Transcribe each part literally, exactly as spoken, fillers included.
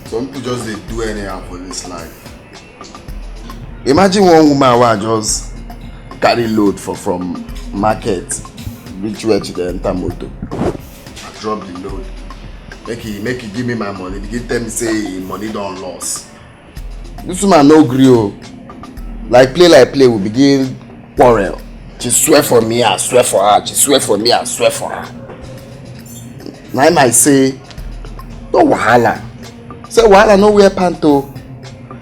Some people just dey do anyhow for this life. Imagine one woman wey I just carry load for from market reach where she dey enter motor. I drop the load. Make he make he give me my money. Begin tell me say him money don loss. This woman no gree o. Like play like play, we begin quarrel. She swear for me, I swear for her. She swear for me, I swear for her. Na him I say, no wahala. Say wahala no wear pant o.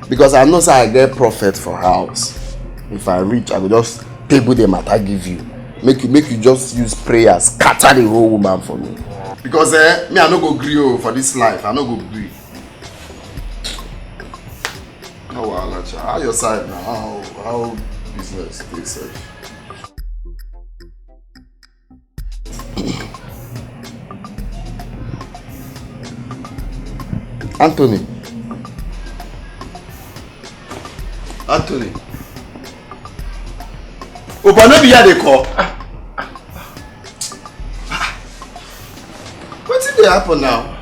Because I know say I get prophet for house. If I reach, I go just table the matter give you. Make you make you just use prayer scatter the whole woman for me. Because eh, me I no go gree o for this life. I no go gree. How wahala, cha? How your side now? How how business dey sef? Anthony. Anthony. Oh, but no be here dey call. Wetin dey happen now?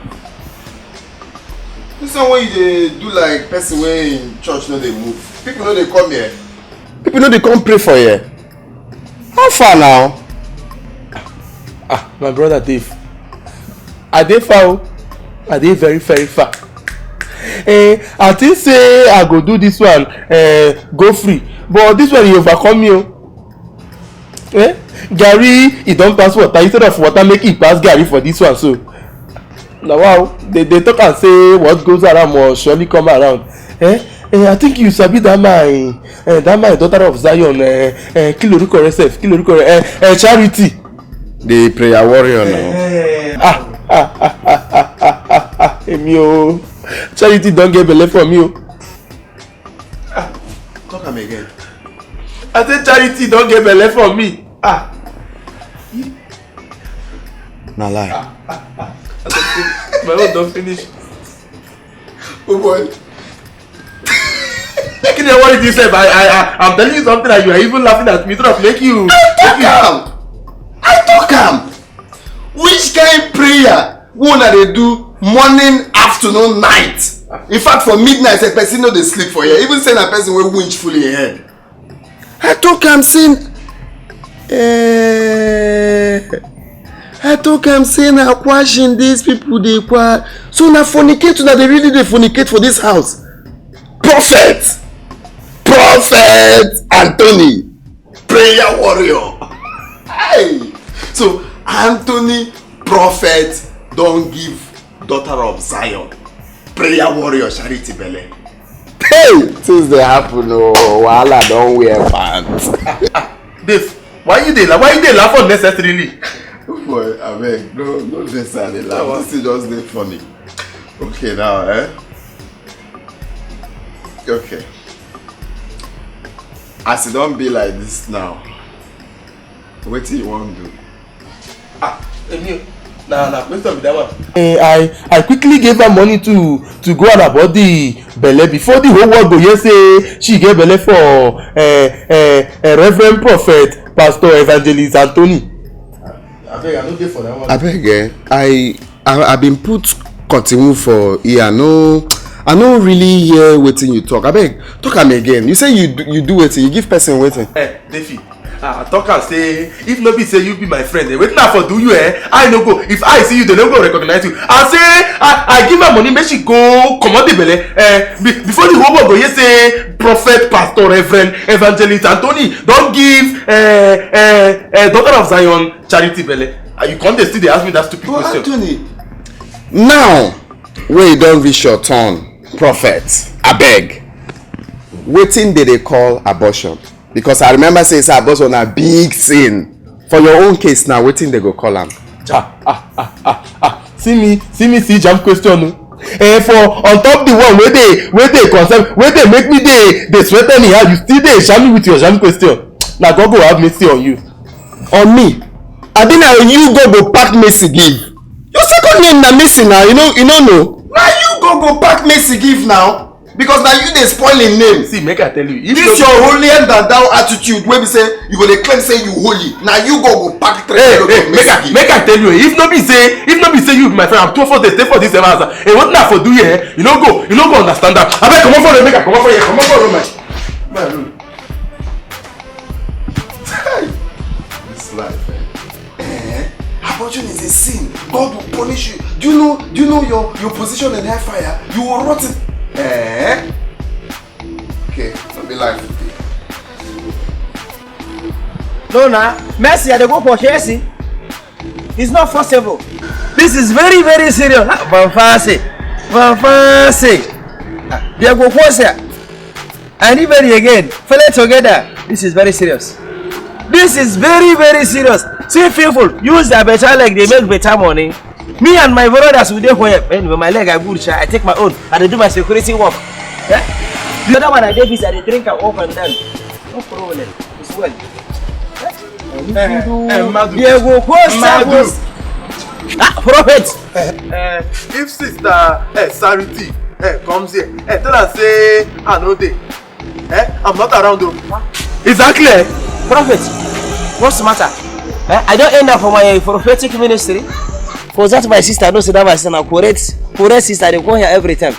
This one wey you dey do like person wey im church no dey move. People no dey come here. People no dey come pray for here. How far now? Ah, my brother Dave, I dey far o. I dey very very far. Eh, I think say I go do this one eh, go free, but this one e overcome me o. Eh? Garri e don pass water, instead of water make e pass garri for this one so. Na wow, they dey talk am say what goes around must surely come around. Eh? Eh, I think you sabi that my eh, that my daughter of Zion eh, eh, kí lorúkọ rẹ sef, kí lorúkọ rẹ eh, eh, Charity. The prayer warrior now. Eh, ah, ah, ah, ah, ah, ah, ah, èmi o. Charity don get belle for me o. Ah, talk am again. I say Charity don get belle for me. Ah. Na lie. My own don finish. Oh boy. Make you dey worry this sef. I, I, I, I'm telling you something and you are even laughing at me. So that make you. I talk am. I talk am. Which kind prayer wey una dey do morning, afternoon, night? In fact, for midnight, a person no dey sleep for here. Even say na person wey winch full im head. I talk am say, eh, I talk am say na kwashing these people dey kwa. So na fornicate una dey really dey fornicate for this house. Prophet, prophet Anthony, prayer warrior. Hey, so Anthony prophet don give daughter of Zion, prayer warrior Charity belle. Hey, things dey happen o. Wahala don wear pants. Dave, why you dey laugh? Why you dey laugh unnecessarily? Boy, abeg, no, no vex, I dey laugh. This thing just dey funny. Okay now, eh? Okay. As e don be like this now, wetin you wan do? Ah, Emil, na na question be that one. Eh, I I quickly gave her money to to go and abort the belle before the whole world go hear say she get belle for eh, eh, eh, Reverend Prophet Pastor Evangelist Anthony. Abeg, I no dey for that one. Abeg, eh, I I I been put continue for ear. No, I no really hear wetin you talk. Abeg, talk am again. You say you do, you do wetin? You give person wetin? Eh, Defi, ah, I talk am say if no be say you be my friend, eh, wetin I for do you, eh? I no go. If I see you, they no go recognize you. I say I, I give her money make she go comot the belle. Eh, be, before the whole world go hear say prophet, pastor, reverend, evangelist Anthony don give eh, eh, eh, daughter of Zion charity belle. Ah, you come dey still dey ask me that stupid But question. Anthony, now wey e don reach your turn, prophet, abeg, wetin dey dey call abortion? Because I remember say say abortion na big sin. For your own case now, wetin dey go call am? Ah, ah, ah, ah, ah. See me, see me, see jam question o. Eh, for on top the one wey dey wey dey concern wey dey make me dey dey sweat anyhow, you still dey jam me with your jam question. Na God go have mercy on you. On me? Abi na you God go pack mercy give? Your second name na Mercy now, you know you no know. Na you God go pack mercy give now. Because na you dey spoil im name. See, make I tell you, if This no your holier than thou attitude wey be say you go dey claim say you holy, na you go go pack three Hey, kilo hey, of make I, Mexican. Make I tell you, if no be say, if no be say you be my friend, I'm two for dey stay for this same house. Hey, what na for do here? You no go, you no go understand that. Abeg, comot for road, make I comot for here, comot for road, my, my road. Hey, this life, eh? Eh? Abortion is a sin. God will punish you. Do you know? Do you know your, your position in hellfire? You will rot it. Eh? Okay, no be life. No, na mercy. I dey go for Chelsea. It's not forcible. This is very, very serious. Ah, Van Fancy. Van Fancy. Ah, they go force here. Anybody again? Fellow together. This is very serious. This is very, very serious. See people use their better leg, they make better money. Me and my brothers, we dey for here. Anyway, my leg are good, sha. I take my own. I dey do my security work. Yeah? The other one, I dey busy, I dey drink am up and down. No problem. It's well. Eh, eh, Madu. They go post Madu. Ah, prophet. Eh, if sister eh, Sariti eh, comes here, eh, tell her say I no dey. Eh, I'm not around though. Exactly. Prophet, what's the matter? Eh, I don't end up for my prophetic ministry. For that my sister, no say that my sister na correct, correct sister. They come here every time.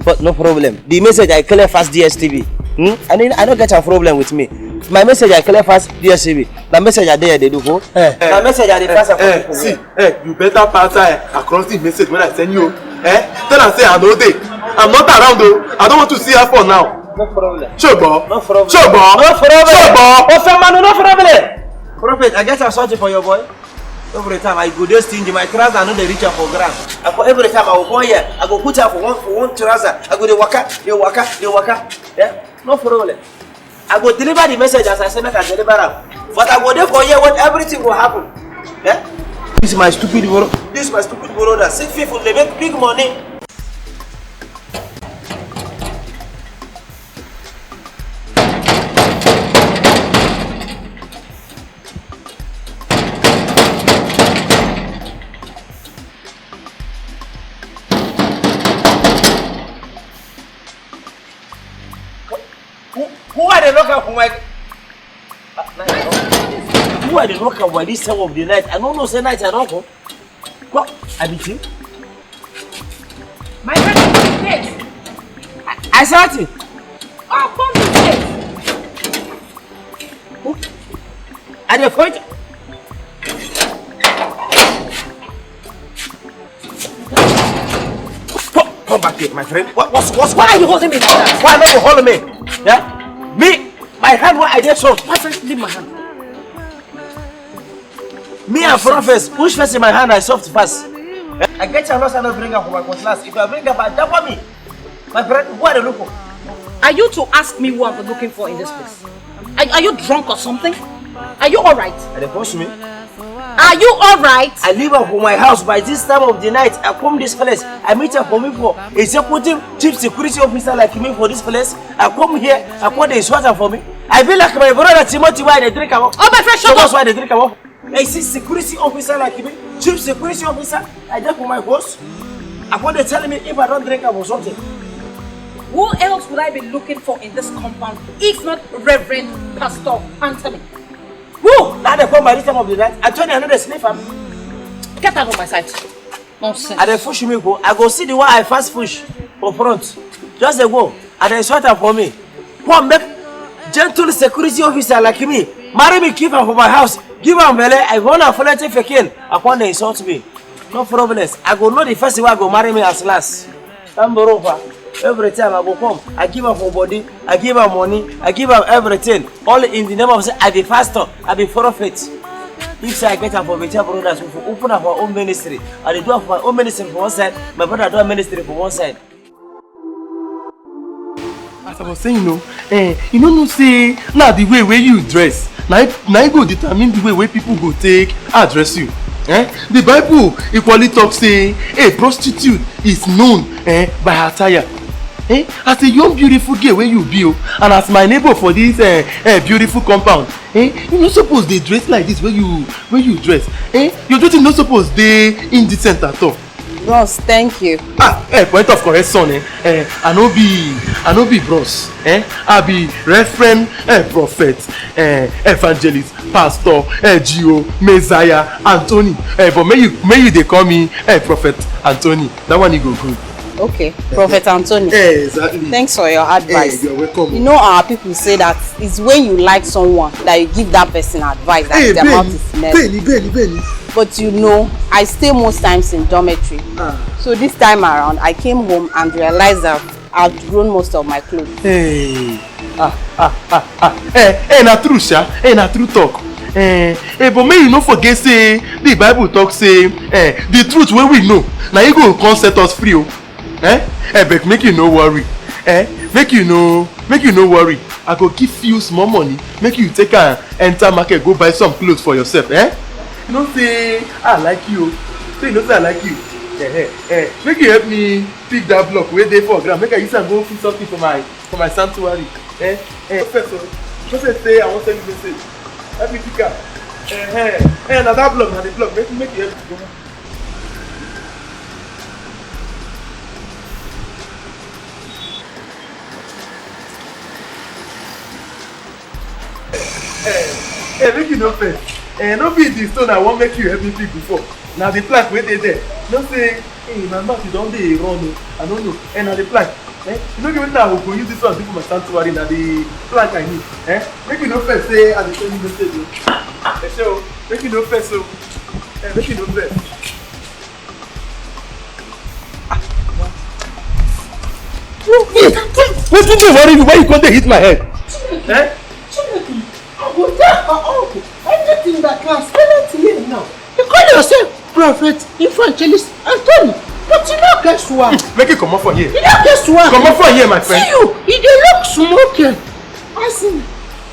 But no problem. The message I clear fast D S T V. Hmm? I mean, I don't get a problem with me. My message I clear fast D S T V. The message I dey they do for. Eh. The message I dey pass am for Eh, people. See, eh, you better pass eh, across the message when I send you. Eh? Tell her say I no dey. I'm not around though. I don't want to see her for now. No problem. Shogbo. No problem. Shogbo. No problem. Shogbo. Ofemanu, no problem. Prophet, I get a sorry for your boy. Every time I go dey stingy, my trouser no dey reach am for ground. I go every time I go come here, I go put am for one for one trouser. I go dey waka, dey waka, dey waka. Yeah, no problem. I go deliver the message as I say make I deliver am. But I go dey for here when everything go happen. Yeah. This is my stupid bro. This is my stupid brother. See people dey make big money. Who, who are they knock am for my? Ah, night I don come. Who are they knock am for this time of the night? I don't know say night I don come. What? I be you? My friend, come to the gate. I, I saw it. Oh, come to the gate. I dey point. Come, come back here, my friend. What, what's, what's, why are you holding me like that? Why not you hold me? Yeah? Me, my hand, why I dey soft? My friend, leave my hand. Me and Prophets, which person my hand I soft pass? Eh? I get your loss, I no bring am for my cutlass. If I bring am, I double me. My friend, who I dey look for? Are you to ask me who I'm looking for in this place? Are, are you drunk or something? Are you alright? Are they force me? Are you alright? I leave am for my house by this time of the night. I come this place. I meet am for me for executive chief security officer like me for this place. I come here. I come dey insult am for me. I be like my brother Timothy why they drink am. Oh, my friend, shut up. Why they drink am. I see security officer like me, chief security officer. I dey for my boss. I come dey tell me if I don't drink am or something. Who else would I be looking for in this compound if not Reverend Pastor Anthony? Who? Now they come by this time of the night. I tell you, I know they sleep am. Get out of my sight. Nonsense. I dey push me go. I go see the one I first push for front. Just dey go. I dey insult am for me. Come make gentle security officer like me marry me, keep am for my house, give am belle. I wanna follow take again. I come dey insult me. No problems. I go know the first one go marry me as last. Tamborofa. Every time I go come, I give am for body, I give am money, I give am everything. All in the name of say I be pastor, I be prophet. If say I get am for better brothers, we for open up our own ministry. I dey do am for my own ministry for one side, my brother do a ministry for one side. As I was saying, no, eh, you no know say na the way wey you dress, na im, na im go determine the way wey people go take address you. Eh? The Bible equally talk say a prostitute is known eh, by her attire. Eh? As a young beautiful girl wey you be o, and as my neighbor for this eh, eh, beautiful compound, eh, you no suppose dey dress like this wey you wey you dress. Eh? Your dressing no suppose dey indecent at all. Bros, thank you. Ah, eh, point of correction, eh? Eh, I no be, I no be bros, eh? I be Reverend, eh, Prophet, eh, Evangelist, Pastor, eh, G O, Messiah, Anthony. Eh, but may you, may you dey call me, eh, Prophet Anthony. That one you go good. Okay, Prophet Anthony. Eh, exactly. Thanks for your advice. Eh, you're welcome. You know, our people say that it's when you like someone that you give that person advice that Hey, their mouth Benny, is messy. Benny, Benny, Benny. But you know, I stay most times in dormitory. Ah. So this time around, I came home and realized that I've outgrown most of my clothes. Hey. Ah, ah, ah, ah. Eh, eh, na true, sha. Eh, na true talk. Eh, eh, but make you no forget say the Bible talk say, eh, the truth wey we know, na e go come set us free o. Eh? Eh, but make you no worry. Eh? Make you no, make you no worry. I go give you small money. Make you take am enter market go buy some clothes for yourself. Eh? You know say I like you. Say you know say I like you. Eh, eh, eh. Make you help me pick that block wey dey for ground. Make I use am go put something for my for my sanctuary. Eh? Eh. First, oh, just say I wan send you message. Help me pick am. Eh, eh, eh, na that block, na the block. Make make you help me go. Eh, eh, make you no fail. Eh, no be the stone I wan make you help me pick before. Na the plank wey dey there. No say, hey, my mouth e don dey run o. I no know. Eh, na the plank. Eh, you no get wetin I go use this one do for my sanctuary. Na the plank I need. Eh, make you no fail say I dey send you message o. Eh, sure. Make you no fail so. Eh, make you no fail. Wetin dey worry you? Why you come dey hit my head? Eh? Chineke, I go tell her uncle everything that class tell her to me now. You call yourself Prophet Evangelist Anthony, but you no get swag. Make you comot for here. You no get swag. Comot for here, my friend. See you, you dey look smoking. As in,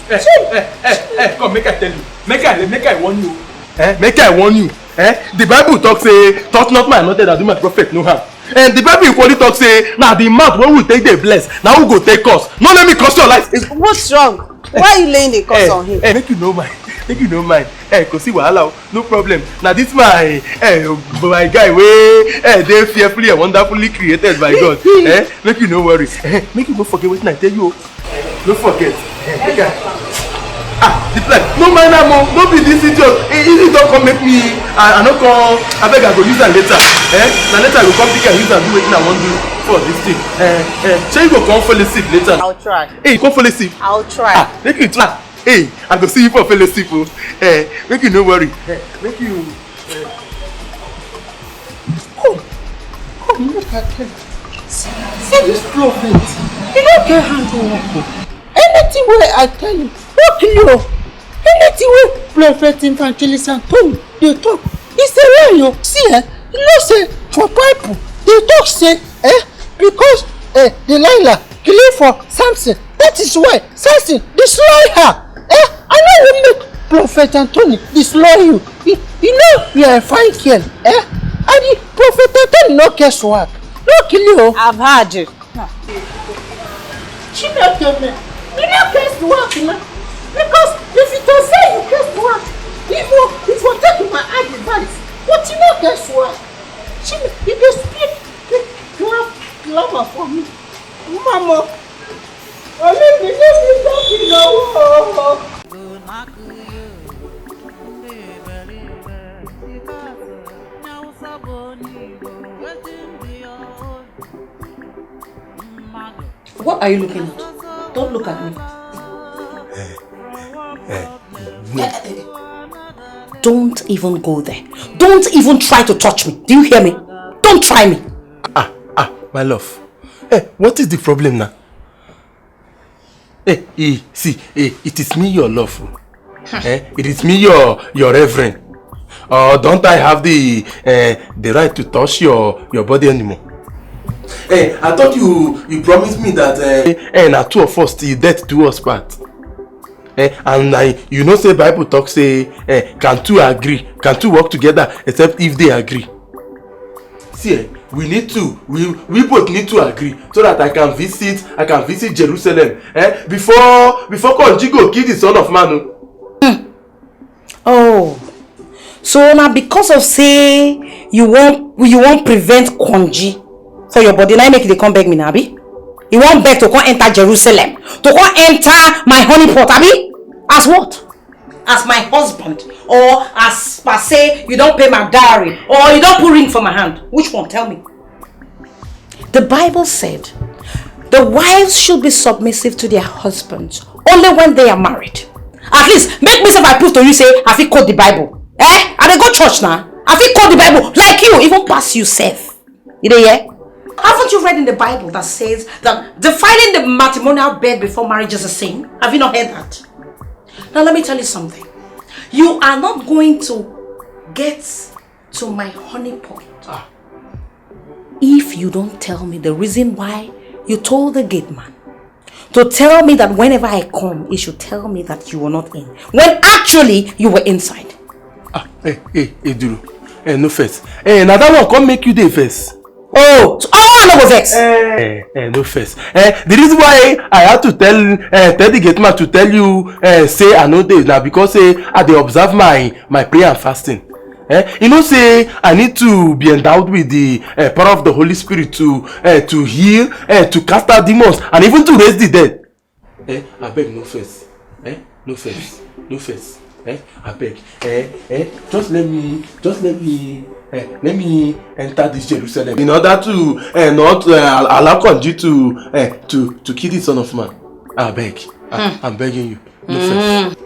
Eh, eh, eh, eh, come, make I tell you. Make I, make I warn you. Eh, make I warn you. Eh, the Bible talk say, "Touch not my anointed and do my prophet no harm." And the Bible equally talk say, "Na the mouth wey we take dey bless, na who go take curse." No let me curse your life. What's wrong? Why are you laying a curse Eh, on him? Eh, make you no mind. Make you no mind. Eh, kò sí wahala o. No problem. Na this my, eh, my guy wey, eh, dey fearfully and wonderfully created by God. Eh, make you no worry. Eh, make you no forget wetin I tell you o. No forget. Eh, make I, ah, the plan. No mind am o. No be this idiot. Eh, he don come make me. I, I no come. Abeg, I go use am later. Eh, na later I go come pick and use am do wetin I wan do for this thing. Eh, eh. Shey you go come fall asleep later? I'll try. Hey, you come fall asleep. I'll try. Ah, make you try. Hey, I go see you for fellowship o. Eh, make you no worry. Eh, make you. Come, come, make I tell you. See, see this prophet. He no get hand to work o. Anything wey I tell you, no kill you o. Anything wey Prophet Evangelist Anthony dey talk, he say lie o. See, eh, you know say for Bible dey talk say, eh, because, eh, Delilah clean for Samson, that is why Samson destroy her. Eh, I no wan make Prophet Anthony destroy you. You, you know you are a fine girl. Eh, and the Prophet Anthony no get swag. No kill you o. I've heard you. Chineke me, you no get swag na. Because if you to say you get swag, if you, if you take my advice, but you no get swag. Chineke, you dey speak, you have lover for me. Mama, only believe you don't be no. What are you looking at? Don't look at me. Don't even go there. Don't even try to touch me. Do you hear me? Don't try me. Ah, ah, my love. Eh, what is the problem now? Eh, eh, see, eh, it is me, your love. Eh, it is me, your your reverend. Or don't I have the eh, the right to touch your your body anymore? Eh, I thought you you promised me that eh, eh, na two of us till death do us part. Eh, and I, you know say Bible talk say eh, can two agree? Can two work together except if they agree? See, eh, we need to, we we both need to agree so that I can visit, I can visit Jerusalem. Eh, before before Konjigo kill the son of man. Oh. Oh, So now, because of say you won't you won't prevent konji for your body, now make they come beg me now, abi? You won't beg to come enter Jerusalem, to come enter my honey pot, abi? As what? As my husband, or as per say you don't pay my dowry, or you don't put ring for my hand? Which one? Tell me. The Bible said the wives should be submissive to their husbands only when they are married. At least, make me say I prove to you say I fit quote the Bible. Eh? I dey go church now. I fit quote the Bible like you, even pass yourself. You dey hear? Haven't you read in the Bible that says that defiling the matrimonial bed before marriage is a sin? Have you not heard that? Now let me tell you something. You are not going to get to my honey point. Ah. If you don't tell me the reason why you told the gate man to tell me that whenever I come, he should tell me that you were not in, when actually you were inside. Ah, hey, hey, hey, Duru. Hey, no first. Hey, now that one come make you dey first. Oh, so I no go vex. Eh, eh, no first. Eh, the reason why I had to tell eh, tell the gate man to tell you eh, say I no dey now because say I dey observe my my prayer and fasting. Eh, you know say I need to be endowed with the eh, power of the Holy Spirit to eh, to heal, eh, to cast out demons, and even to raise the dead. Eh, I beg no first. Eh, no first. No first. Eh, I beg. Eh, eh, just let me, just let me, eh, let me enter this Jerusalem in order to eh, not eh, al- allow Konji to eh, to to kill the son of man. I beg. I, I'm begging you. No first.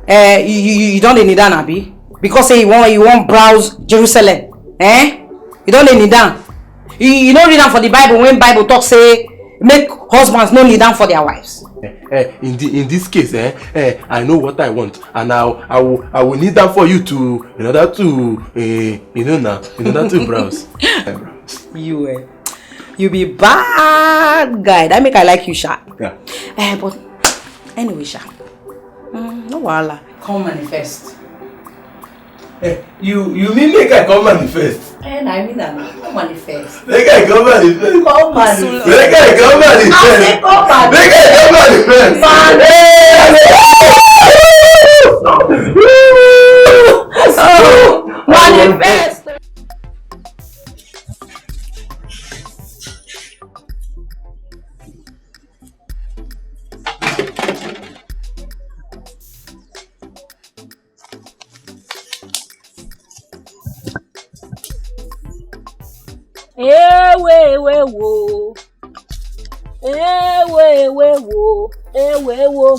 Eh, you, you, you don dey kneel down, abi? Because say you wan you wan browse Jerusalem, eh? You don dey kneel down. You, you no read am for the Bible when Bible talk say make husbands no kneel down for their wives. Eh, eh, in the in this case, eh, eh, I know what I want, and I I will I will kneel down for you to in order to eh, you know now in order to browse. Eh, browse. You eh, you be bad guy. That make I like you, sha. Yeah. Eh, but anyway, sha. Mm, no wahala. Come manifest. Eh, you you mean make I come manifest? Eh, na I mean na come manifest. Make I come manifest. Come manifest. Make I come manifest. I say come manifest. Make I come manifest. Manifest. Manifest. Ewe ewe wo. Ewe ewe wo. Ewe wo.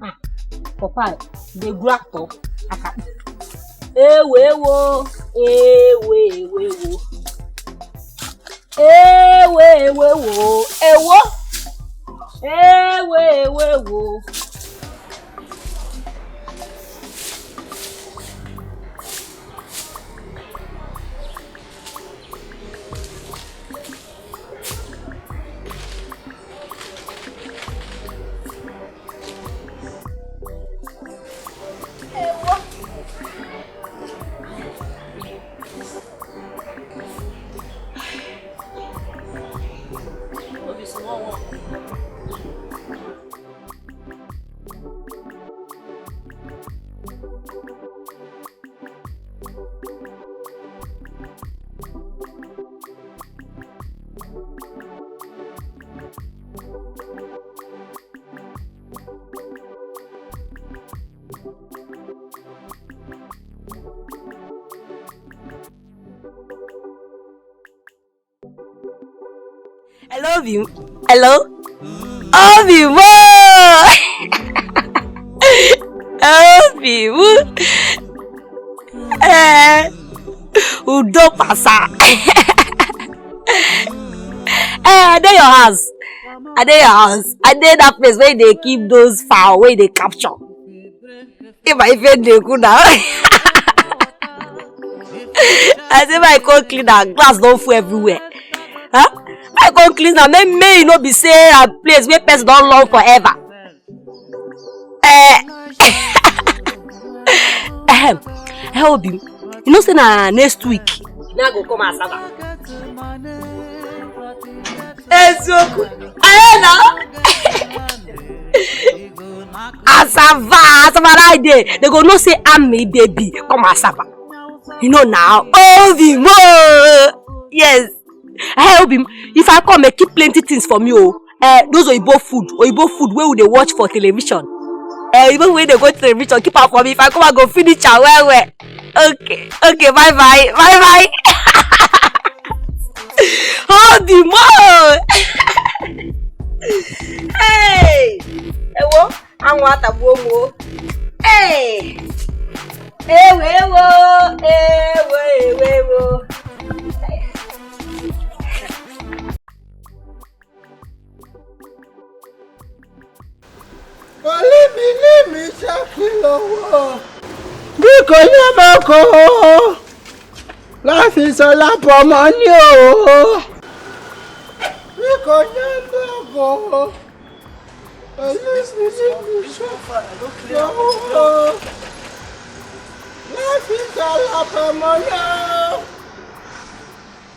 Ah, papa, dey grow actor. Aka. Ewe wo. Ewe ewe wo. Ewe ewe wo. Ewo. Ewe ewe wo. Hello, Obi. Hello? Obi, wo? Obi, wo? Eh, Udo pasa. Eh, I dey your house. I dey your house. I dey that place where they keep those fowl, where they capture. If I fit dey good now. I say my come clean am, glass don full everywhere. Huh? I come clean am, make make e no be say a place where person don long forever. Eh, ehem, eh, Obi, you know say na next week. Na go come as Saba. Eziokwu. Eh, na. Asava, asava right there. They go know say I'm a baby. Come asava. You know now. Obi mo. Yes. Hey, Obi, if I come, eh, keep plenty things for me. Oh. Eh, those Oyibo food, Oyibo food where would they watch for television? Eh, even when they go to television, keep out for me. If I come, I go finish am well well. Okay, okay, bye bye, bye bye. Obi mo. Hey, ewo, anwụ atagbuo m o. Hey, ewo ewo, ewo ewo ewo. Olimi limi ṣákìlọ́wọ́. Biko nye m ego. Life is all about money o. Biko nye m ego. Olimi limi ṣákìlọ́wọ́. Life is all about money o.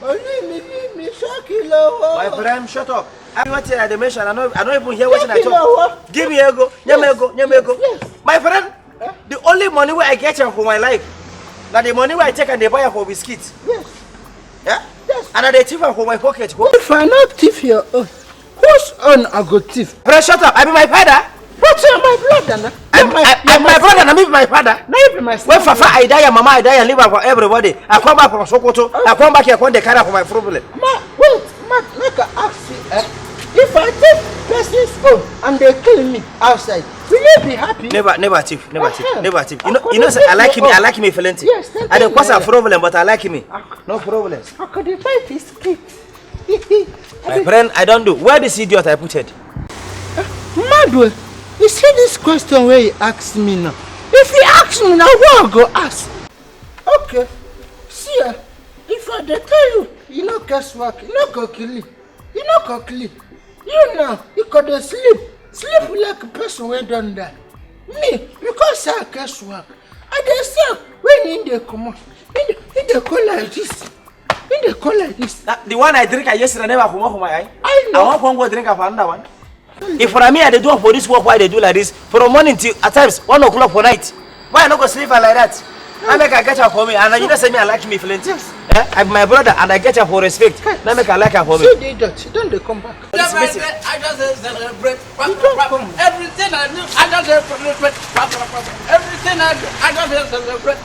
Olimi limi ṣákìlọ́wọ́. My friend, shut up. I wetin I dey mention, I no, I no even hear wetin I talk. Ṣákìlọ́wọ́. Give me ego, nye m ego, nye m ego. Yes. My friend, the only money wey I get am for my life, na the money wey I take and dey buy am for biscuit. Yes. Yeah? Yes. And I dey thief am for my pocket. Go. If I no thief your own, whose own I go thief? Friend, shut up. I be my father. But you're my brother, na. I'm, You're my, I, you're I'm my my brother, na me be my father. Na you be my When father. Fafa I die, and mama I die, and leave am for everybody. I come back from Sokoto. I come back here, come dey carry am for my problem. Ma, wait, ma, make I ask you, eh? If I take person's own and they kill me outside, will you be happy? Never, never thief, never thief, Uh-huh. never thief. You know, According you know, say I to like your me, I own. Like me plenty. Yes, thank I dey you, cause a yeah. problem, but I like me. Ac- No problem. According to this kid. My friend, I don't do. Where this idiot I put it? Madwe, you see this question where you ask me now? If you ask me now, what I go ask? Okay, see, eh, if I dey tell you, you no guess work, you no go kill you, you no go clean. You now, you go dey sleep, sleep like a person wey don die. Me, because I guess work, I dey see am when he dey comot. He dey, he dey go like this. He dey go like this. That, the one I drink yesterday never comot for my eye. I know. I wan come go drink am for another one. If for me, I dey do am for this work, why I dey do like this? From morning till at times one o'clock for night. Why I no go sleep am like that? Now make I get am for me, and you know say me I like me plenty. Yes. Eh? I'm my brother, and I get am for respect. Now make I like am for me. See the idiot, he don dey come back. This meeting. I just dey celebrate. You don't come. Everything I do, I just dey celebrate. Everything I do, I just dey celebrate.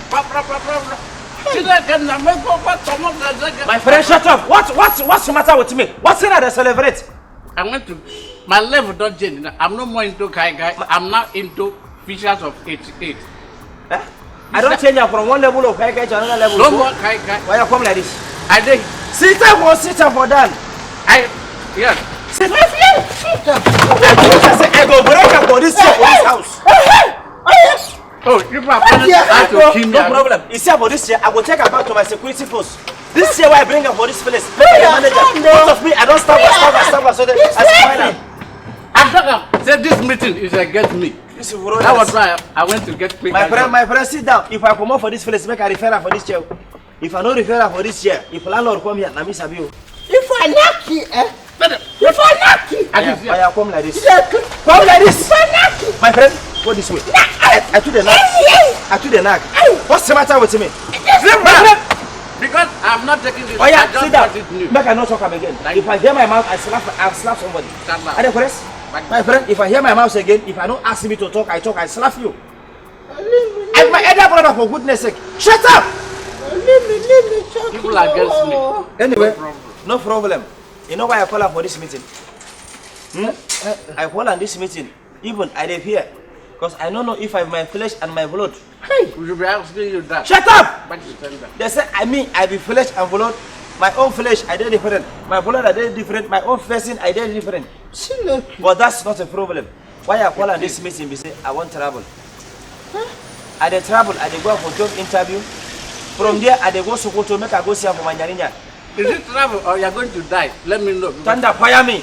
Children can make go back some of the My friend, shut up. What, what, what's the matter with me? What's in there to celebrate? I went to, my level don't change. I'm no more into kai kai. I'm now into fishers of eighty-eight. Eh? I don't change am from one level of kai kai to another level. No So, more kai kai. Why you come like this? I dey. Sit up or sit up or down. I, yeah. Sit up. I told you, I say, I go break up for this chair, for this house. Oh, you are planning to kill me. No problem. You see about this chair, I go take am back to my security force. This chair where I bring am for this place. Make I manage am. Because of me, I don't stop, I stop, I stop, I stop, I stop. I'm talking. Say this meeting is against me. That was why I, I went to get quick. My friend, my friend, sit down. If I come up for this place, make I refer am for this chair. If I no refer am for this chair, if landlord come here, na me sabi o. If I knock you, eh? If I knock you, I just I come like this. Come like this. If I knock you, my friend, go this way. I, I too dey knock. I too dey knock. What's the matter with me? Leave me. Because I'm not taking this. Oh yeah, sit down. Make I not talk am again. If I hear my mouth, I slap, I slap somebody. Are you correct? My friend, if I hear my mouth again, if I don't ask me to talk, I talk, I slap you. And my elder brother, for goodness sake, shut up! People against me. Anyway, no problem. You know why I call am for this meeting? Hmm? I call am this meeting. Even I dey fear. Because I don't know if I my flesh and my blood. Hey! We should be asking you that. Shut up! But you tell them. They say I mean I be flesh and blood. My own flesh I dey different. My blood I dey different. My own person I dey different. But that's not a problem. Why I call am this meeting be say I wan travel. I dey travel, I dey go for job interview. From there, I dey go Sokoto, make I go see am for my nyarinya. Is it travel or you are going to die? Let me know. Thunder fire me.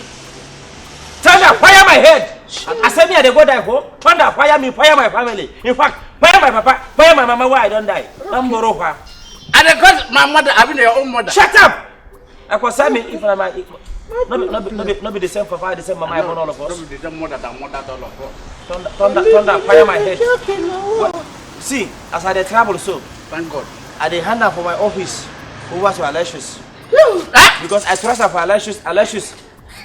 Thunder fire my head. I say me I dey go die for. Thunder fire me, fire my family. In fact, fire my papa, fire my mama where I don die. I'm Borofa. And because my mother, I mean your own mother. Shut up! I concern me if na my No be, no be, no be, no be the same papa, the same mama, I born all of us. No be the same mother that mother all of us. Thunder, thunder, thunder, fire my head. What? See, as I dey travel so, thank God, I dey hand am for my office over to Aloysius. Because I trust am for Aloysius. Aloysius,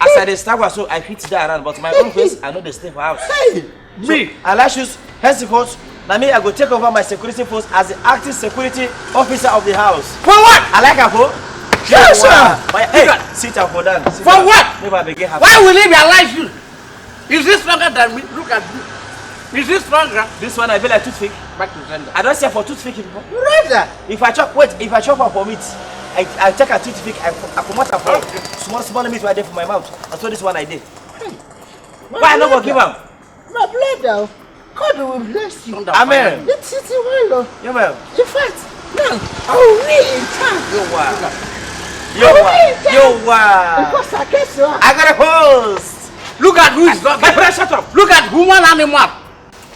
as I dey stagger so, I fit die around, but my own face, I no dey stay for house. Hey, me. Aloysius, henceforth, na me I go take over my security post as the acting security officer of the house. For what? I like am, oh. Yes, sir. But hey, sit down for down. For what? Never begin happen. Why will he be Aloysius? Is this stronger than me? Look at me. Is this stronger? This one I be like toothpick. Back to sender. I don't sell for toothpick before. Brother. If I chop, wait, if I chop am for meat, I, I take a toothpick, I, I comot am for small, small meat right there for my mouth. I saw this one I did. Why I no go give am? My brother, God will bless you. Amen. It is well. Yeah, man. In fact, now, I will be in charge. Yo, wow. Yo, wow. Yo, wow. Because I guess you are. I got a host. Look at who is talking. My friend, shut up. Look at human animal.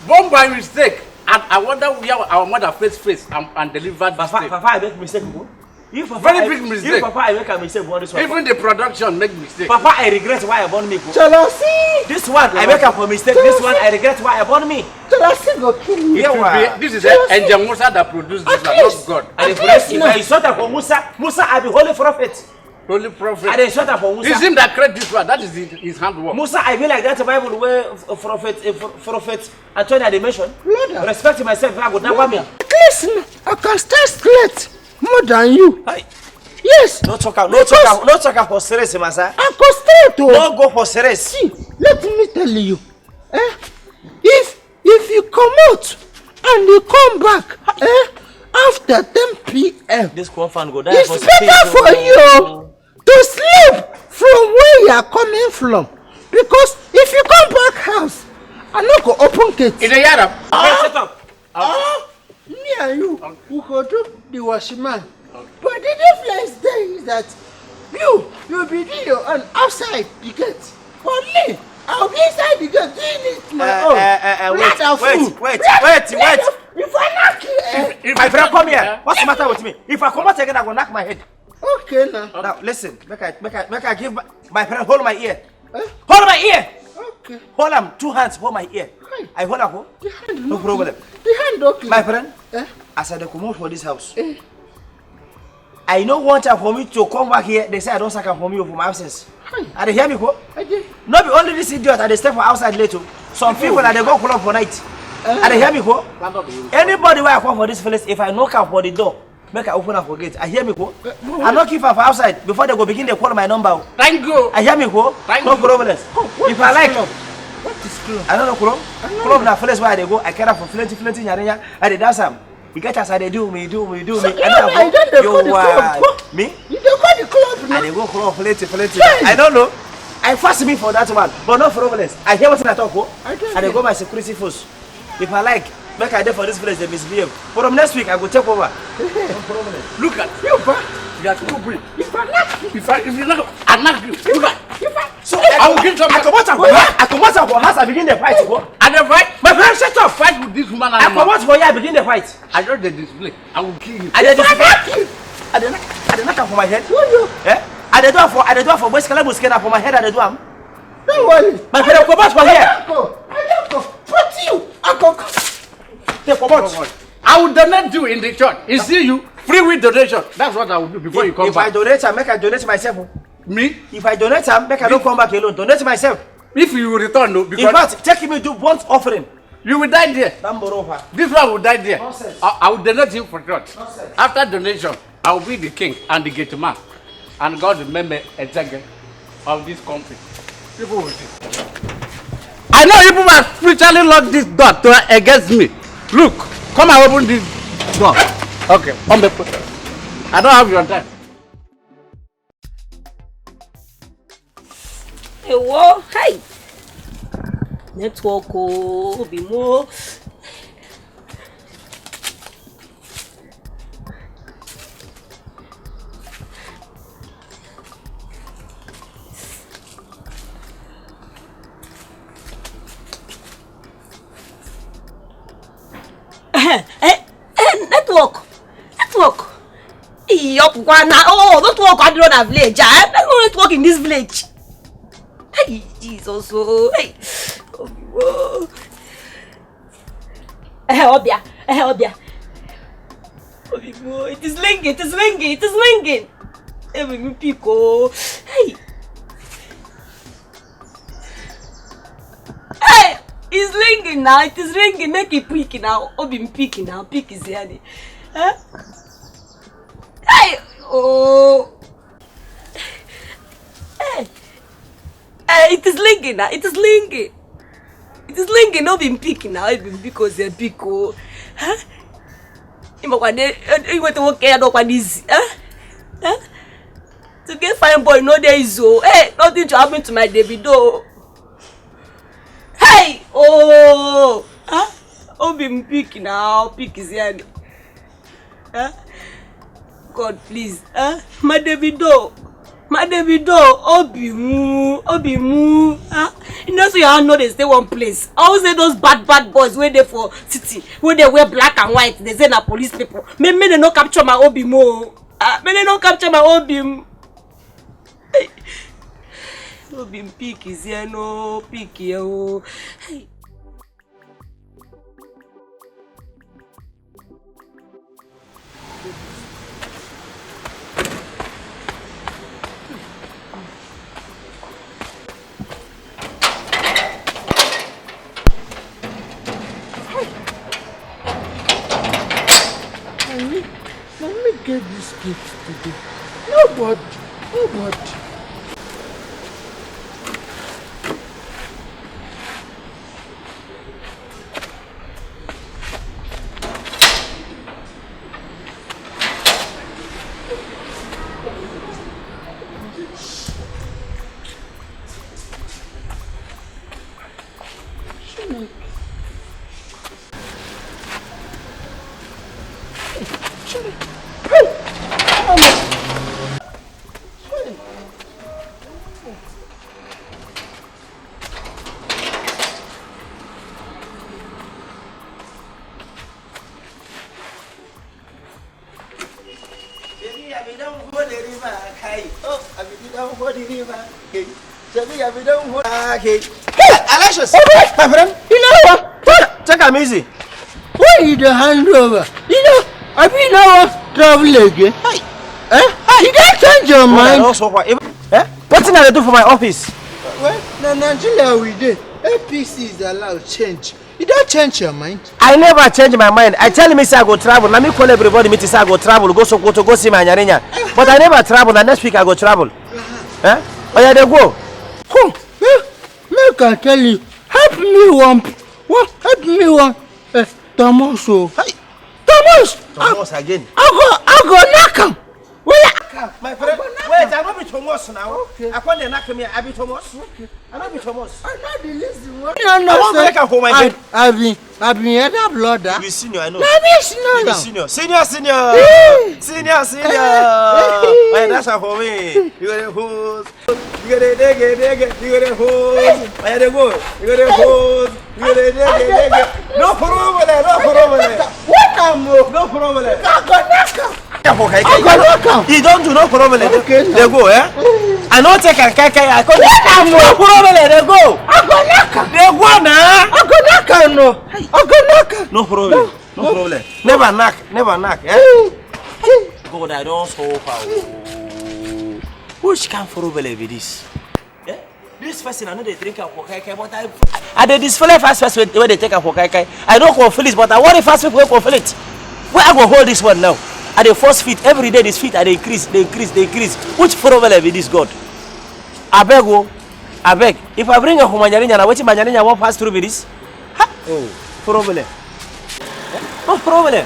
Born by mistake. And I wonder where our mother face face and, and delivered this Papa, thing. Papa, I make mistake, bro. If Papa, Very I, big mistake. If Papa, I make a mistake, what is Even the production make mistake. Papa, I regret why I born me, bro. Jealousy. This one, I make am for mistake. This one, I regret why I born me. Jealousy go kill you. Yeah, wow. This is Jealousy. Angel Musa that produced this one, not God. I dey praise you. I insult am for Musa. Musa, I be holy prophet. Holy prophet. I dey insult am for Musa. It's him that create this one. That is his, his handwork. Musa, I be like that Bible where prophet, prophet Antonio dey mention. Respect myself, I go down me. Listen, I can stand straight more than you. Hi. Yes. No talk am, no talk am, no talk am for serious, Masa. I go straight o. No go for serious. See, let me tell you. Eh? If if you come out and you come back, eh? After ten p.m. This one fan go die. It's better for you to sleep from where you are coming from. Because if you come back house, I no go open gate. In the yard. Ah, me and you, we go do the watchman. But the difference there is that you, you be do your own outside the gate. For me, I'll be inside the gate doing it my uh, own. Uh, uh, uh, wait, wait, wait, wait, wait, wait. If I knock you, eh? If, if my friend come here, what's the matter with me? If I come out again, I go knock my head. Okay now. Now listen, make I make I make I give my, my friend hold my ear. Eh? Hold my ear. Okay. Hold am two hands, hold my ear. Hey. I hold am. The hand no, no problem. The hand okay. My friend, eh? As I dey comot for this house, eh? I no want am for me to come back here. They say I don't sack am for me for my absence. Hey. I dey hear me, ko? I dey. No be only this idiot I dey stay for outside late o. Some people I dey go club for night. Eh. I dey hear me, ko? Anybody wey I come for this place, if I knock am for the door, make I open am for gate. I hear me, ko? Eh, I no keep am for outside before they go begin dey call my number. Thank you. I hear me, ko? Thank you. No problem. If I like, what is club? I don't know club. Club na place where I dey go. I carry am for plenty, plenty nyarinya. I dey dance am. You get as I dey do me, do me, do me. So I don't know. You dey call the club. Me? You dey call the club now? I dey go club plenty, plenty. I don't know. I fast me for that one, but no problem. I hear wetin I talk, ko? I dey go my security force. If I like, make I dey for this village, they misbehave. From next week, I go take over. No problem. Look at you, pa. You are too big. If I knock you, if I, if you knock, I knock you. Look at. If I, so I will give some. I comot am for house. I begin the fight, ko? I dey fight. My friend, shut up. Fight with this woman. I comot for here, I begin the fight. I just dey display. I will kill you. I dey display. I dey knock, I dey knock am for my head. Eh? I dey do am for, I dey do am for boys kala muskena for my head. I dey do am. Don't worry. My friend, comot for here. I don't go. I don't go. But you, I go. Take comot. I will donate you in the church. You see you, free will donation. That's what I will do before you come back. If I donate, I make I donate myself. Me? If I donate, I make I don't come back alone. Donate myself. If you return, no, because in fact, take me do burnt offering. You will die there. This one will die there. Nonsense. I, I will donate you for church. Nonsense. After donation, I will be the king and the gate man. And God will make me a judge of this country. People will see. I know people have spiritually locked this door to, against me. Look, come and open this door. Okay, come back. I don't have your time. Ewo, hey! Network o, obi mo. Eh, eh, eh, network, network. Eh, Iyopukwana. Oh, don't work at the other village. Eh? Let's not work in this village. Hey, Jesus. Oh, hey. Oh, oh. Eh, Obia. Eh, Obia. Obi mo, it is ringing, it is ringing, it is ringing. Hey, we pick oh. Hey. Hey, it's ringing now, it is ringing. Make it pick now. Obi pick now, pick is here. Huh? Hey, oh. Hey. Eh, it is ringing now. It is ringing. It is ringing. No be pick now. It be pick oh, say pick oh. Huh? Imakwane, iwete woke ya dokwa easy. Huh? Huh? To get fine boy no dey easy oh. Hey, nothing to happen to my Davido. Hey, oh. Huh? Obi pick now. Pick is here. Eh? God, please. Eh? My Davido. My Davido. Obi mu. Obi mu. Ah, you know, so your hand no dey stay one place. I always say those bad, bad boys wey dey for city, wey dey wear black and white, they say na police people. Make, make they no capture my Obi mu. Ah, make they no capture my Obi mu. Hey. Obi pick is here, no pick here. Oh. Hey. Mommy, mommy get this gift today. Nobody, nobody. Shebi I be don go the river, kai. Oh, I be don go the river, kai. Shebi I be don go, ah, kai. Hey, Aloysius, my friend. You know what? Take, take am easy. Why you dey hand over? You know, I be now travel again. Hey. Eh? You don change your mind. Also, what? Eh? Wetin I dey do for my office? Well, na Nigeria we dey. A P C is allowed change. You don change your mind? I never change my mind. I tell me say I go travel. Na me call everybody meeting say I go travel, go Sokoto, go see my nyarinya. But I never travel. Na next week I go travel. Eh? Oya, dey go. Come, make, make I tell you. Help me one, one, help me one. Eh, Thomas o. Hey. Thomas. Thomas again. I go, I go knock am. Wait, my friend, wait, I no be Thomas now. Okay. I come dey knock me, I be Thomas. Okay. I no be Thomas. I no be listen. No, no, I wan break am for my bed. I be, I be elder brother. You be senior, I know. Na me senior now. You be senior. Senior, senior. Senior, senior. Hey, that's for me. You go dey hold. You go dey dege, dege. You go dey hold. Oya, dey go. You go dey hold. You go dey dege, dege. No problem, no problem. What am I? No problem. I go knock am. Kai, kai, kai. I go knock am. You don do, no problem. Okay, dey go, eh? I no take am, kai, kai. I come. What am I? No problem, dey go. I go knock am. Dey go na. I go knock am, no. I go knock am. No problem. No problem. Never knock, never knock, eh? God, I don suffer. Oh. Which kind of problem be this? Eh? This person, I no dey drink am for kai kai, but I, I dey display fast person wey, wey dey take am for kai kai. I no conflict, but I worry fast people wey conflict. Where I go hold this one now? I dey force fit every day. This fit I dey increase, dey increase, dey increase. Which problem be this, God? Abeg o, abeg. If I bring am for my nyarinya, na wetin my nyarinya wan pass through be this? Ha! Oh, problem. Eh? No problem.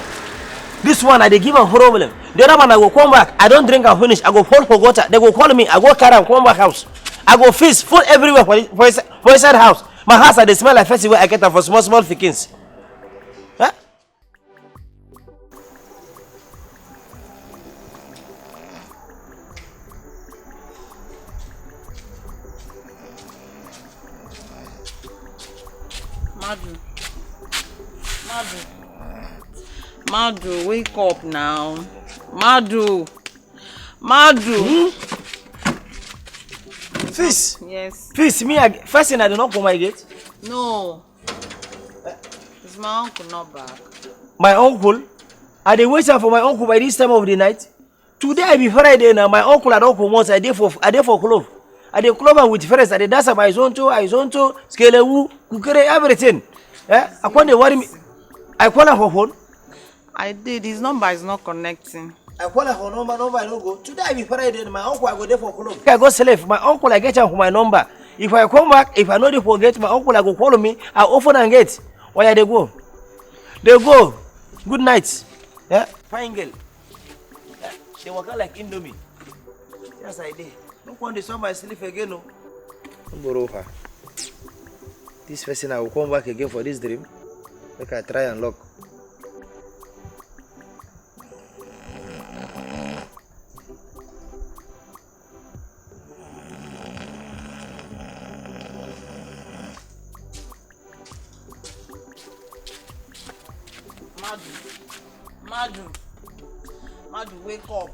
This one I dey give am problem. The other one I go come back. I don drink am finish. I go fall for gutter. They go call me. I go carry am come back house. I go fix full everywhere for, for, inside, for inside house. My house I dey smell like person wey I get am for small small pikins. Eh? Madu. Madu. Madu, wake up now. Madu. Madu. Fis. Yes. Fis, me, I, first thing I do not come my gate. No. Is my uncle not back? My uncle? I dey wait for my uncle by this time of the night. Today I be Friday now. My uncle I don comot. I dey for I dey for club. I dey club am with friends. I dey dance am aizonto, aizonto, skelewu, kukere, everything. Eh? I come dey worry me. I call am for phone. I did. His number is not connecting. I call am for number, number I no go. Today I be Friday, my uncle I go dey for club. If I go sleep, my uncle I get am for my number. If I come back, if I no dey forget, my uncle I go call me. I open am gate. Oya dey go. Dey go. Good night. Yeah? Fine girl. Yeah? Dey waka like indomie. Yes, I dey. No come dey sound my sleep again o. No borrow her. This person I will come back again for this dream. Make I try and lock. Madu. Madu. Madu, wake up.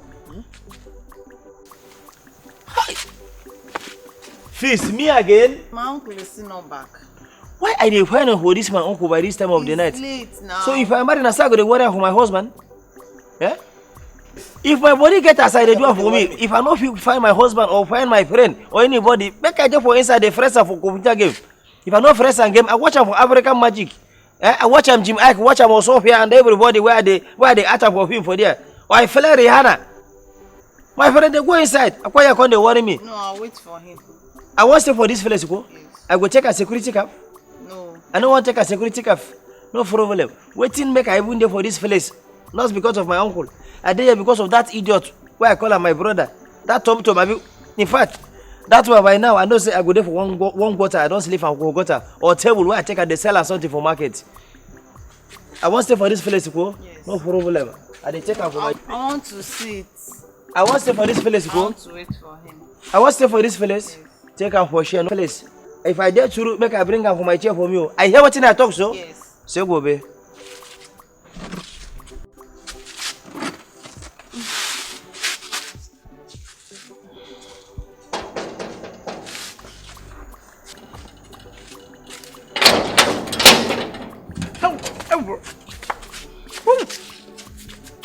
Fis, me again? My uncle is still not back. Why I dey find am for this my uncle by this time of the night? It's late now. So if I marry na so I go dey worry am for my husband? Eh? If my body get as I dey do am for me, if I no fit find my husband or find my friend or anybody, make I dey for inside dey friends am for computer game. If I no friends am game, I watch am for African Magic. Eh? I watch am Jim Ike, watch am Osofia and everybody where they where they act am for film for there. Or I feel like Rihanna. My friend, they go inside. Akwaya come dey worry me. No, I'll wait for him. I wan stay for this place, go. Yes. I go take a security cap. No. I no wan take a security cap. No problem. Wetin make I even dey for this place? Not because of my uncle. I dey here because of that idiot wey I call am my brother. That Tom Tom, abi. In fact, that one by now, I know say I go dey for one gu- one gutter. I don sleep for gutter or table where I take am dey sell am something for market. I wan stay for this place, go. Yes. No problem. I dey take am for my. I want to sit. I wan stay for this place, I go. Want to wait for him. I wan stay for this place. Take am for share, no place. If I dey true, make I bring am for my chair for me o. I hear wetin I talk so. Yes. Say go be.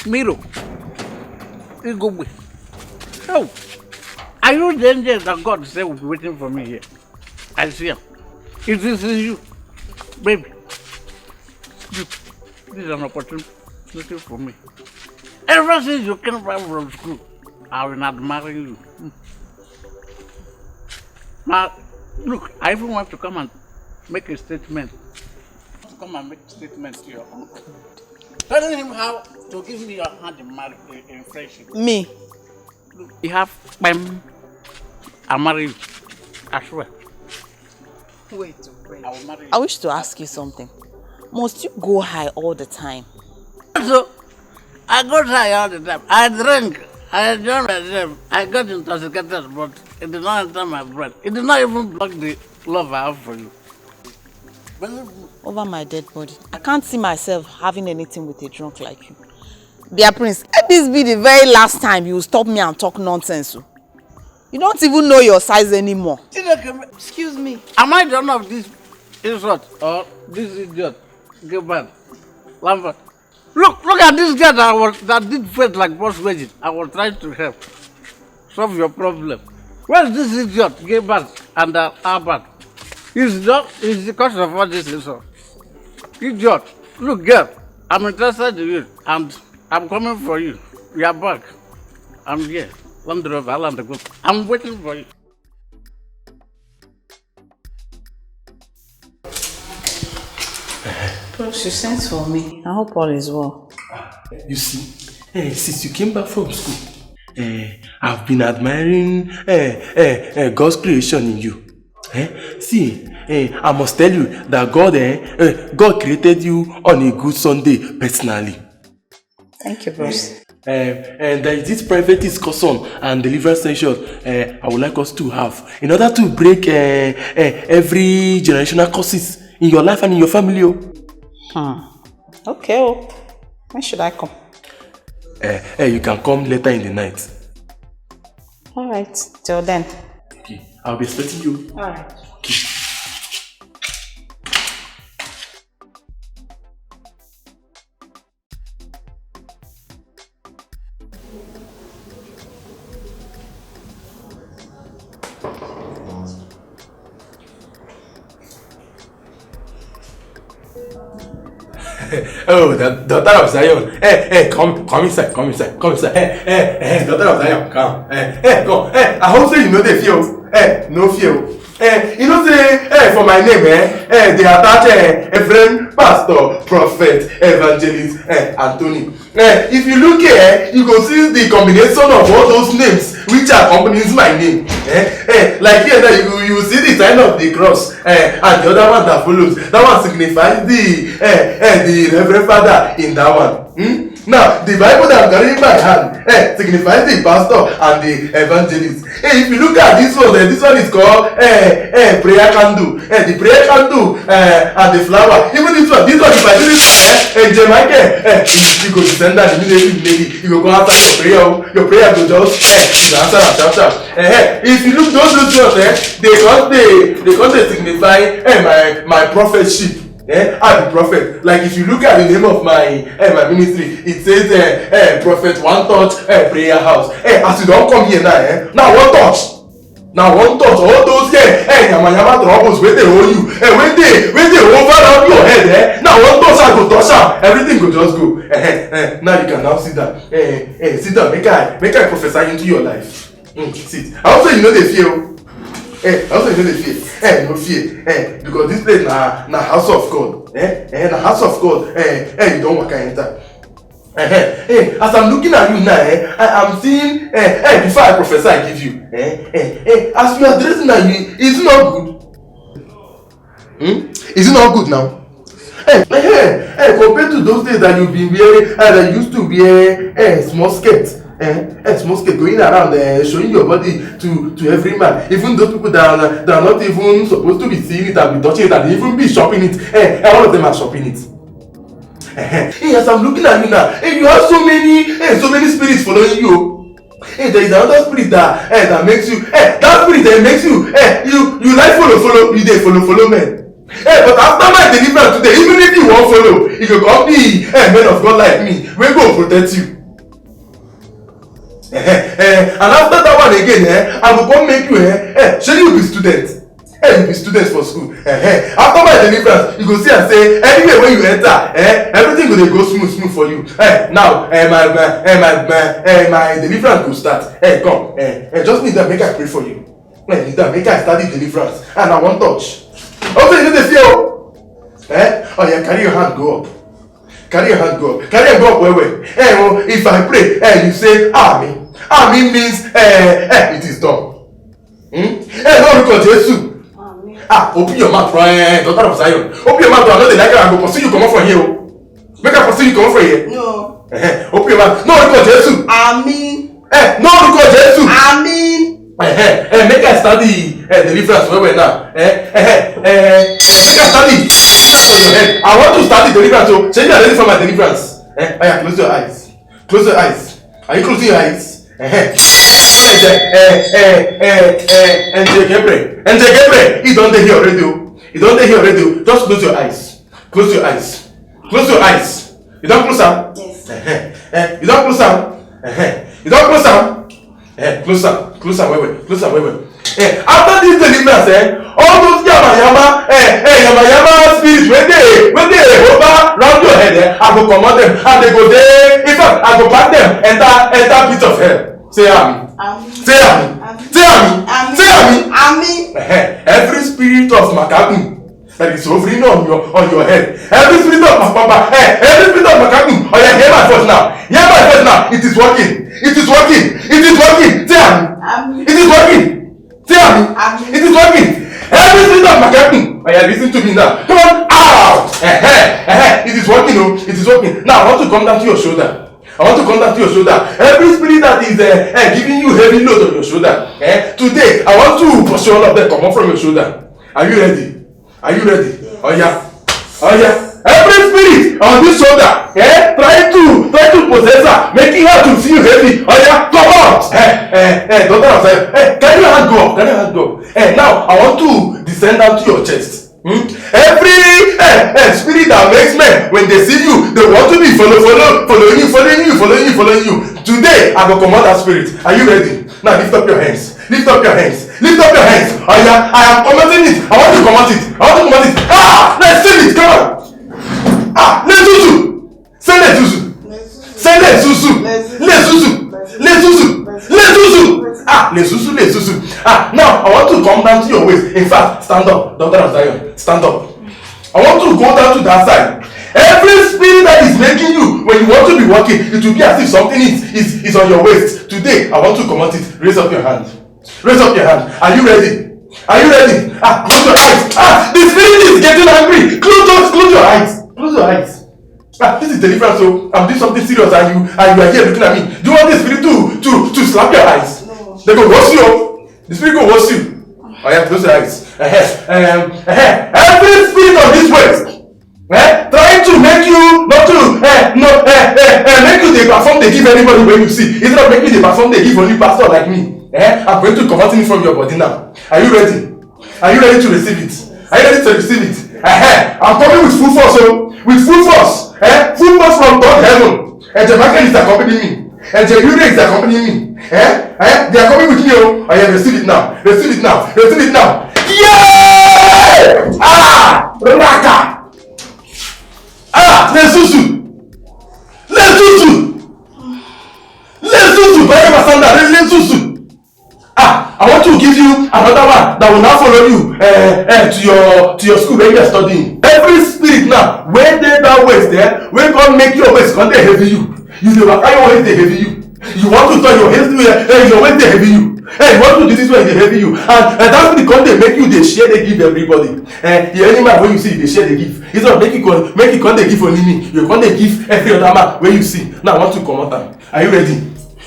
Miro, Igogbe. Oh, are you the angel that God said will be waiting for me here? I see him. It is you, baby. Look, this is an opportunity for me. Ever since you came back from school, I've been admiring you. Now, look, I even want to come and make a statement. To come and make a statement to your uncle. Telling him how to give me your hand in marriage, in friendship. Me. You have time. I'll marry you. I swear. Wait, wait. I will marry you. I wish to ask you something. Must you go high all the time? So, I got high all the time. I drink. I enjoy myself. I got intoxicated, but it did not enter my brain. It did not even block the love I have for you. Believe me. Over my dead body. I can't see myself having anything with a drunk like you. Dear Prince, let this be the very last time you stop me and talk nonsense. Oh. You don't even know your size anymore. Excuse me. Am I the owner of this insult or this idiot? Gilbert. Lambert. Look, look at this girl that was that did face like boss wedding. I was trying to help solve your problem. Where's this idiot? Gilbert and uh, Albert. It's not it's because of all this insult. Idiot. Look, girl, I'm interested in you and I'm coming for you. We are back. I'm here. Land Rover, Land Rover. I'm waiting for you. Bros, you sent for me. I hope all is well. You see, eh, since you came back from school, eh, I've been admiring eh, eh, eh, God's creation in you. Eh? See, eh, I must tell you that God, eh, eh, God created you on a good Sunday personally. Thank you, bros. Um, and there is this private discussion and deliverance session uh, I would like us to have in order to break uh, uh, every generational curses in your life and in your family. Oh. Hmm. Okay. Oh. When should I come? Uh, uh, you can come later in the night. All right, till then. Okay, I'll be expecting you. All right. Okay. Oh, the daughter of Zion. Hey, hey, come, come inside, come inside, come inside. Hey, hey, hey, daughter of Zion, come. Hey, hey, come. Hey, I hope say you no dey fear. Hey, no fear. Hey, you know say, hey, for my name, eh, hey, they attach, eh, Reverend Pastor, Prophet, Evangelist, eh, Anthony. Eh, if you look here, you go see the combination of all those names which accompanies my name. Eh, eh, like here now, you, you see the sign of the cross, eh, and the other one that follows. That one signifies the, eh, eh, the Reverend Father in that one. Hmm? Now, the Bible that I'm carrying in my hand, eh, signifies the pastor and the evangelist. Hey, if you look at this one, eh, this one is called, eh, eh, prayer candle. Eh, the prayer candle, eh, and the flower. Even this one, this one, if I do this one, eh, eh, J Michael, eh, you go descend that immediately, immediately. You go go answer your prayer. Oh. Your prayer go just, eh, you go answer am sharp sharp. Eh, eh, if you look those rituals, eh, they come dey, they come dey signify, eh, my, my prophetship. Eh, I be prophet. Like if you look at the name of my, eh, my ministry, it says, eh, eh, Prophet One Touch, eh, Prayer House. Eh, as you don come here now, eh, now one touch. Now one touch, all those, eh, eh, yama yama troubles wey dey hold you, eh, wey dey, wey dey over around your head, eh, now one touch I go touch am, everything go just go. Eh, eh, eh, now you can now sit down. Eh, eh, sit down, make I, make I prophesy into your life. Mm, sit. I hope say you no dey fear. Oh. Eh, I hope say you no dey fear. Eh, no fear. Eh, because this place na, na house of God. Eh, eh, na house of God. Eh, eh, you don waka enter. Eh, eh, eh, as I'm looking at you now, eh, I am seeing, eh, eh, before I prophesy give you. Eh, eh, eh, as you are dressing now, you, it's not good. Hmm? Is it not good now? Eh, eh, eh, eh, compared to those days that you been wearing, uh, that you used to wear, eh, small skirt, eh, eh, small skirt going around, eh, showing your body to, to every man, even those people that are, that are not even supposed to be seeing it and be touching it and even be shopping it, eh, eh, all of them are shopping it. Eh, eh, eh, as I'm looking at you now, eh, you have so many, eh, so many spirits following you. Hey, there is another spirit that, eh, that makes you, eh, that spirit that makes you, eh, you, you like follow, follow, you dey follow, follow men. Eh, but after my deliverance today, even if you won't follow, you go come be, eh, men of God like me. We go protect you. Eh, eh, eh, and after that one again, eh, I go come make you, eh, eh, show you be student. Hey, you be students for school. Eh, eh. After my deliverance, you go see and say, anywhere where you enter, eh, everything go dey go smooth, smooth for you. Eh, now, eh, my, my, eh, my, my, eh, my deliverance go start. Eh, come, eh, eh, just kneel down, make I pray for you. Eh, kneel down, make I start the deliverance. And I won't touch. Okay, you dey fear. Oh. Eh? Oh, yeah, carry your hand, go up. Carry your hand, go up. Carry your hand, go up, well, well. Eh, oh, if I pray, eh, you say, Amen. Amen means, eh, eh, it is done. Hmm? Eh, no, look at Jesus. Ah, open your mouth, right? Daughter of Zion. Open your mouth, I know the like I go pursue you, come up from here. Oh. Make I pursue you, come up from here. No. Eh, open your mouth. No, look at Jesus. Amen. Eh, no, look at Jesus. Amen. Eh, eh, eh, make I study, eh, deliverance well, well now. Eh, eh, eh, eh, make I study. Deliverance on your head. I want to study deliverance. So, say you are ready for my deliverance. Eh, oh yeah, close your eyes. Close your eyes. Are you closing your eyes? Eh, eh. Angel Gabriel. Angel Gabriel. He don dey here already. Oh. He don dey here already. Oh. Just close your eyes. Close your eyes. Close your eyes. You don close am? Yes. Eh, eh. You don close am? Eh, eh. You don close am? Eh, close am. Close am well well. Close am well well. Eh, after this deliverance, eh, all those yama yama, eh, eh, yama yama spirit wey dey, wey dey hover round your head, eh, I go comot them and they go dey. In fact, I go pack them enter, enter pit of hell. Say amen. Amen. Say amen. Amen. Say amen. Amen. Say amen. Amen. Eh, eh. Every spirit of makagun that is hovering on your, on your head. Every spirit of mapapa, eh, every spirit of makagun, oh yeah, hear my voice now. Hear my voice now. It is working. It is working. It is working. Say amen. Amen. It is working. Say amen. Amen. It is working. Every spirit of makagun, oh yeah, listen to me now. Come on, out. Eh, eh, eh, eh. It is working. Oh, it is working. Now I want to come down to your shoulder. I want to come down to your shoulder. Every spirit that is, eh, eh, giving you heavy load on your shoulder, eh, today I want to pursue all of them, come off from your shoulder. Are you ready? Are you ready? Yes. Oh yeah. Oh yeah. Every spirit on this shoulder, eh, try to, try to possess her, making her to feel heavy. Oh yeah, come out. Eh, Eh, eh, daughter of Zion, eh, carry your hand go up, carry your hand go up. Eh, now I want to descend down to your chest. Hmm? Every eh, eh, spirit that makes men, when they see you, they want to be follow, follow, following you, following you, following you, following you. Today, I go comot that spirit. Are you ready? Now lift up your hands. Lift up your hands. Lift up your hands. Oh yeah, I am commanding it. I want to command it. I want to command it. Ah, let's see it. Come on. Ah, let's do. Say Lezuzu. Say Lezuzu. Lezuzu. Lezuzu. Lezuzu. Ah, Lezuzu, Lezuzu. Ah, now I want to come down to your waist. In fact, stand up, daughter of Zion. Stand up. I want to go down to that side. Every spirit that is making you, when you want to be walking, it will be as if something is, is, is on your waist. Today, I want to command it. Raise up your hand. Raise up your hand. Are you ready? Are you ready? Ah, close your eyes. Ah, the spirit is getting angry. Close those, close your eyes. Close your eyes. Ah, this is deliverance, so I'm doing something serious and you and you are here looking at me. Do you want the spirit to to to slap your eyes? No. They go roast you. The spirit go roast you. Oh yeah, close your eyes. Uh-huh. Um, uh-huh. Every spirit of this world, eh, trying to make you not to eh, no, eh, eh, eh, make you dey perform dey give anybody wey you see. Instead of make you dey perform dey give only pastor like me. Eh, I'm going to comot it from your body now. Are you ready? Are you ready to receive it? Are you ready to receive it? Eh, eh, I'm coming with full force, oh, with full force. Eh, full force from God heaven. Angel Michael is accompanying me. Angel Uriel is accompanying me. Eh, eh, they are coming with me, oh. I am receive it now. Receive it now. Receive it now. Yeah! Ah! Raka! Ah! Lezuzu! Lezuzu! Lezuzu! Baya Masanda! Lezuzu! Ah, I want to give you another one that will now follow you eh, eh, to your to your school where you are studying. Every spirit now, where they that waist there, where God make your waist come they heavy you. You dey waka your waist they heavy you. You want to turn your waist eh, your waist they heavy you. Eh, you want to do this way they heavy you. And, and that's the come they make you they share they give everybody. Eh, the animal when you see they share they give. It's not make you come make you come they give only me. You come they give every other man when you see. Now I want to come out. Are you ready?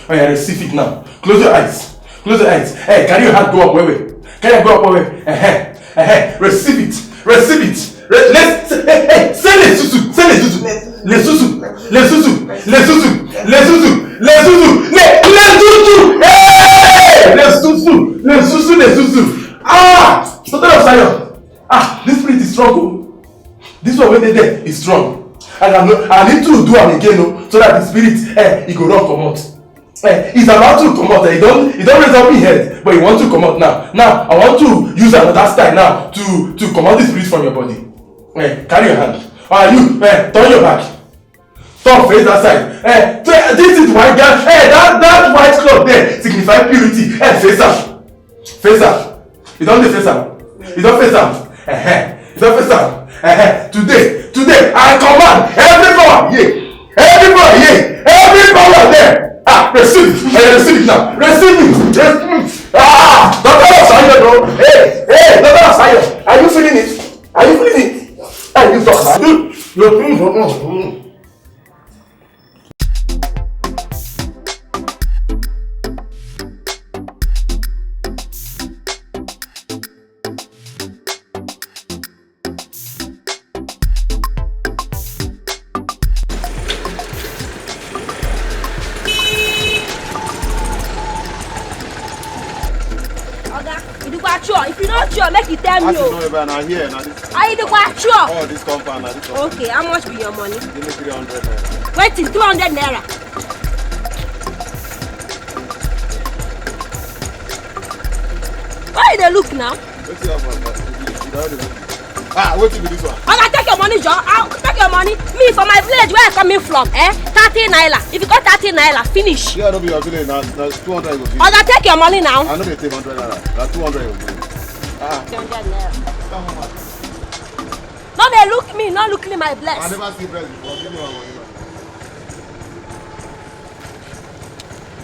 Oh yeah, receive it now. Close your eyes. Close your eyes. Hey, carry your hand go up, wait, wait. Carry your hand go up, wait, wait. Uh-huh. Uh-huh. Receive it. Receive it. Re- let's say, hey, hey, say Lezuzu. Say Lezuzu. Lezuzu. Lezuzu. Lezuzu. Lezuzu. Lezuzu. Le- Lezuzu. Hey! Lezuzu. Lezuzu. Lezuzu. Ah! Daughter of Zion. Ah, this spirit is strong. Oh. This one wey dey there is strong. And I, know, I need to do am again, oh, so that the spirit eh, e go run comot. Eh, he's about to comot. Eh, he don he don raise up him head, but he want to comot now. Now I want to use another style now to to comot the spirit from your body. Eh, carry your hand. Ah, you eh, turn your back. Turn face that side. Eh, so, eh, this is white girl. Eh, that that white cloth there signify purity. Eh, face am. Face am. You don dey face am. You don face am. Eh, eh. You don face am. Eh, eh. Today, today I command every power here. Every power here. Every power there. Ah, receive it. Eh, receive it now. Receive it. Receive it. Ah, daughter of Zion, oh. Hey, hey, daughter of Zion. Are you feeling it? Are you feeling it? Are you talking? You, you, you, you, you. Oga, you do kwa sure. If you no sure, make you tell me. Ask you o. Know about na here na this. Are you the kwa sure? Oh, this compound na this compound. Okay, how much be your money? Give me three hundred naira. Wetin, two hundred naira? Why you dey look now? Wetin happen? You don dey look. Ah, wetin be this one? Oga, take your money, John. Ah, take your money. Me, for my village where I coming from, eh? Thirty naira. If you got thirty naira, finish. Yeah, no be your village. Na, na two hundred you go give. Oga, take your money now. I no dey take hundred naira. Na two hundred you go give. Ah. Two hundred naira. No dey look me, no look me my bless. I never see bless before. Give me my money now.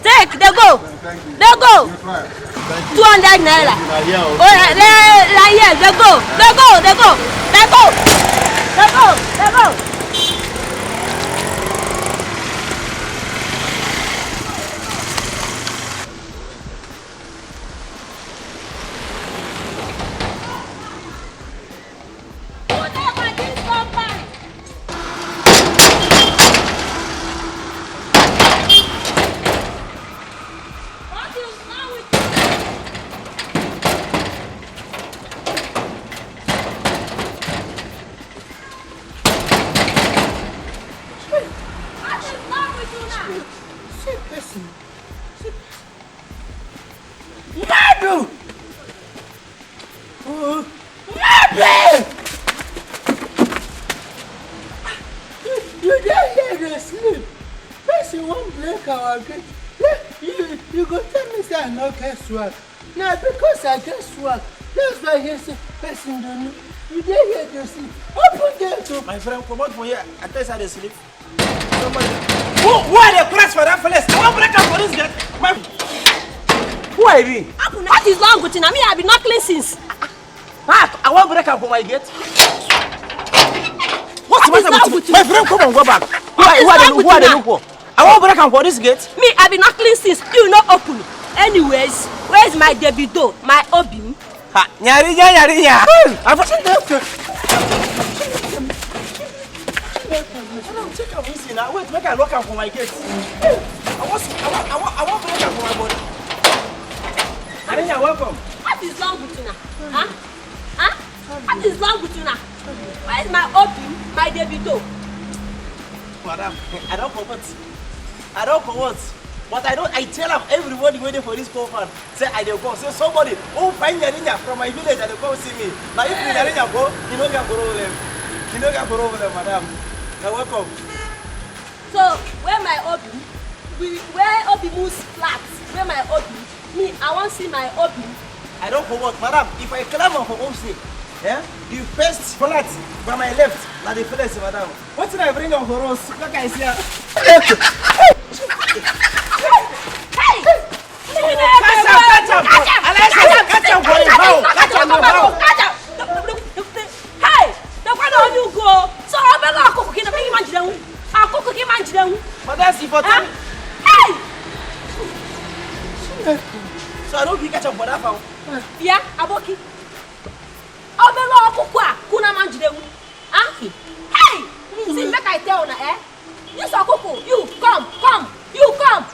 Take, dey go. Thank you. Dey go. You try. Thank you. Two hundred naira. Thank you. Na here, oh. Oh, yeah, yeah, yeah, yeah, dey go. Dey go, dey go. Dey go. Dey go, dey go. dey sleep. Person wan break our gate. Yeah, you, you go tell me say I no get swag. Na because I get swag. That's why he say person don't know. You dey here dey sleep. Open gate o. My friend, comot for here. I tell you say I dey sleep. Somebody. Who, who are the crash for that place? I wan break am for this gate. My, who I be? What is wrong with you? Na me I be knocking since. Back, I wan break am for my gate. What's the matter with you? My friend, come and go back. Who are, who are they look for? I wan break am for this gate. Me, I be knocking since you no open. Anyways, where's my Davido, my Obim? Ha, nyarinya, nyarinya. I wan check am easy now. Wait, make I lock am for my gate. I wan, I wan, I wan, I wan break am for my body. Nyarinya, welcome. What is wrong with you now? Huh? Huh? What is wrong with you now? Where is my Obi, my Davido? Madam, I don't comot. I don't comot. But I don't. I tell am everybody wey dey for this compound say I dey go. Say somebody who find Nyarinya from my village, I dey go see me. Now if you Nyarinya go, you no get problem. You no get problem, madam. You're welcome. So where my Obi? We, where Obi moves flat? Where my Obi? Me, I wan see my Obi. I don't comot, madam. If I climb am for upstairs, eh? The first flat by my left, na the place, madam. Wetin I bring am for us? Make I see am. Hey! Catch am, catch am. Catch am. Catch am for him. How? Catch am for how? Catch am. Hey! The one on you go. So obere ọkụkọ gị na ị ma njide nwu. Ọkụkọ gị ma njide nwu. Madam, see for time. Hey! So I don't fit catch am for that fowl. Yeah, aboki. Obere ọkụkọ a, kuna ma njide nwu. Ah? Hey! See, make I tell una, eh? This ọkụkọ, you come, come, you come,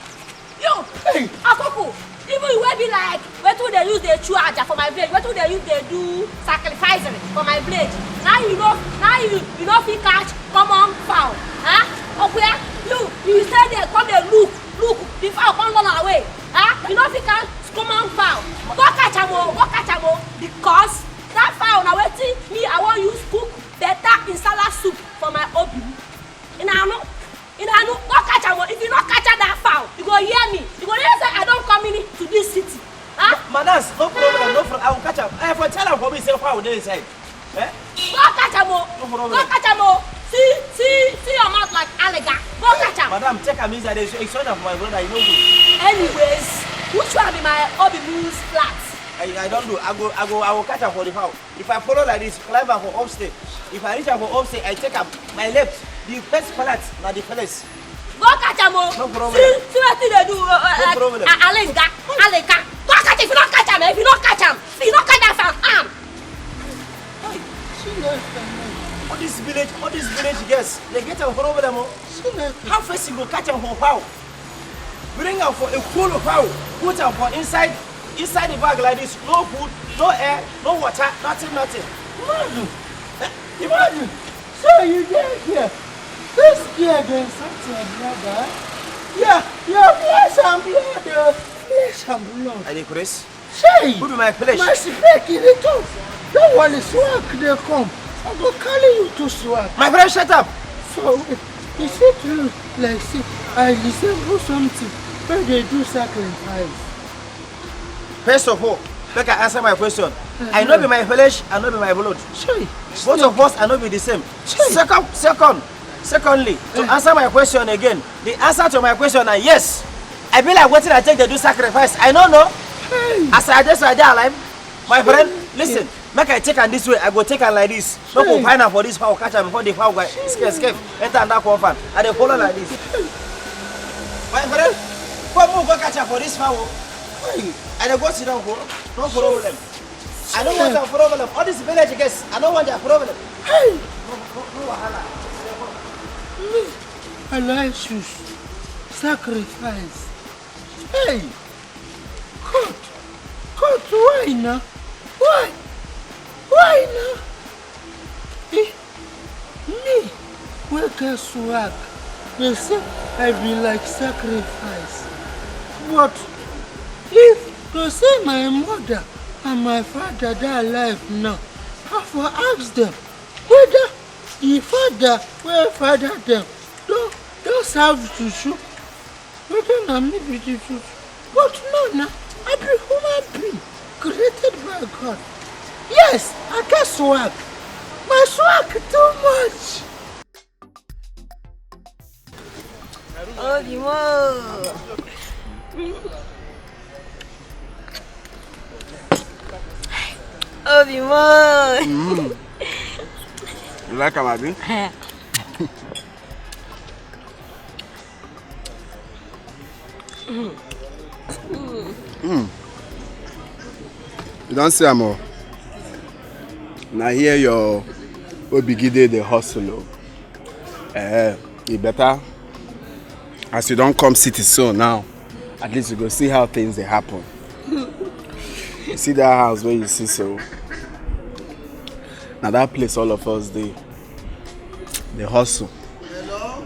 you. Hey! Ọkụkọ, even you wey be like wetin dey use dey chew aja for my village, wetin dey use dey do sacrifice for my village. Now you know, now you, you no fit catch common fowl. Huh? Okuya, you, you stay there, come dey look, look, the fowl come run away. Huh? You no fit catch common fowl. Go catch am o, go catch am o, because that fowl na wetin me I wan use cook better insala soup for my obi. Una know, una know, go catch am o. If you no catch that fowl, you go hear me. You go hear say I don come in to this city. Huh? Madam, no problem, no problem. I will catch am. I for tell am for me say fowl dey inside. Eh? Go catch am o. No problem. Go catch am o. See, see, see your mouth like alligator. Go catch am. Madam, take am easy. I dey show am for my brother. You know good. Anyways, which one be my obi moves flat? I, I don't do. I go, I go, I will catch am for the fowl. If I follow like this, climb am for upstairs. If I reach am for upstairs, I take am. My left, the first flat, na the place. Go catch am o. No problem. See, see wetin dey do. Uh, uh, no problem. Uh, Alenga, Alenga. Go catch, if you no catch am, eh, if you no catch am, if you no catch that fowl, am. Hey, all this village, all this village girls, they get a problem o. How person go catch am for fowl? Bring am for a full fowl, put am for inside, inside the bag like this. No food, no air, no water, nothing, nothing. Imagine. Eh? Imagine. So you dey here. This girl dey insult your brother. Yeah, yeah, flesh and blood o. Flesh and blood. I dey craze. Shey! Who be my flesh? My spec e dey talk. Don't worry, swag dey come. I go carry you to swag. My friend, shut up! So, wait, e see true like say I resemble something wey dey do sacrifice. First of all, make I answer my question. I no be my flesh, I no be my blood. Shey! Both of us, I no be the same. Shey! Second, second, secondly, to answer my question again, the answer to my question na yes. I be like wetin I take dey do sacrifice. I no know. Hey! As I dey so, I dey alive. My friend, listen. Make I take am this way. I go take am like this. No go find am for this fowl. Catch am before the fowl go escape, escape. Enter under compound. I dey follow like this. My friend, come move, go catch am for this fowl. Hey! I dey go sit down for. No problem. I no want a problem. All these village girls, I no want their problem. Hey! No, no, no wahala. Me, Aloysius, sacrifice. Hey! God, God, why na? Why? Why na? Eh, me wey get swag, dey say I be like sacrifice. But if to say my mother and my father dey alive now, I for ask them whether the father wey father them don Serve juju. Whether na me be the juju. But no, na I be human being created by God. Yes, I get swag. My swag too much. Obi mo. Obi mo. Mm. You like am, abi? Mm. You don see am o. Na here your Obigide dey hustle o. Eh, e better as you don come city so now. At least you go see how things dey happen. You see that house wey you see so? Na that place all of us dey. Dey hustle.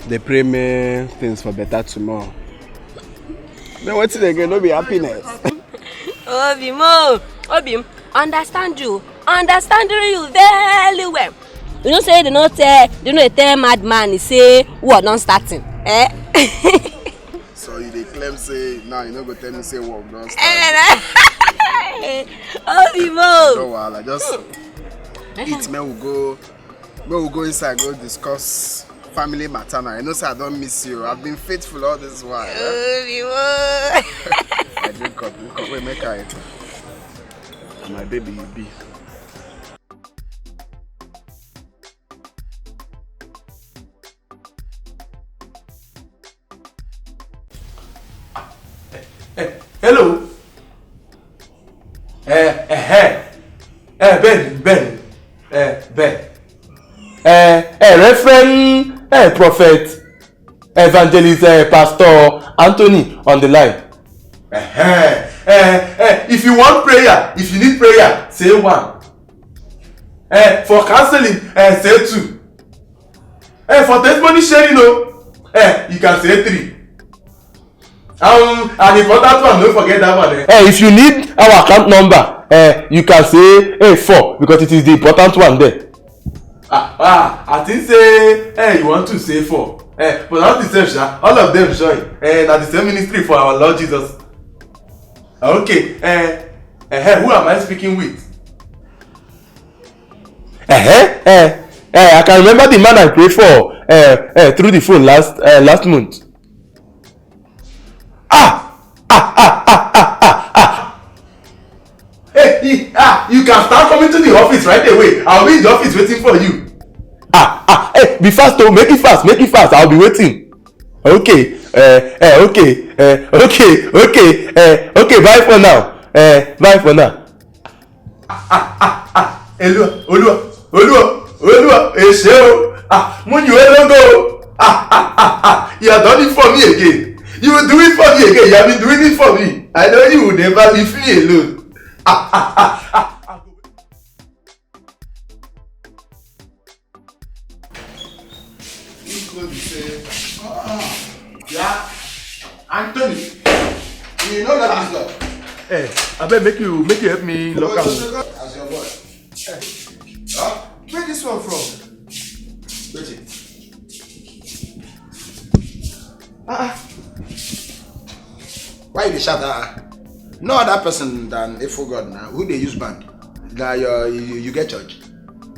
Dey pray make things for better tomorrow. Then wetin again? No be happiness. Obi mo, Obi, understand you, understand you very well. You know say they no tell, they no tell madman say war don starting. Eh? So you dey claim say now you no go tell me say work don start? Eh, na- Obi mo. No wahala, just eat, make we go, make we go inside go discuss family matter now. You know say I don miss you. I've been faithful all this while. Eh? Obi mo. I drink up, drink up. Wait, make I. My baby, you be. Eh, hello. Eh, eh, eh. Eh, Ben, Ben. Eh, Ben. Eh, eh, Reverend, eh, Prophet, Evangelist, eh, Pastor Anthony on the line. Eh, eh, eh, eh, if you want prayer, if you need prayer, say one. Eh, for counseling, eh, say two. Eh, for testimony sharing, oh, eh, you can say three. Um, an important one, don't forget that one. Eh. Eh, if you need our account number, eh, you can say, eh, four, because it is the important one there. Ah, ah, I think say, eh, you want to say four. Eh, but not the same, sha. All of them join. Eh, na the same ministry for our Lord Jesus. Okay, eh, eh, eh, who am I speaking with? Eh, eh, eh, eh, I can remember the man I prayed for, eh, eh, through the phone last, eh, last month. Ah, ah, ah, ah, ah, ah, ah. Hey, he, ah, you can start coming to the office right away. I'll be in the office waiting for you. Ah, ah, hey, be fast, oh, make it fast, make it fast. I'll be waiting. Okay, eh, eh, okay, eh, okay, okay, eh, okay, bye for now. Eh, bye for now. Ah, ah, ah, ah. Olúwa, Olúwa, Olúwa, Olúwa, ẹ ṣé o. Ah, mo yìn ẹ́ lógo o. Ah, ah, ah, ah. You have done it for me again. You will do it for me again. You have been doing it for me. I know you will never leave me alone. Ah, ah, ah, ah. If no be say, ah, yeah, Anthony, you know that is not. Eh, abeg, make you, make you help me lock am. As your boy. Eh. Huh? Where this one from? Wetin? Ah, ah. Why you dey shout? Ah, ah. No other person than Ifo God na. Who dey use band? Na your, you, you get church?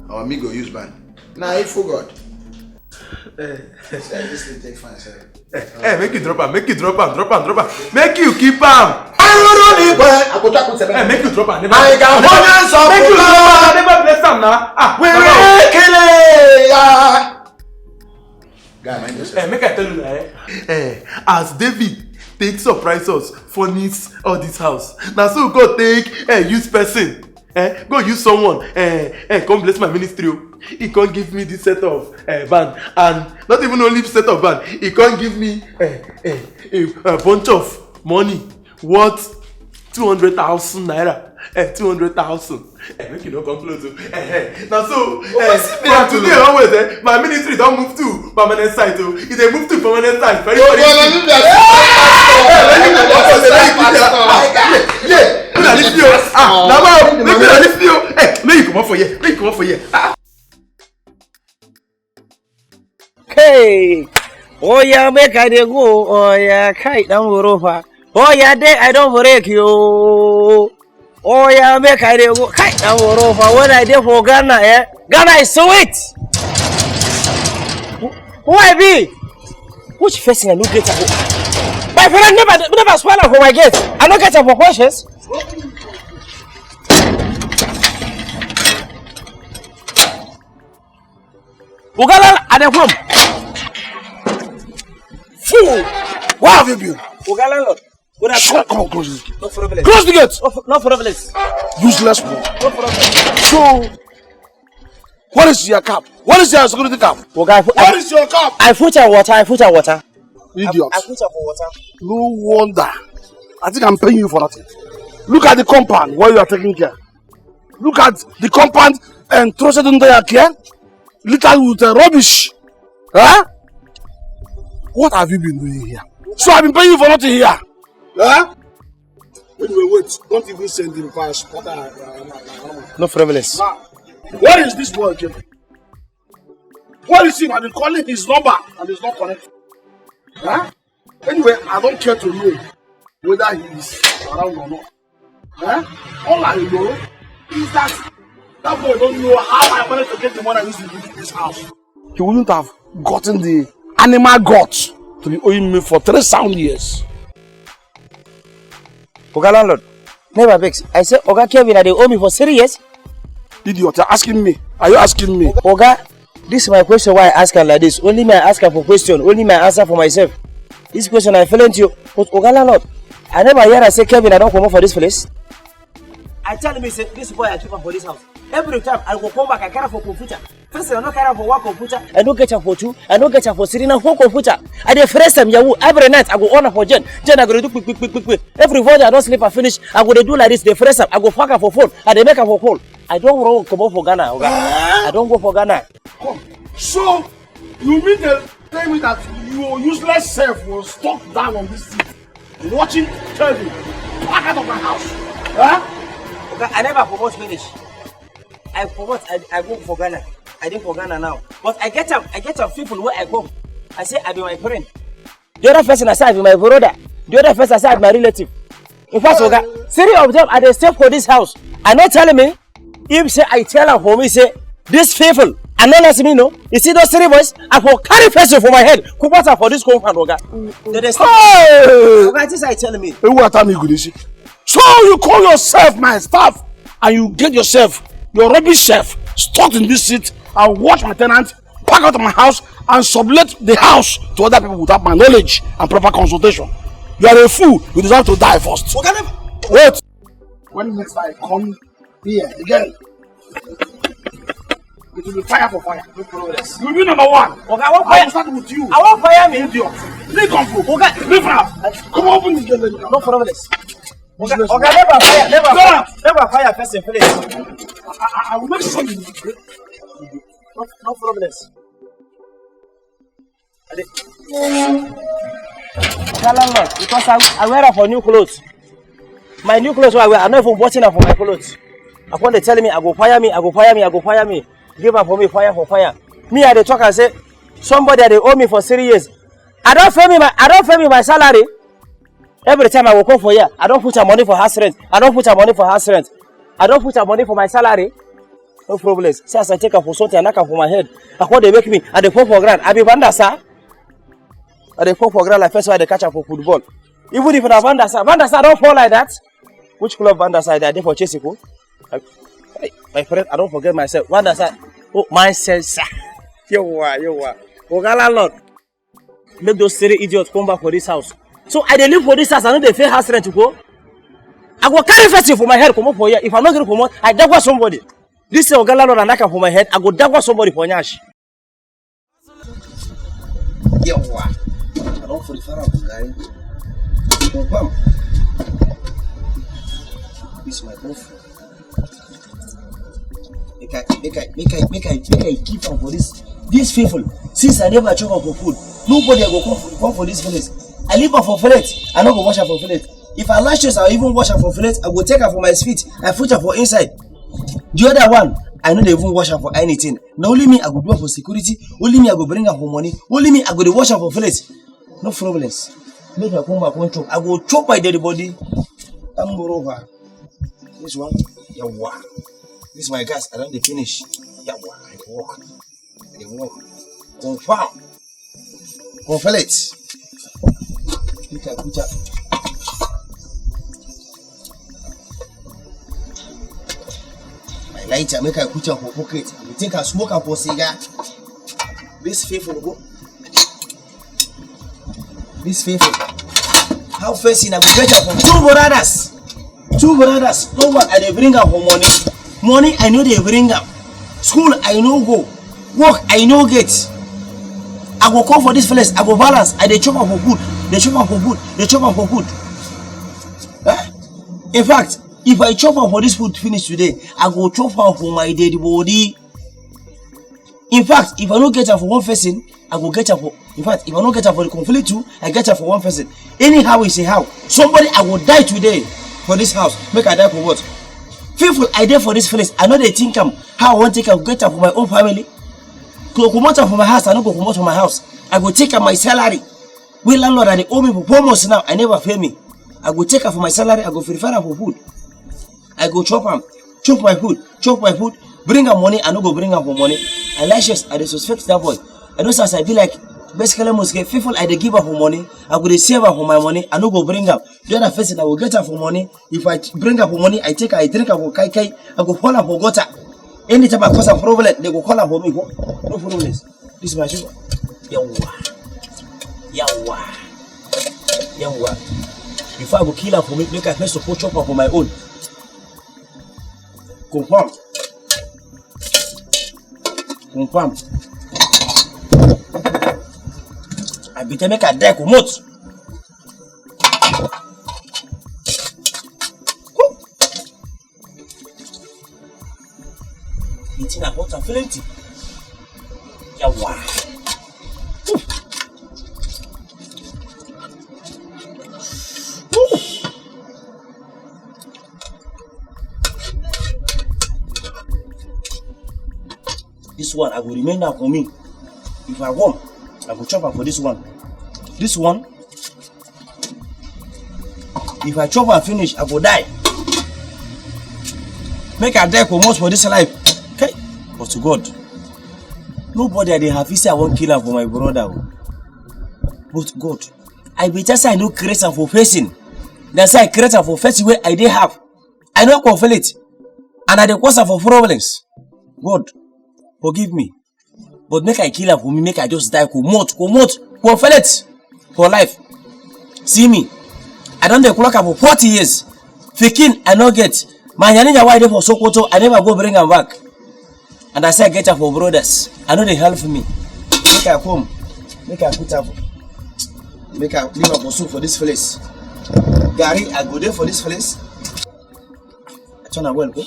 Or me go use band? Na Ifo God. Eh. Sef, this thing take fine, sef. Eh, eh, make you drop am, make you drop am, drop am, drop am. Make you keep am. Arụrụ n'igwe, akwụcha akwụcha. Eh, make you drop am. Never, anyị ga-ahụ onye nsọ, make you drop am. Never bless am na. Ah, were ekele ya. Guy, mind yourself. Eh, make I tell you, eh? Eh, as David take surprise us, furnish all this house, na so God take, eh, use person. Eh, go use someone, eh, eh, come bless my ministry o. He come give me this set of, eh, band, and not even only set of band, he come give me, eh, eh, a, a bunch of money worth two hundred thousand naira. Eh, two hundred thousand. Eh, make you no come close o. Eh, eh. Na so, eh, from today onwards, eh, my ministry don move to permanent site o. E dey move to permanent site. Very, very soon. Eh, very good. Yeah, yeah. Make una leave me o. Ah, na wa o. Make una leave me o. Eh, make you comot for here. Make you comot for here. Ah. Hey! Oh yeah, make I dey go. Oh yeah, kai dan worofa. Oh yeah, dey I don break you. Oh yeah, make I dey go. Kai dan worofa. When I dey for Ghana, eh? Ghana is sweet. Who I be? Which person I no get am? My friend never never spoil am for my gate. I no get am for conscience. Oga Lal, I dey come. Fool! Where have you been? Oga Landlord, una Shut come on, close this gate. No problem. Close the gate! No, no problem. Useless one. No problem. So, what is your cap? What is your security cap? Oga, I put, What I, is your cap? I put am water, I put am water. Idiot. I, I put am for water. No wonder. I think I'm paying you for nothing. Look at the compound where you are taking care. Look at the compound and trusted under your care. Littered with uh, rubbish. Huh? What have you been doing here? So I've been paying you for nothing here. Huh? Anyway, wait. Don't even send him pass. What are, uh, uh, uh, No frivolous. Now, where is this boy again? Where is him? I've been calling his number and he's not connecting. Huh? Anyway, I don't care to know whether he is around or not. Huh? All I know is that that boy don't know how I managed to get the money I used to give to this house. He wouldn't have gotten the animal guts to be owing me for three sound years. Oga Landlord, never vex. I say, Oga Kevin, I dey owe me for three years. Idiot, you're asking me. Are you asking me? Oga, this is my question why I ask am like this. Only me I ask am for question. Only me I answer for myself. This question I feel into you. But Oga Landlord, I never hear I say Kevin, I don't come up for this place. I tell me say this boy I keep am for this house. Every time I go come back, I carry am for computer. First, I no carry am for one computer. I no get am for two. I no get am for three. Now four computer. I dey press am yahoo. Every night I go on am for Jen. Jen I go dey do quick, quick, quick, quick, quick. Every morning I don sleep and finish. I go dey do like this, dey press am. I go pack am for phone. I dey make am for call. I don run comot for Ghana, Oga. I don go for Ghana. Come. So, you mean to tell me that your useless self was stuck down on this seat watching Kevin pack out of my house? Huh? Oga, I never comot finish. I comot, I, I go for Ghana. I dey for Ghana now. But I get am, I get am people wey I come. I say I be my friend. The other person I say I be my brother. The other person I say I be my relative. In fact, Oga, three of them I dey stay for this house. I no tell me. If say I tell am for me say this people, I no let me know. You see those three boys, I for carry person for my head. Comot am for this compound, Oga. They dey stay. Hey! Oga, this I tell me. Ewu ata mi gude shi. So you call yourself my staff and you get yourself, your rubbish self, stuck in this seat and watch my tenant pack out of my house and sublet the house to other people without my knowledge and proper consultation. You are a fool. You deserve to die first. Oga, never. Wait. When next I come here again, it will be fire for fire. No problem. You be number one. Oga, I wan I fire. Will start with you. I wan fire me. Idiot. Leave am go. Oga. Leave am. Come on, open this gate. Let me out. No problem. Oga, Oga, never fire, never fire, never fire person, please. I, I, I will make sure you regret. No, no problem. I dey. Oga Landlord, because I, I wear am for new clothes. My new clothes wey I wear, I no even button am for my clothes. I come dey tell me, I go fire me, I go fire me, I go fire me. Give am for me, fire for fire. Me, I dey talk and say, somebody I dey owe me for three years. I don pay me my, I don pay me my salary. Every time I go come for here, I don put am money for house rent. I don put am money for house rent. I don put am money for my salary. No problem. See as I take am for something, I knock am for my head. I come dey make me, I dey fall for ground. I be bandasa. I dey fall for ground like person wey dey catch am for football. Even if na bandasa, bandasa don fall like that. Which club bandasa I dey? I dey for Chelsea, ko? I, hey, my friend, I don forget myself. Bandasa. Oh, my sense. Yowa, yowa. Oga Landlord. Make those three idiots come back for this house. So I dey live for this house, I no dey pay house rent, ko? I go carry person for my head, comot for here. If I no gree comot, I dagwa somebody. This thing, Oga Landlord, I knock am for my head, I go dagwa somebody for nyash. Yawa. I don for the fire, guy. Bam. This my boyfriend. Make I, make I, make I, make I, make I keep am for this, these people. Since I never chop am for food, nobody I go come for, come for this village. I leave am for flat. I no go wash am for flat. If I lash, I even wash am for flat. I go take am for my feet. I put am for inside. The other one, I no dey even wash am for anything. Na only me I go do am for security. Only me I go bring am for money. Only me I go dey wash am for village. No problems. Make I come back, come chop. I go chop my dead body. Tamborova. This one, yawa. This my gas. I don dey finish. Yawa. I dey work. I dey work. Confirm. Confirm it. Make I put am. My lighter, make I put am for pocket. I go take am smoke am for cigar. This faithful go. This faithful. How first thing I go get am from two brothers? Two brothers. No one I dey bring am for money. Money I no dey bring am. School I no go. Work I no get. I go come for this place. I go balance. I dey chop am for food. Dey chop am for food. Dey chop am for food. Eh? In fact, if I chop am for this food finish today, I go chop am for my dead body. In fact, if I no get am for one person, I go get am for. In fact, if I no get am for the conflict too, I get am for one person. Anyhow, it's a how. Somebody I go die today for this house. Make I die for what? People I dey for this place. I no dey think am how I wan take am get am for my own family. Go comot am for my house. I no go comot for my house. I go take am my salary. Wey landlord I dey owe me for four months now. I never pay me. I go take am for my salary. I go prepare am for food. I go chop am, chop my food, chop my food, bring am money, I no go bring am for money. I licentious, I dey suspect that boy. I know as I be like, basically must get people I dey give am for money, I go dey save am for my money, I no go bring am. The other person I go get am for money. If I bring am for money, I take am, I drink am for kai kai, I go fall am for gutter. Anytime I cause a problem, they go call am for me. No problems. This is my sugar. Yawa. Yawa. Yawa. Before I go kill am for me, make I first support chop am for my own. Confirm. Confirm. I be tell make I die comot. The thing I bought am plenty. Yawa. This one I go remain am for me. If I warm, I go chop am for this one. This one, if I chop am finish, I go die. Make I die comot for this life. Okay? But to God, nobody I dey happy say I wan kill am for my brother o. But God, I be just say I no create am for person. Na say I create am for person wey I dey have. I no conflict. And I dey cause am for problems. God, forgive me. But make I kill am for me, make I just die comot, comot, conflict for life. See me, I don dey clock am for forty years. Pikin I no get. My yaninya wey I dey for Sokoto, I never go bring am back. And I say I get am for brothers. I no dey help me. Make I come, make I put am, make I leave am for soup for this place. Garri, I go dey for this place. I turn am well, go.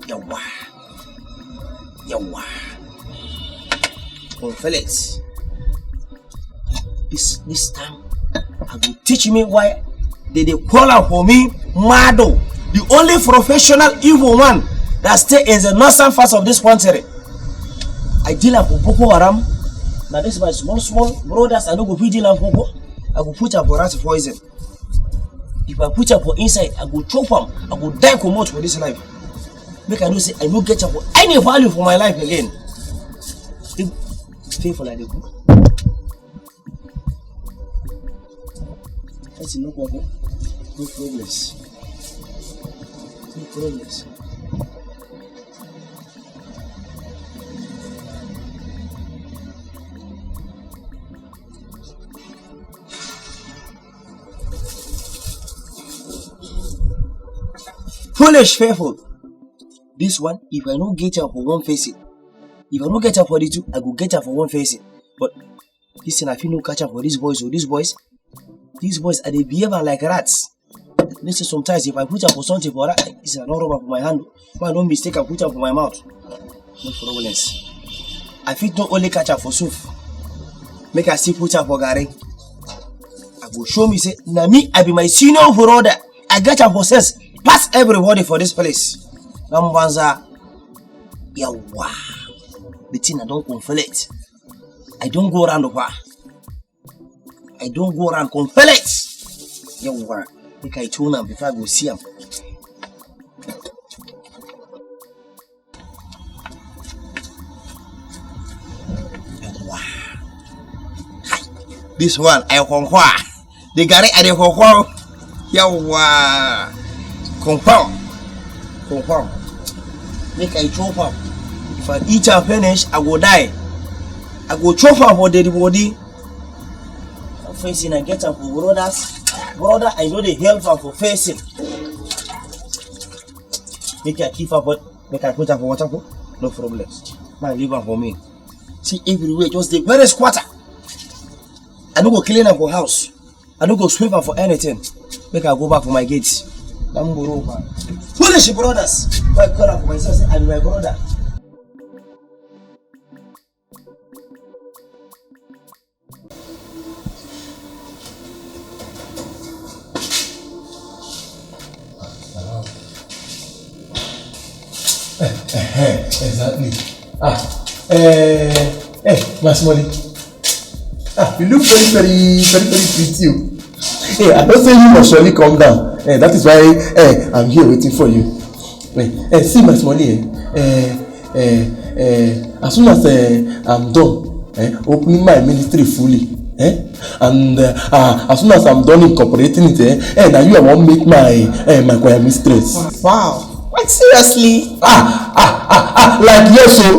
Yawa. Yawa. Conflict. This, this time, I go teach me why they dey call am for me Mado, the only professional evil one that stay in the northern part of this country. I deal am for Boko Haram. Now this my small, small brothers, I no go fit deal am for go. I go put am for rat poison. If I put am for inside, I go chop am. I go die comot for this life. Make I know say I no get am for any value for my life again. If, stay for like the book. That's no problem. No problems. No problems. Foolish people. This one, if I no get am for one person, if I no get am for the two, I go get am for one person. But this thing, I fit no catch am for these boys. So these boys, these boys, I dey behave am like rats. This is sometimes if I put am for something for rat, this I don rub am for my hand. If I don mistake, I put am for my mouth. No problems. I fit no only catch am for soup. Make I still put am for garri. I go show me say na me, I be my senior brother. I get am for sense pass everybody for this place. Nambanza. Yawa. The thing I don confess. I don go round over. I don go round confess. Yawa. Make I tune am before I go see am. Yawa. This one, I confirm. The garri, I dey confirm. Yawa. Confirm. Confirm. Make I chop am. If I eat am finish, I go die. I go chop am for dead body. Facing, I get am for brothers. Brother, I know they help am for facing. Make I keep am, but make I put am for water, go. No problem. Man, leave am for me. See, everywhere just dey very squatter. I no go clean am for house. I no go sweep am for anything. Make I go back for my gates. Damburu man. Foolish brothers. Why call am for myself? Say I be my brother. Eh, eh, eh, exactly. Ah, eh, eh, my smallie. Ah, you look very, very, very, very pretty. Oh. Hey, I don't say you must surely come down. Eh, that is why, eh, I'm here waiting for you. Eh, eh, see, my smallie. Eh, eh, eh, eh, as soon as, eh, I'm done, eh, opening my ministry fully, eh, and, uh, uh, as soon as I'm done incorporating it, eh, eh, now you I won't make my, eh, my choir mistress. Wow. Like, seriously? Ah, ah, ah, ah, like, yes, so,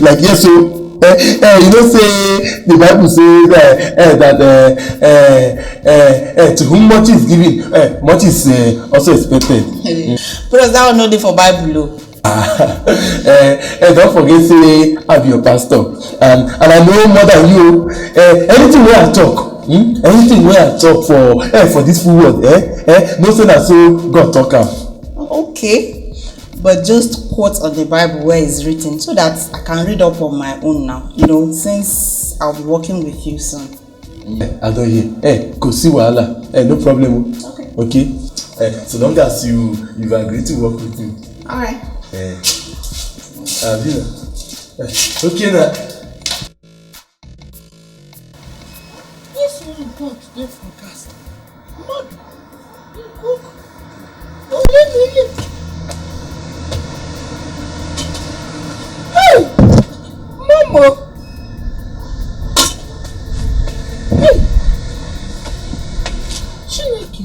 like, yes, so. Eh, eh, you know say the Bible says, eh, eh, that, eh, eh, eh, eh, to whom much is given, eh, much is, eh, also expected. Hey. Brothers, that one no dey for Bible, o. Eh, eh, don't forget say I be your pastor, and, and I know more than you. Eh, anything wey I talk, hmm? Anything wey I talk for, eh, for this full world, eh, eh, no say na so God talk am. Okay, but just quote on the Bible where it's written so that I can read up on my own now, you know, since I'll be working with you soon. Eh, I don hear. Eh, kò sí wàhálà. Eh, no problem. Okay. Okay. Eh, so long as you, you've agreed to work with me. All right. Eh, Abina. Eh, okay now. This one pot dey for gas. Mad. Cook. Don't let me live. Hey! Mama! Hey! Chineke,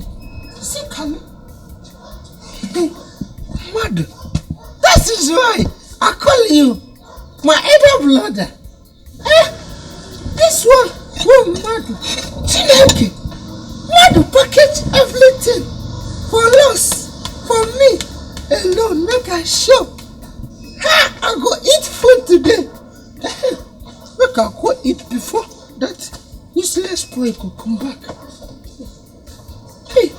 see Kanu. Hey, mad. That is why I call you my elder brother. Eh, this one, oh, mad. Chineke, mad package everything for us, for me alone. Make I show how I go eat food today. Make I go eat before that useless boy go come back. Hey,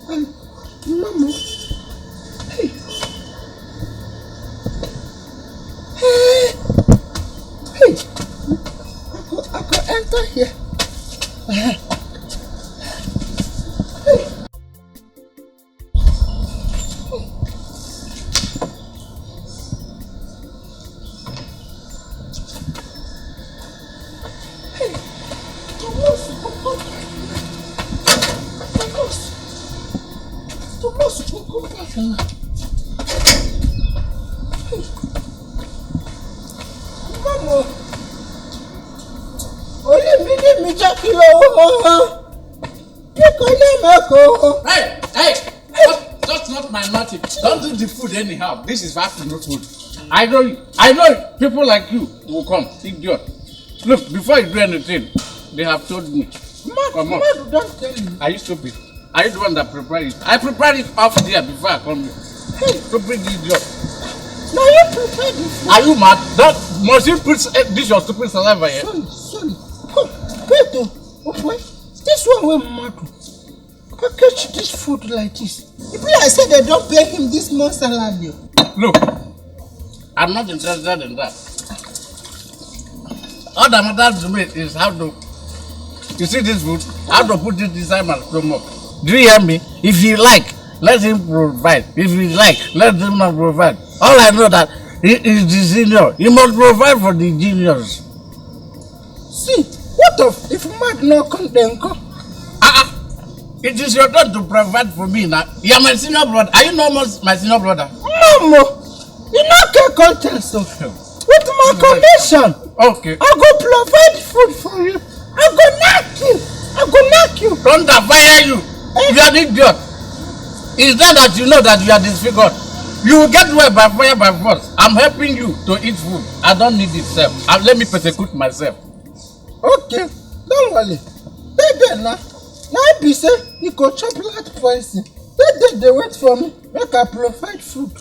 um, Mama. Hey. Hey. Hey. I go, I go enter here. Uh-huh. Hey. Hey, Thomas, come back. Thomas, Thomas, come back. Hey. Mama. Only me, me, Jackie, oh. Pick on them, Echo. Hey, hey, hey. That's, that's not my matter. Don't do the food anyhow. This is afternoon food. I know, I know people like you will come. Idiot. Look, before you do anything, they have told me. Mad, come on. Mad, don't tell me. Are you stupid? Are you the one that prepared it? I prepared it off there before I come here. Hey. Stupid idiot. Now you prepared this. Are you mad? That must you put, eh, this your stupid saliva here? Sorry, sorry. Come, wait, oh. Oh, boy. This one wey mad. Package this food like this. If I say they don't pay him this month salary. Look, I'm not interested in that. All that matters to me is how to, you see this food, how to put it inside my stomach. Do you hear me? If you like, let him provide. If you like, let him not provide. All I know that He is the senior. He must provide for the juniors. See, what of if mad no come, then come? Ah, ah. It is your turn to provide for me now. You are my senior brother. Are you not almost my senior brother? Mama, you no get conscience o. With my commission, Okay. I go provide food for you. I go knack you. I go knack you. Thunder fire you. You are an idiot. It's not that you know that you are disfigured. You will get well by fire by force. I'm helping you to eat food. I don't need it, sir. And let me persecute myself. Okay, don't worry. Baby, now, now be say you go chop light poison. They dey dey wait for me. Make I provide food.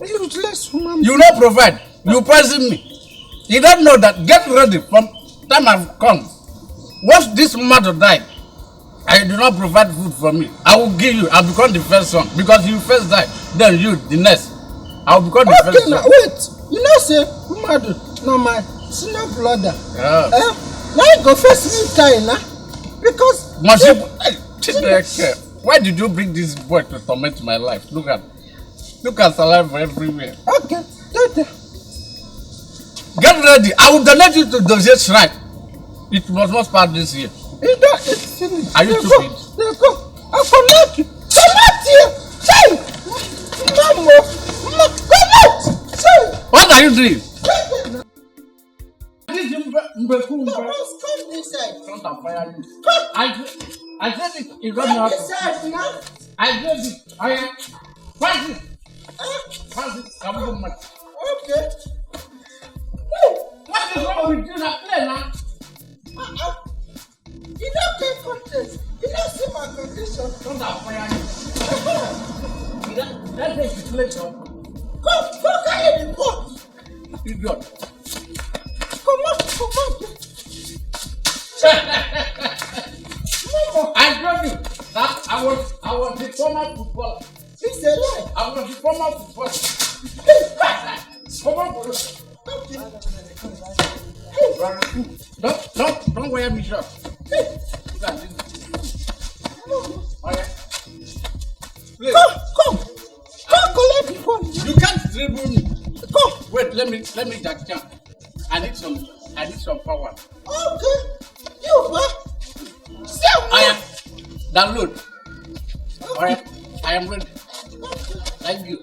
Useless woman. You no provide. You poison me. You don't know that. Get ready from time I've come. Once this mother died, I do not provide food for me. I will give you. I'll become the first son because you first died. Then you, the next. I will become the Okay, first now son. Wait. You know say mother, no my senior brother. Yeah. Eh? Now you go first me die now because Must you, hey, Chineke, why did you bring this boy to torment my life? Look at, look at saliva everywhere. Okay, later. Get ready. I will donate you to Dozie Shrine. It must not pass this year. You don't eat finish. Are you They go, stupid? They go. I connect you. Come out here. Hey! Mama! Ma- Come out! Hey! What are you doing? This mbe- mbeku mbe- Thomas, come inside. Front and fire you. Come I, I said it, it run Come out. Inside now. I said it. I am. Francis! Francis! Come on, man. Okay. What is wrong with you? Na play now. Uh-uh. You don't get contest. You don't see my condition. Don't have fire. That, that is the place of Come, come carry the pot. Idiot. Come on, come on. I told you that I was, I was the former footballer. It's a lie. I was the former footballer. Former footballer. Okay. Don't, don't, don't wear me short. Look at this. Oh, yeah. Please. Come, come. Come collect the phone. You can't dribble me. Come. Wait, let me, let me jack jump. I need some, I need some power. Okay. You, huh? Stay I am download. All right, I am ready. Thank you.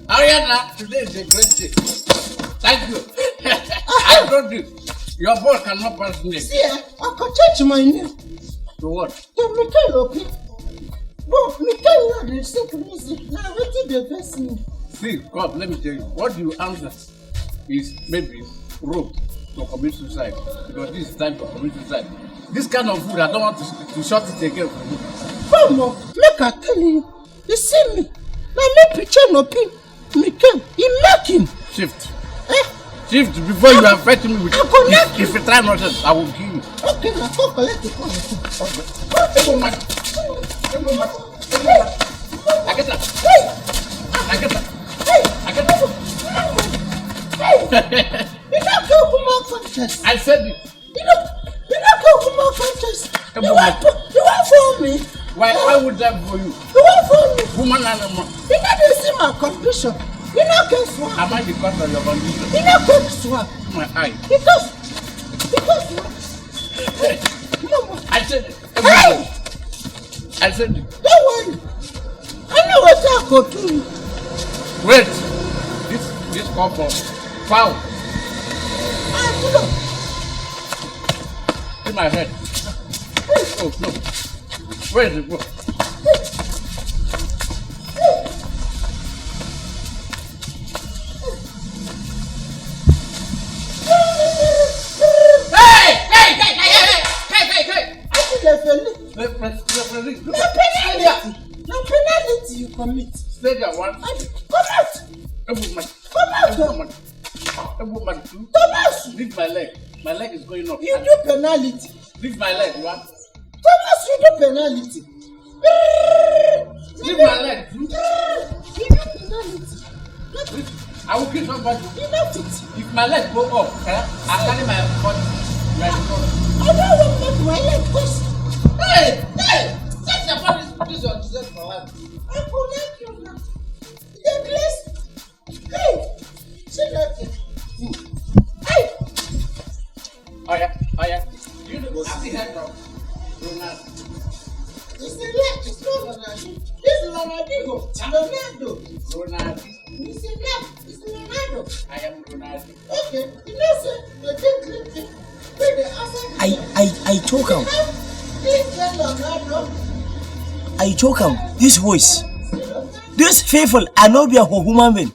Ariana, today is a great day. Thank you. I told you, your boy cannot pass me. See, eh, I could change my name. To what? To Mikel Obi. But Mikel no dey sing music. Na wetin dey vex me. See, God, let me tell you. What do you answer is maybe rope to commit suicide because this is time to commit suicide. This kind of food, I don't want to, to short it again for you. Come on, make I tell you. You see me? Na me pikin no pin. Me came. He make him. Shift. Eh? Shift before you are fighting me with I go knock if, if you try nonsense, I will kill you. Okay, now go collect the phone. Ebo man. Ebo man. Ebo man. I get that. I get that. I get that. You don't go woman contest. I said it. You know, you don't go woman contest. You want, you want for me. Why, why would that for you? You want for me. Woman animal. You know, you see my condition. You know, guess what? Am I the cause of your condition? You know, guess what? My eye. Because, because what? Hey, Mama. I said, hey! I said, don't worry. I know what I go do. Wait. This, this call for foul. I do not. In my head. Oh, no. Where is it? Go. Hey! Hey! Hey! Hey! Hey! Hey! Hey! Hey! I think there's a li- Re- re- re- re- Look na at penalty. Stay there. Na penalty you commit. Stay there, one. I, come out. Every man. Come out. Every man. Every man. Thomas. Leave my leg. My leg is going up. You do penalty. Leave my leg, one. Thomas, you do penalty. Leave my leg. You do penalty. I will kill somebody. You don't fit. If my leg go up, eh, I carry my body. You are the one. I don't want make my leg touch. Hey, hey, set your body. This one deserve for life. I go like you now. The place. Hey, Have you heard of Ronaldo? It's a left, it's not Ronaldo. This is Ronaldinho. Ronaldo. Ronaldo. It's a left, it's Ronaldo. I am Ronaldo. Okay, you know, sir, the thing click, click. Wait, the outside. I, I, I choke am. This is Ronaldo. I choke am. This voice. This people, I no be a for human being.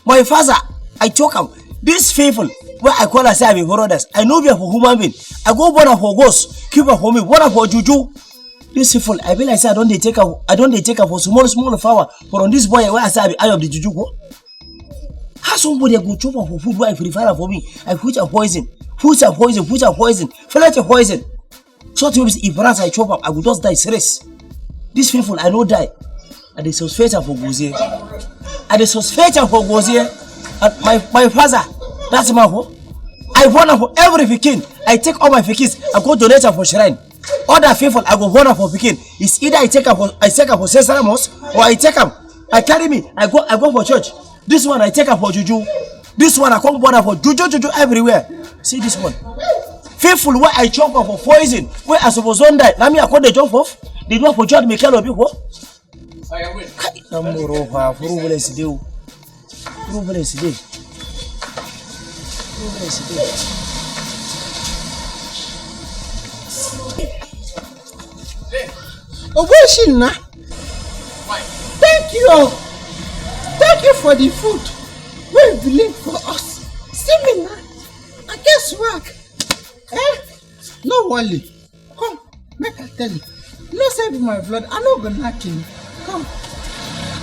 My father, I choke am. This people, where I call her say I be brothers. I no be a for human being. I go born am for ghost, keep am for me, born am for juju. This people, I be like say I don dey take am, I don dey take am for small, small power. But on this boy, where I say I be eye of the juju go. How somebody go chop am for food where I prepare am for me? I put am poison, put am poison, put am poison, feel like a poison. Short way be say if rats I chop am, I go just die serious. This people, I no die. I dey suspect am for Gozie. I dey suspect am for Gozie. And my, my father, that man, ho, I born am for every pikin. I take all my pikins, I go donate am for shrine. Other people, I go born am for pikin. It's either I take am for, I take am for Central Mosque, or I take am, I carry me, I go, I go for church. This one, I take am for juju. This one, I come born am for juju, juju everywhere. See this one. People wey I chop am for poison, wey I suppose don die. Na me I come dey jump off. They do am for John Mikel Obi, ho. Kai, na moro fa, furu bele si de o. Furu bele si de. Furu bele si de. Ogboshinna, thank you. Thank you for the food wey you believe for us. See me now. I get swag. Eh? No worry. Come, make I tell you. You know say be my blood. I no go knack you. Come.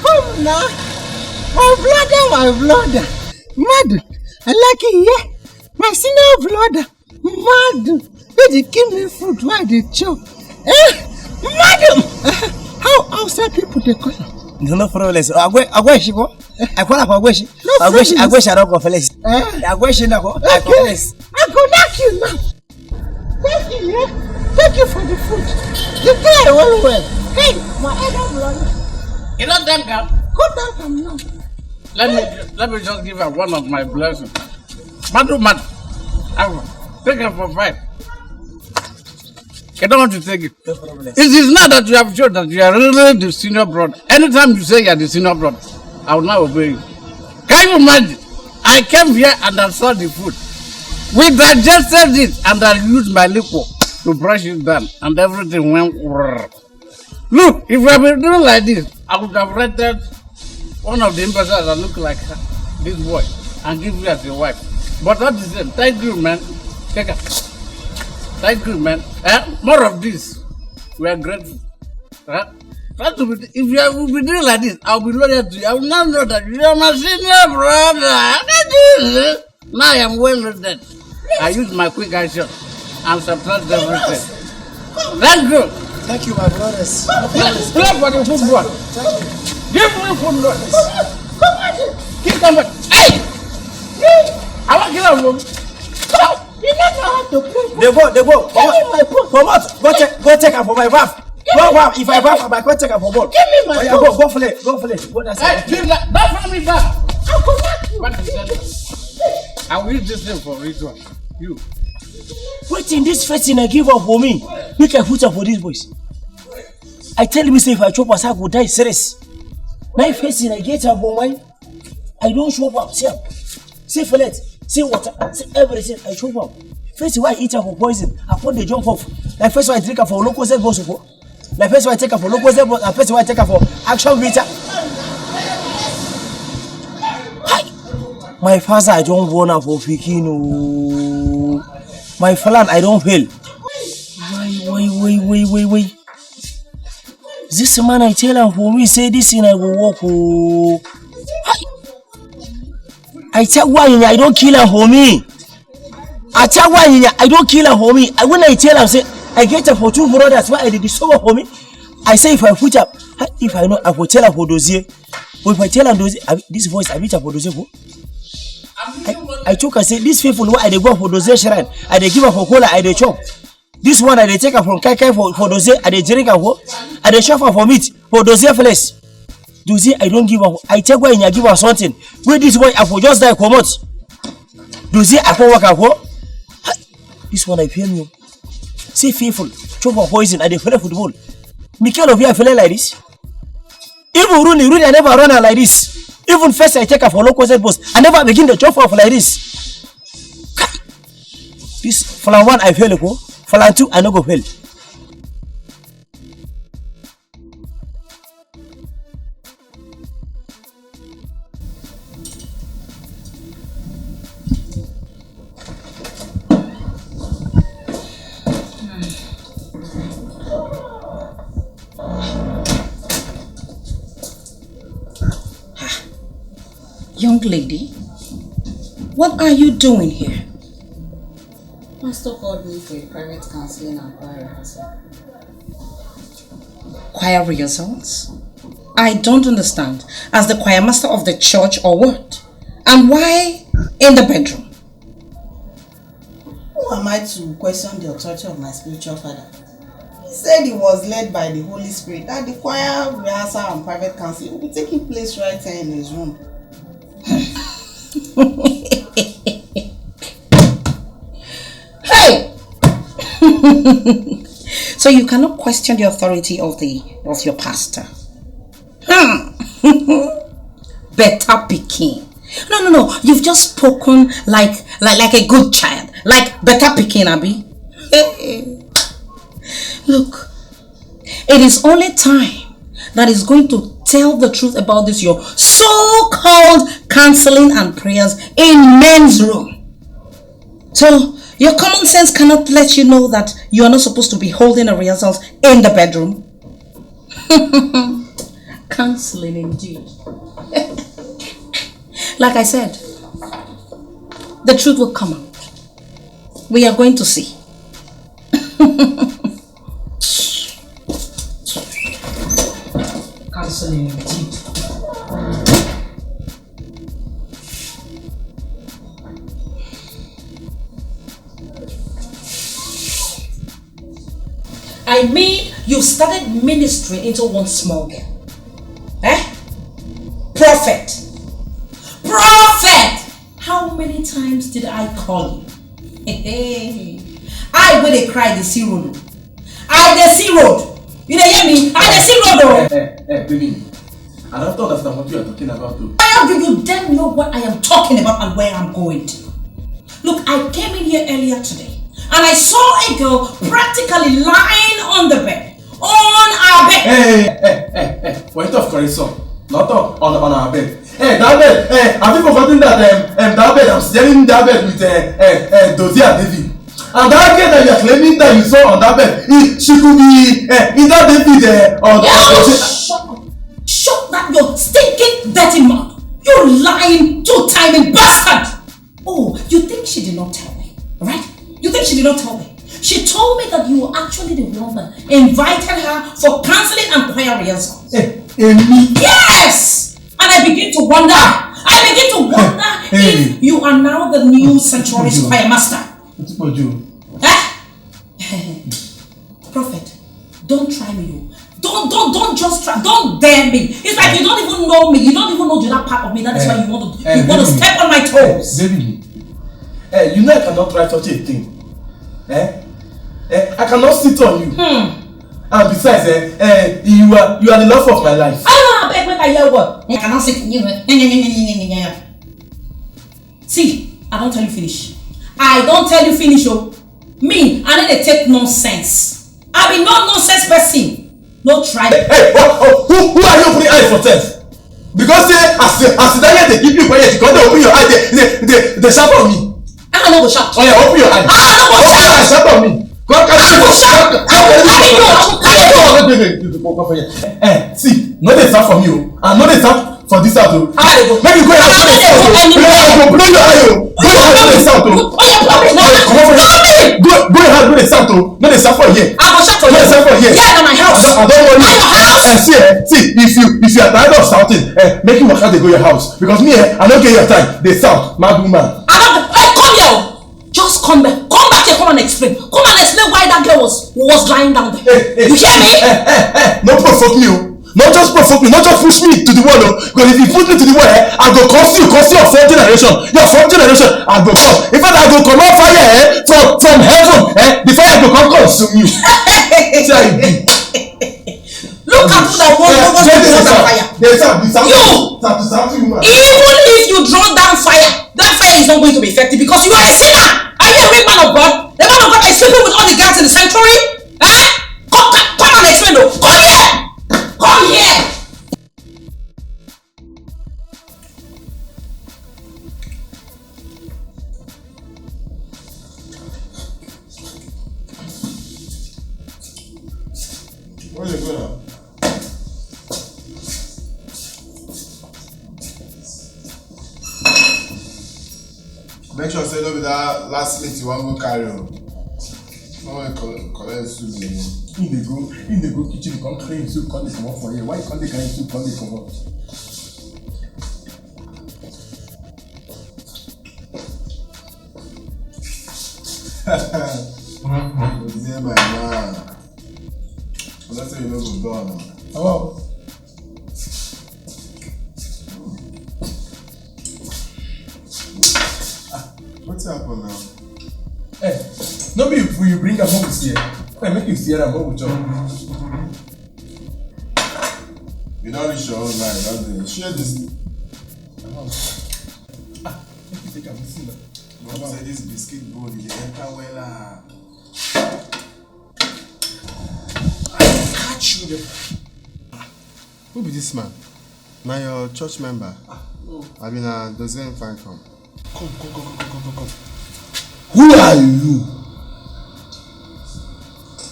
Come now. My brother, my brother. Mad. I like you, yeah? My senior brother. Mad. Wey dey give me food wey I dey chop. Eh? Mad. How outside people dey call am? No, no problem. So, Agwe, Agweshi, ko? I call am for Agweshi. No problem. Agweshi, Agweshi, I don confess. Eh? Agweshi, na ko? I confess. I go knack you now. Thank you, yeah? Thank you for the food. You try well, well. Hey, my elder brother. You don't thank am? Go thank am now. Let me, let me just give her one of my blessings. Madu, madu. Take her for five. I don't want to take it. No problem. It is now that you have shown that you are really the senior brother. Anytime you say you are the senior brother, I will now obey you. Can you imagine? I came here and I saw the food. We digested it and I used my liquor to brush it down and everything went. Look, if we have been doing like this, I would have rented one of the imbeciles that look like her, this boy, and give you as your wife. But not the same. Thank you, man. Take her. Thank you, man. Eh? More of this. We are grateful. Huh? Try to be, if you will be doing like this, I'll be loyal to you. I will not know that you are my senior brother. How can you? Now I am well loaded. I use my quick action and subtract everything. Thank you. Thank you, my brothers. Clap for the football. Thank you. Give me football. Kick them back. Hey! I want to kill them. You never have to prove. They go, they go. Give me my phone. Comot. Go take, go take am for my bath. Go, go. If I bath, I go take am for ball. Give me my phone. Go, go play, go play. Go that side. Hey, leave that. Don't throw me back. I go knock you. What is that? I will use this thing for ritual. You. Wetin this person I give up for me? Make I put up for these boys. I tell me say if I chop, I go die serious. Na first thing I get up for mine. I don chop am, see am. See fillet, see water, see everything. I chop am. First why I eat am for poison, I come dey jump off. Na first why I drink am for local Z boss o. Na first why I take am for local Z boss. Na first why I take am for action meter. Hi! My father, I don born am for pikin o. My plan, I don fail. Why, why, why, why, why, why? This man, I tell am for me say this thing I go work o. Hi! I tell why I don kill am for me. I tell why I don kill am for me. I when I tell am say I get am for two brothers why I dey discover for me. I say if I put am, if I know I go tell am for Dozie. But if I tell am Dozie, I, this voice I meet am for Dozie go. I, I choke and say these people why I dey go for Dozie shrine, I dey give am for cola, I dey chop. This one I dey take am from kai kai for, for Dozie, I dey drink am for, I dey chop am for meat for Dozie place. Dozie I don give am, I take why I give am something. Wey this boy I for just die comot. Dozie I for work am for. This one I pay me. See people chop for poison, I dey play football. Mikel Obi, I play like this. Even Rooney, Rooney, I never run am like this. Even first I take am for local set boss, I never begin to chop off like this. This Flan one I fail, go Flan two I no go fail. Young lady, what are you doing here? Pastor called me for a private counseling and choir rehearsal. Choir rehearsals? I don't understand. As the choir master of the church or what? And why in the bedroom? Who am I to question the authority of my spiritual father? He said he was led by the Holy Spirit that the choir rehearsal and private counseling will be taking place right here in his room. Hey! So you cannot question the authority of the of your pastor. Hmm. Better pikin. No, no, no. You've just spoken like like like a good child. Like better pikin, abi. Look, it is only time that is going to tell the truth about this your so-called counseling and prayers in men's room. So your common sense cannot let you know that you are not supposed to be holding a rehearsals in the bedroom. Counseling indeed. Like I said, the truth will come out. We are going to see. Counseling indeed. I mean, you started ministry into one small girl. Eh? Prophet. Prophet! How many times did I call you? I wey dey cry dey see road o. I dey see road. You dey hear me? I dey see road o. Eh, eh, eh, baby. I don't understand what you are talking about, though. Why do you then know what I am talking about and where I'm going to? Look, I came in here earlier today and I saw a girl practically lying on the bed. On her bed. Hey, hey, hey, hey, hey. For it of correction, not on, on, on her bed. Hey, that bed. Hey, have you forgotten that um, um, that bed? I'm sharing that bed with uh, uh, uh, Dozie and David. And that girl that you are claiming that you saw on that bed, he, she could be uh, either David uh, or, or Dozie. Shut up! Shut that your stinking dirty mouth! You lying two-timing bastard! Oh, you think she did not tell me, right? You think she did not tell me? She told me that you were actually the one that invited her for counseling and choir rehearsals. Hey, hey, me? Yes! And I begin to wonder. I begin to wonder hey, if you are now the new sanctuary's choir master. What about you? Eh? Prophet, don't try me, you. Don't, don't, don't just try. Don't dare me. It's like you don't even know me. You don't even know the other part of me. That is why you want to, you want to step on my toes. Baby, eh, you know I cannot try such a thing. Eh? Eh, I cannot sit on you. Hmm. And besides, eh, eh, you are you are the love of my life. Ah, beg, make I hear what? I cannot sit on you. See, I don't tell you finish. I don't tell you finish, oh. Me, I no dey take nonsense. I be no nonsense person. No try. Hey, hey, what, oh, who, who are you opening eyes for sense? Because say as you as you dey here dey give you quiet, you come dey open your eye dey dey dey dey shout for me. I no go shout. Oh yeah, open your eye. I no go shout. Open your eye, shout for me. Come carry me. I go shout. I go carry you. I go carry you. Wait, wait, wait, wait, wait, wait, wait, wait. Eh, see, no dey shout for me o. I no dey shout for this house o. How I dey go? Make you go your house, no dey shout o. Make you go blow your eye o. Go your house, no dey shout o. Go your house, no dey shout o. Go, go your house, no dey shout o. No dey shout for here. I go shout for you. No dey shout for here. Yeah, na my house. I don't, I don't want you. Na your house. Eh, see, eh, see, if you if you are tired of shouting, eh, make you waka dey go your house because me, eh, I no get your time. Dey shout, mad woman. I no go. Hey, come here. Just come back. Come back here. Come and explain. Come and explain why that girl was was lying down there. Hey, hey, you hear me? Hey, hey, hey, no provoke me o. No just provoke me, no just push me to the wall o. Because if you put me to the wall, eh, I go curse you, curse your fourth generation. Your fourth generation, I go come. In fact, I go come out fire, eh, from from heaven, eh. The fire go How God sue you? See how you be. Look at who that one who wants to draw down fire. There's a, there's a, You! There's a, there's a woman. Even if you draw down fire, that fire is not going to be effective because you are a sinner. Are you a real man of God? The man of God is sleeping with all the girls in the sanctuary? Eh? Come, come, come and explain, though. Come here! Come here! Where you going? Make sure say no be that last meat you wan go carry o. No wan collect, collect soup again. He dey go, he dey go kitchen, come carry him soup, come dey comot for here. Why you come dey carry soup, come dey comot? Ozie, my man. I know say you no go dull now. Hello. Ah, wetin happen now? Eh, no be you, you bring am up here. Eh, make you see am, what we chop. You don reach your own line, don dey share this. Ah, make you take am, see na. No, say this biscuit bone, e dey enter wella. I catch you there. Who be this man? Na your church member? Ah, no. I mean, uh, does he find come? Come, come, come, come, come, come, come. Who are you?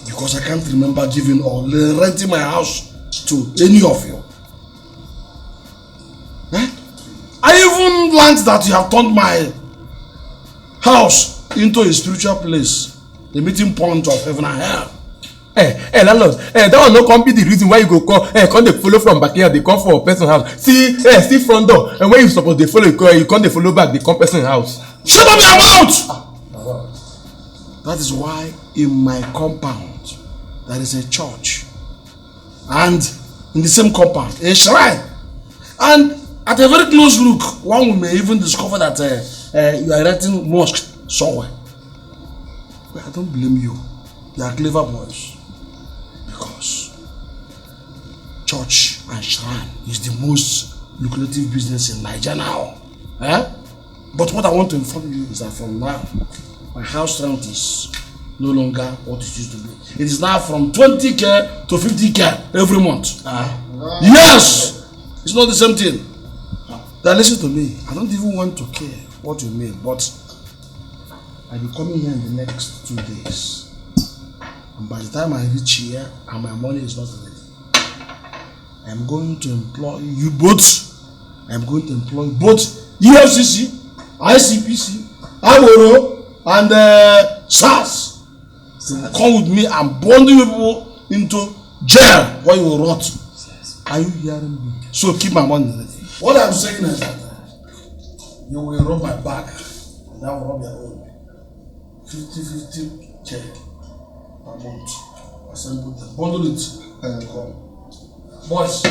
Because I can't remember giving or renting my house to any of you. Eh? I even learned that you have turned my house into a spiritual place, the meeting point of heaven and hell. Eh, eh, landlord, eh, that one no come be the reason why you go come, eh, come dey follow from backyard, dey come for person house. See, eh, see front door, and when you suppose dey follow, you come, you come dey follow back, dey come person house. Shut up your mouth! That is why in my compound there is a church, and in the same compound a shrine, and at a very close look, one may even discover that, uh, uh, you are erecting mosque somewhere. Well, I don't blame you. You are clever boys. Because church and shrine is the most lucrative business in Nigeria now. Eh? But what I want to inform you is that from now, my house rent is no longer what it used to be. It is now from twenty K to fifty K every month. Ah. Yes! It's not the same thing. Now listen to me. I don't even want to care what you mean, but I'll be coming here in the next two days. And by the time I reach here and my money is not ready, I'm going to employ you both. I'm going to employ both E F C C, I C P C, Agboro, and, uh, sars. You will come with me and bundle you people into jail where you will rot. Are you hearing me? So keep my money ready. What I'm saying is that, uh, you will rub my back, and I will rub your own. Fifty fifty check per month. Assemble them. Bundle it and come. Boys,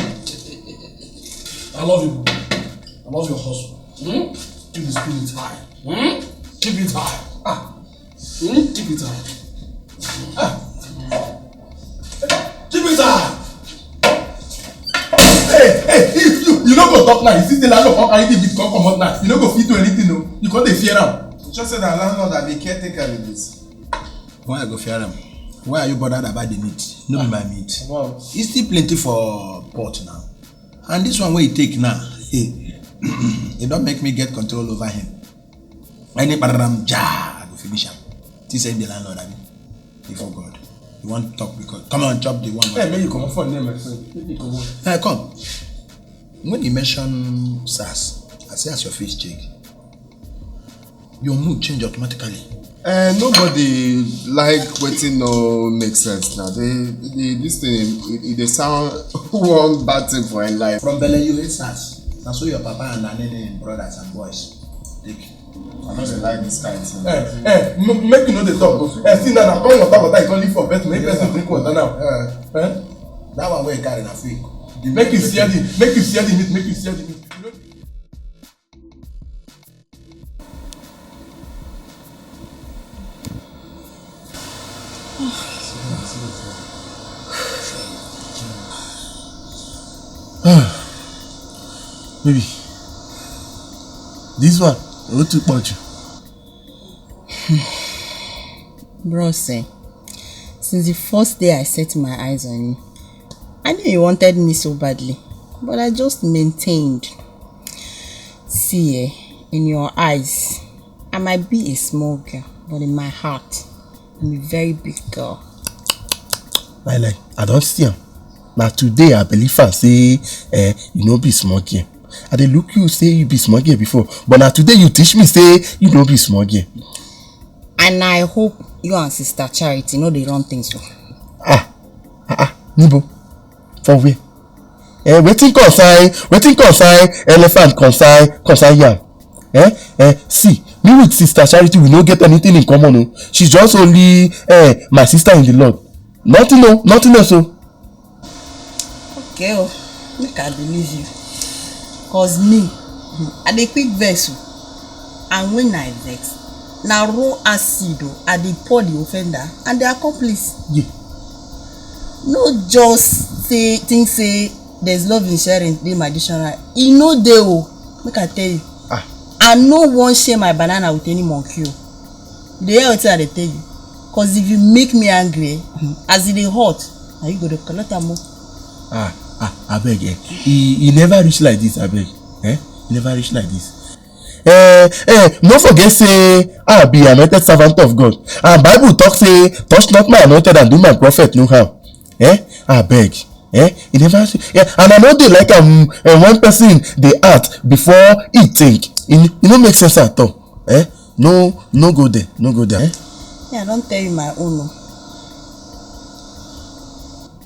I love you. I love your hustle. Hmm? Keep the spirit high. Hmm? Keep it high. Ah. Hmm? Keep it high. Ah. Keep it high. Hey, hey, you, you, you no go talk now. You see the landlord come carry the beat come comot now. You no go fit do anything, no. You come dey fear am. You just say that landlord, I be caretaker with this. Why I go fear am? Why are you bothered about the meat? No be my meat. Wow. E still plenty for pot now. And this one wey you take now, eh, e don make me get control over him. Any pararam ja, I go finish am. Think say the landlord, abi? Before God. You want to talk because, come on, chop the one. Hey, make you comot for there, my friend. Make you comot. Eh, come. When you mention sars, I say as your face change. Your mood change automatically. Eh, nobody like wetin no make sense now. They, they, this thing, it, it dey sound one bad thing for your life. From belle you hate sars. Na so your papa and Anene, brothers and boys, take. I no dey like this kind thing. Eh, eh, m-, make you no dey talk. Eh, see now, na come water, water, you come leave for person. Make person drink water now. Eh, eh? That one wey you carry na fake. Make you share the, make you share the meat, make you share the meat. You know? Baby, this one, ó too much. Bros, eh, since the first day I set my eyes on you, I knew you wanted me so badly, but I just maintained. See, eh, in your eyes, I might be a small girl, but in my heart, I'm a very big girl. Lie, lie, I don see am. Na today I believe am say, eh, you no be small girl. I dey look you say you be small girl before, but na today you teach me say you no be small girl. And I hope you and Sister Charity no dey run things o. Ah, ah, ah, níbo? For where? Eh, wetin concern, wetin concern elephant concern, concern yam? Eh, eh, see, me with Sister Charity, we no get anything in common o. She's just only, eh, my sister in the Lord. Nothing o, nothing else o. Okay o, make I believe you. Cause me, I dey quick vex o. And when I vex, na raw acid o, I dey pour the offender and the accomplice. Yeah. No just say, think say there's love in sharing dey my dictionary. E no dey o, make I tell you. Ah. I no wan share my banana with any monkey o. You dey hear wetin I dey tell you? Cause if you make me angry, eh, as e dey hot, na you go dey collect am o. Ah, ah, abeg, eh. E, e never reach like this, abeg. Eh? E never reach like this. Eh, eh, no forget say I be anointed servant of God. And Bible talk say, "Touch not my anointed and do my prophet no harm." Eh? Abeg. Eh? E never, eh, and I no dey like am, eh, when person dey act before e think. E, e no make sense at all. Eh? No, no go there, no go there. Eh? Yeah, I don tell you my own o.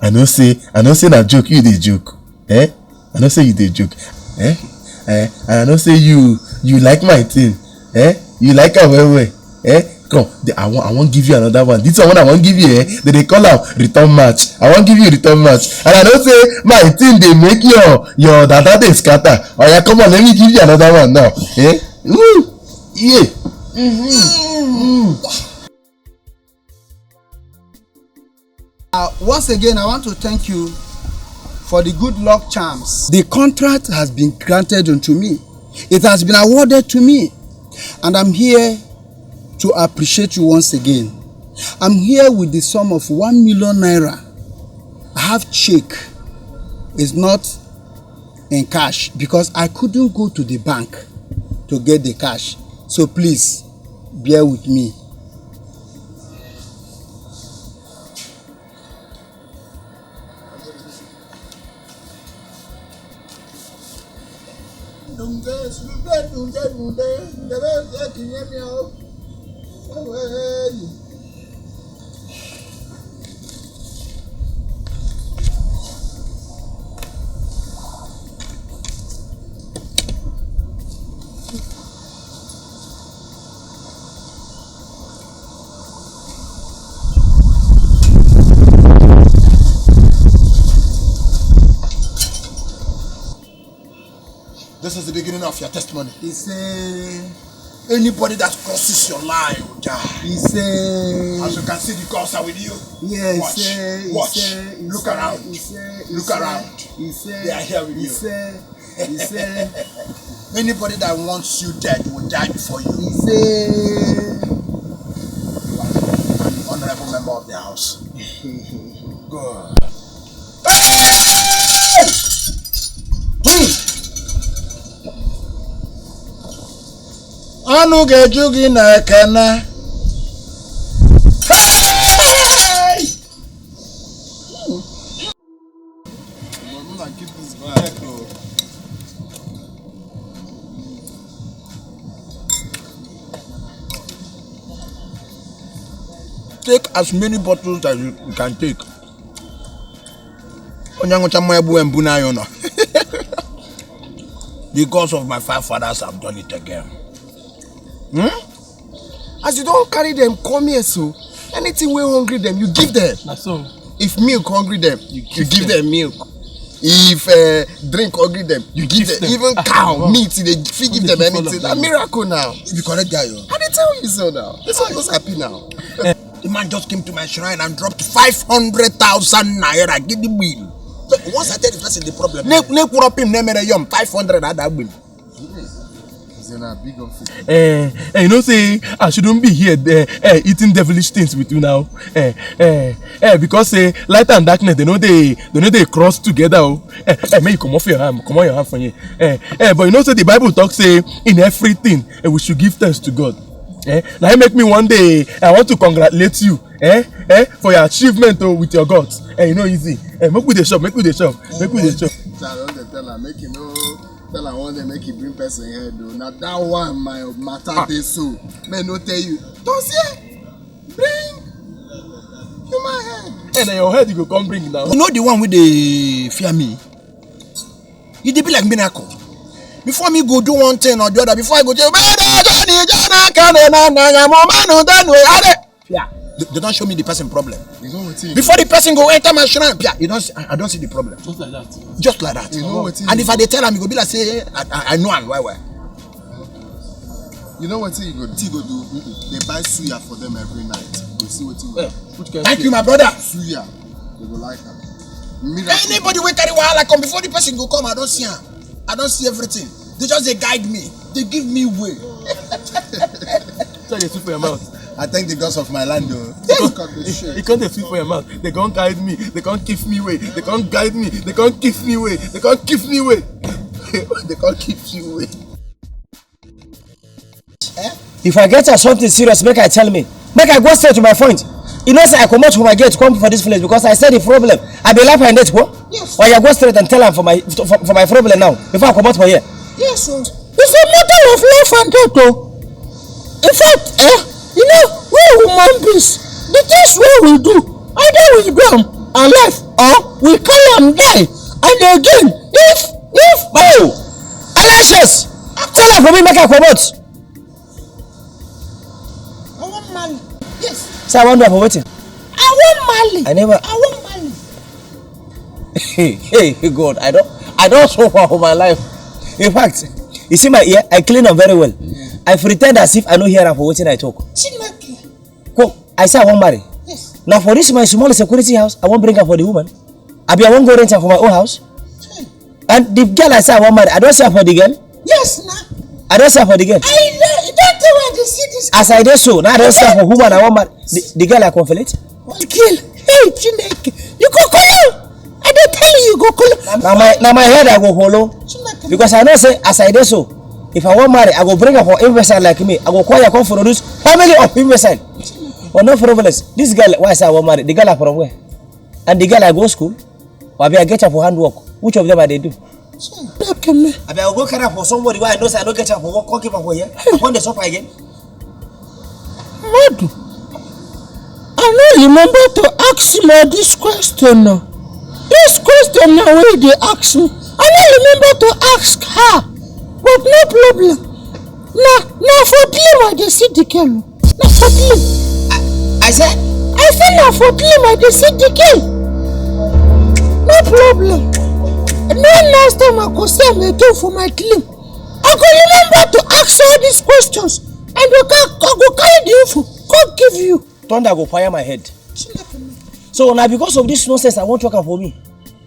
I know say, I know say na joke you dey joke. Eh? I know say you dey joke. Eh? Eh? And I know say you, you like my thing. Eh? You like am well well. Eh? Come, the, I wan, I wan give you another one. This one wey I wan give you, eh, they dey call am return match. I wan give you return match. And I know say my thing dey make your, your dada dey scatter. Oya, come on, let me give you another one now. Eh? Woo! Yeah. Uh, once again, I want to thank you for the good luck charms. The contract has been granted unto me. It has been awarded to me. And I'm here to appreciate you once again. I'm here with the sum of one million naira. I have check. It's not in cash because I couldn't go to the bank to get the cash. So please, bear with me. This is the beginning of your testimony. He said, Anybody that crosses your line will die. He said, As you can see, the gods are with you. Yes, Watch. Sir. He Watch. Said, he Look said, around. He said, he Look said, around. He said, They are here with he you. Said, he said, Anybody that wants you dead will die before you. He said, You are an honorable member of the house. Good. Ọnụ ga-eju gị na ekene. Take as many bottles that you can take. Onye ṅụcha mmanya gbuwe mbụ n'anya ụlọ. Because of my five fathers, I've done it again. Hmm? As you don't carry them, come here so. Anything we hungry them, you give them. Na so. If milk hungry them, you, give give them. Them milk. If uh, drink hungry them, you give them. them. Even Ah, cow, wow. meat, they fit give They them give all of anything. them. A miracle now. You be correct guy, yo. I dey tell you so now. This one just happy now. Man just came to my shrine and dropped five hundred thousand naira. Give the bill. Once I tell the person the problem, ne ne kurapim ne mere yom five hundred at that bill. He's in a big office. Eh, eh, you know say I shouldn't be here eh, eh, eating devilish things with you now. Eh, eh, eh, because say light and darkness they know they they know they cross together. Oh. Eh, eh, may you come off your hand, come on your hand for you. Eh, eh, but you know say the Bible talks say in everything eh, we should give thanks to God. Eh, now you make me one day I want to congratulate you. Eh, eh, for your achievement oh, with your God. Eh, you know easy. Eh, make we the shop, make we the shop, make we the shop. I don dey tell am make you no tell am one day make you bring person head o. Na that one my matter dey so. Make no tell you. Don see bring human head. And then your head you go come bring now. You know the one wey dey fear me? E dey be like miracle. Before me go do one thing or the other, before I go tell you, "Bada Johnny Jana Kane na na ya mo manu danu ade." Yeah. They, they don't show me the person problem. You know what thing? Before the person go enter my shrine, yeah, you don't. See, I, I don't see the problem. Just like that. Just like that. You know what thing? And if I dey tell am, e go be like say I, I, I know am well well. You know what thing you go do? Thing you go do? Mm-mm. They buy suya for them every night. You see what thing you go do? Which kind Thank you, my brother. Suya. They go like am. Miracle. Anybody wey carry wahala come before the person go come, I don see am. I don see everything. They just dey guide me. They give me way. So you sweep for your mouth. I thank the gods of my land o. Look at this shit. You can't sweep for your mouth. They can't guide me. They can't give me way. They can't guide me. They can't give me way. They can't give me way. They can't give you way. If I get her something serious, make I tell me. Make I go straight to my point. You know say I comot for my gate come for this place because I said the problem. I be laugh and date ko? Yes. Or you go straight and tell am for my for, for my problem now before I comot for here. Yes o. It's a matter of life and death o. In fact, eh, you know, we human beings, the things wey we do, either we do am alive or we carry am die. And again, if if oh, Alicious, tell am for me make I comot. I wan marry. Yes. So I wan do am for wetin? I wan marry. I never. I wan marry. Hey, hey, God, I don't, I don't suffer for my life. In fact, you see my ear, I clean am very well. I pretend as if I no hear am for wetin I talk. Chineke. Come, I say I wan marry. Yes. Now for this my small security house, I wan bring am for the woman. Abi I wan go rent am for my own house. Hey. And the girl I say I wan marry, I don see am for the girl. Yes, na. I don see am for the girl. I know. You don't tell where they see this. As I dey so, now I don see am for woman I wan marry. The, the girl I conflate. One kill. Hey, Chineke. You go kill. I dey tell you, you go kill. Na my, na my head I go follow. Chineke. Because I know say as I dey so, if I wan marry, I go bring am for imbecile like me. I go call you come produce family of imbecile. But no frivolous. This girl, why I say I wan marry? The girl are from where? And the girl I go school? Or abi I get her for handwork? Which of them I dey do? Look at me. Abi I go carry her for somebody why I know say I no get her for work, come keep her for here. I come dey suffer again. Madu, I no remember to ask me this question now. This question now wey you dey ask me, I no remember to ask her. But no problem. Na na for dream I dey see the girl. Na for dream. I, I said. I say na for dream I dey see the girl. No problem. No next time I go see am again for my dream. I go remember to ask all these questions and I go, I go carry the info come give you. Thunder go fire my head. So now because of this nonsense, I won't talk am for me.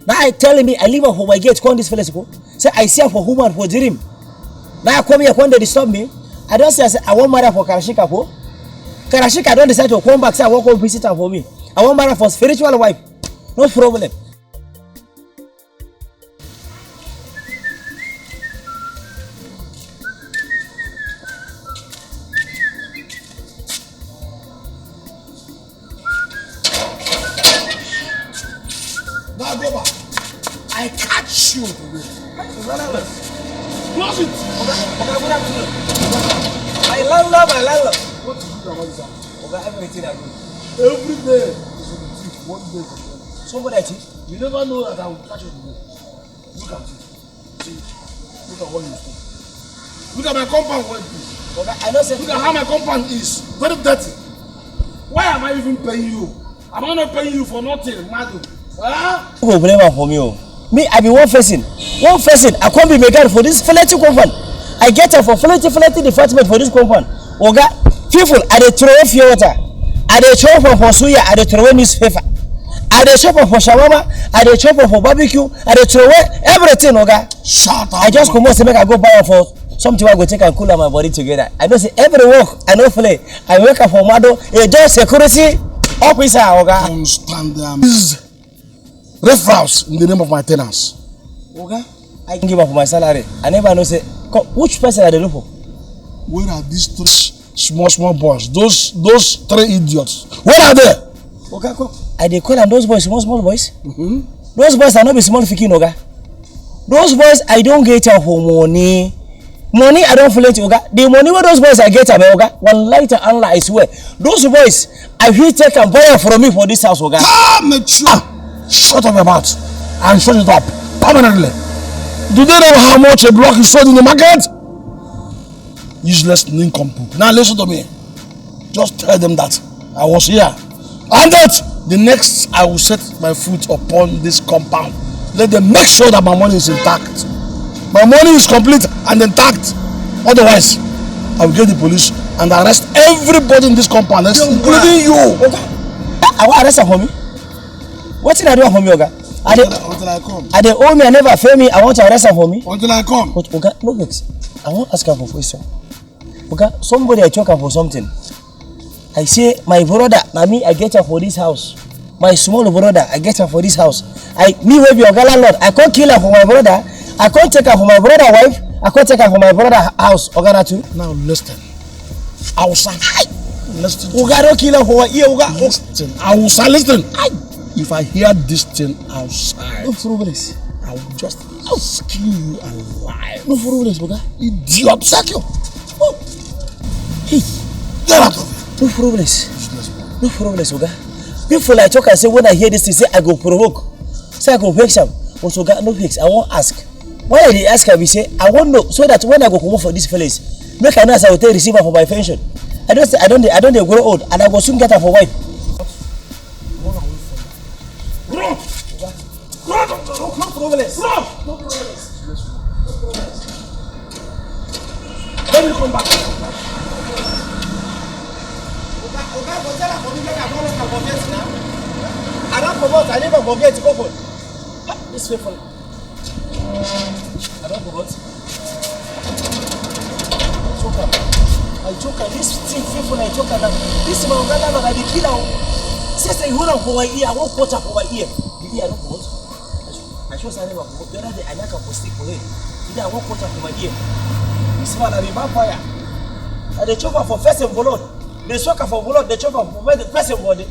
Now I tell me I leave am for my gate, come this place go. Say I see am for woman for dream. Now I come here, come dey disturb me. I don say I say I wan marry am for Karashika ko. Karashika don decide to come back, say I wan come visit am for me. I wan marry am for spiritual wife. No problem. Now go back. I catch you today. Close it. Oga, Oga, good afternoon. My landlord, my landlord. What is it about this house? Oga, everything I do. Every day is a thief. One day is a thief. Somebody I thief? You never know that I will catch you today. Look at it. See, look at what you do. Look at my compound. What you do? Oga, I know say. Look at how my compound is. Very dirty. Why am I even paying you? Am I not paying you for nothing, Madu? Huh? You go blame am for me o. Me, I be one person. One person, I come be my guard for this plenty compound. I get am for plenty, plenty department for this compound. Oga, people, I dey throw pure water. I dey chop am for suya, I dey throw away newspaper. I dey chop am for shawarma, I dey chop am for barbecue, I dey throw away everything, oga. Shut up. I just comot say make I go buy am for something wey I go take and cool am my body together. I know say every work I no play. I wake up for mado, e just security officer, oga. Don't stand there. These riffraffs in the name of my tenants. Oga, I give up my salary. I never know say co- which person I dey look for. Where are these three small small boys? Those those three idiots. Where are they? Oga, come. I dey call am those boys, small small boys. Those boys are not be small pikin, oga. Those boys, I don get am for money. Money I don plenty, oga. The money wey those boys I get am, eh, oga. Wallahi ta'ala, I swear. Those boys, I fit take am buy am from me for this house, oga. Ah, mature. Shut up your mouth and shut it up permanently. Do they know how much a block is sold in the market? Useless nincompoop. Now listen to me. Just tell them that I was here and that the next I will set my foot upon this compound. Let them make sure that my money is intact. My money is complete and intact. Otherwise, I will get the police and arrest everybody in this compound, including you. Oga, I wan arrest am for me. Wetin I do am for me, oga? I dey Until I come. I dey owe me, I never pay me. I want to arrest am for me. Until I come. But oga, no vex. I wan ask am for question. Oga, somebody I choke am for something. I say my brother, na me I get am for this house. My small brother, I get am for this house. I me wey be oga landlord, I come kill am for my brother. I come take am for my brother wife. I come take am for my brother house. Oga na too. Now listen. Hausa. Listen. Oga don kill am for my ear. Oga. Listen. Hausa, listen. If I hear this thing outside, no problem. I will just skin you alive. No problem, oga. Idiot, sack you. Oh. Hey. Get out of here. No problem. Useless boy. No problem, oga. People like talk and say when I hear this thing, say I go provoke. Say I go vex am. But oga, no vex. I wan ask. Why I dey ask am be say I wan know so that when I go comot for this place, make I know as I go take receive am for my pension. I don say I don dey I don dey grow old and I go soon get am for wife. Run! Run, doctor, run! No problem. Run! No problem. Let me come back. Oga, oga, go tell am for me make I come lock am for gate now. I don comot, I leave am for gate, go for. Ha, this way for. I don comot. I choke am. I choke am. This thing fit for I choke am now. This my oga, that man, I dey kill am. Say say you hold am for my ear, I wan cut am for my ear. The ear I don comot. I sure say I never comot. The other day I knack am for stick for head. Today I wan cut am for my ear. This man na the vampire. I dey chop am for first envelope. Dey suck am for blood, dey chop am for where the person body.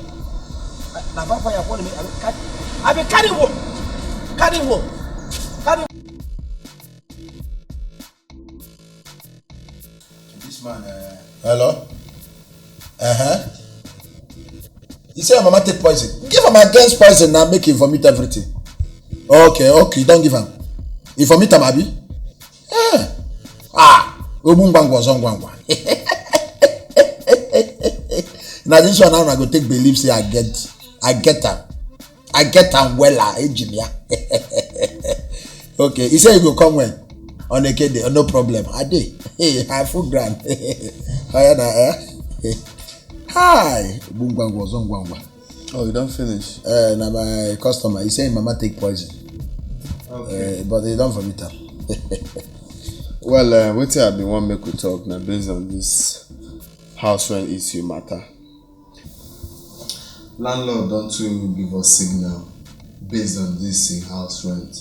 Na vampire follow me. I be carry, I be carry work, carry work, carry. This man. Uh... Hello. Uh huh. You say your mama take poison. Give am against poison now, make him vomit everything. Okay, okay, don't give am. You vomit am, abi? Eh. Ah, ogbungwangwa ọzọ ngwangwa. Na this one now I go take believe say I get, I get am. I get am wella, eji m ya. Okay, he say you go come when? On a K D, no problem. I dey. Hey, I full ground. Oya na, eh? Hi, ogbungwangwa ọzọ ngwangwa. Oh, you don finish? Uh, na my customer. He say him mama take poison. Okay. Uh, but he don vomit am. Well, uh, wetin I bin wan make we talk na based on this house rent issue matter. Landlord don too give us signal based on this in house rent.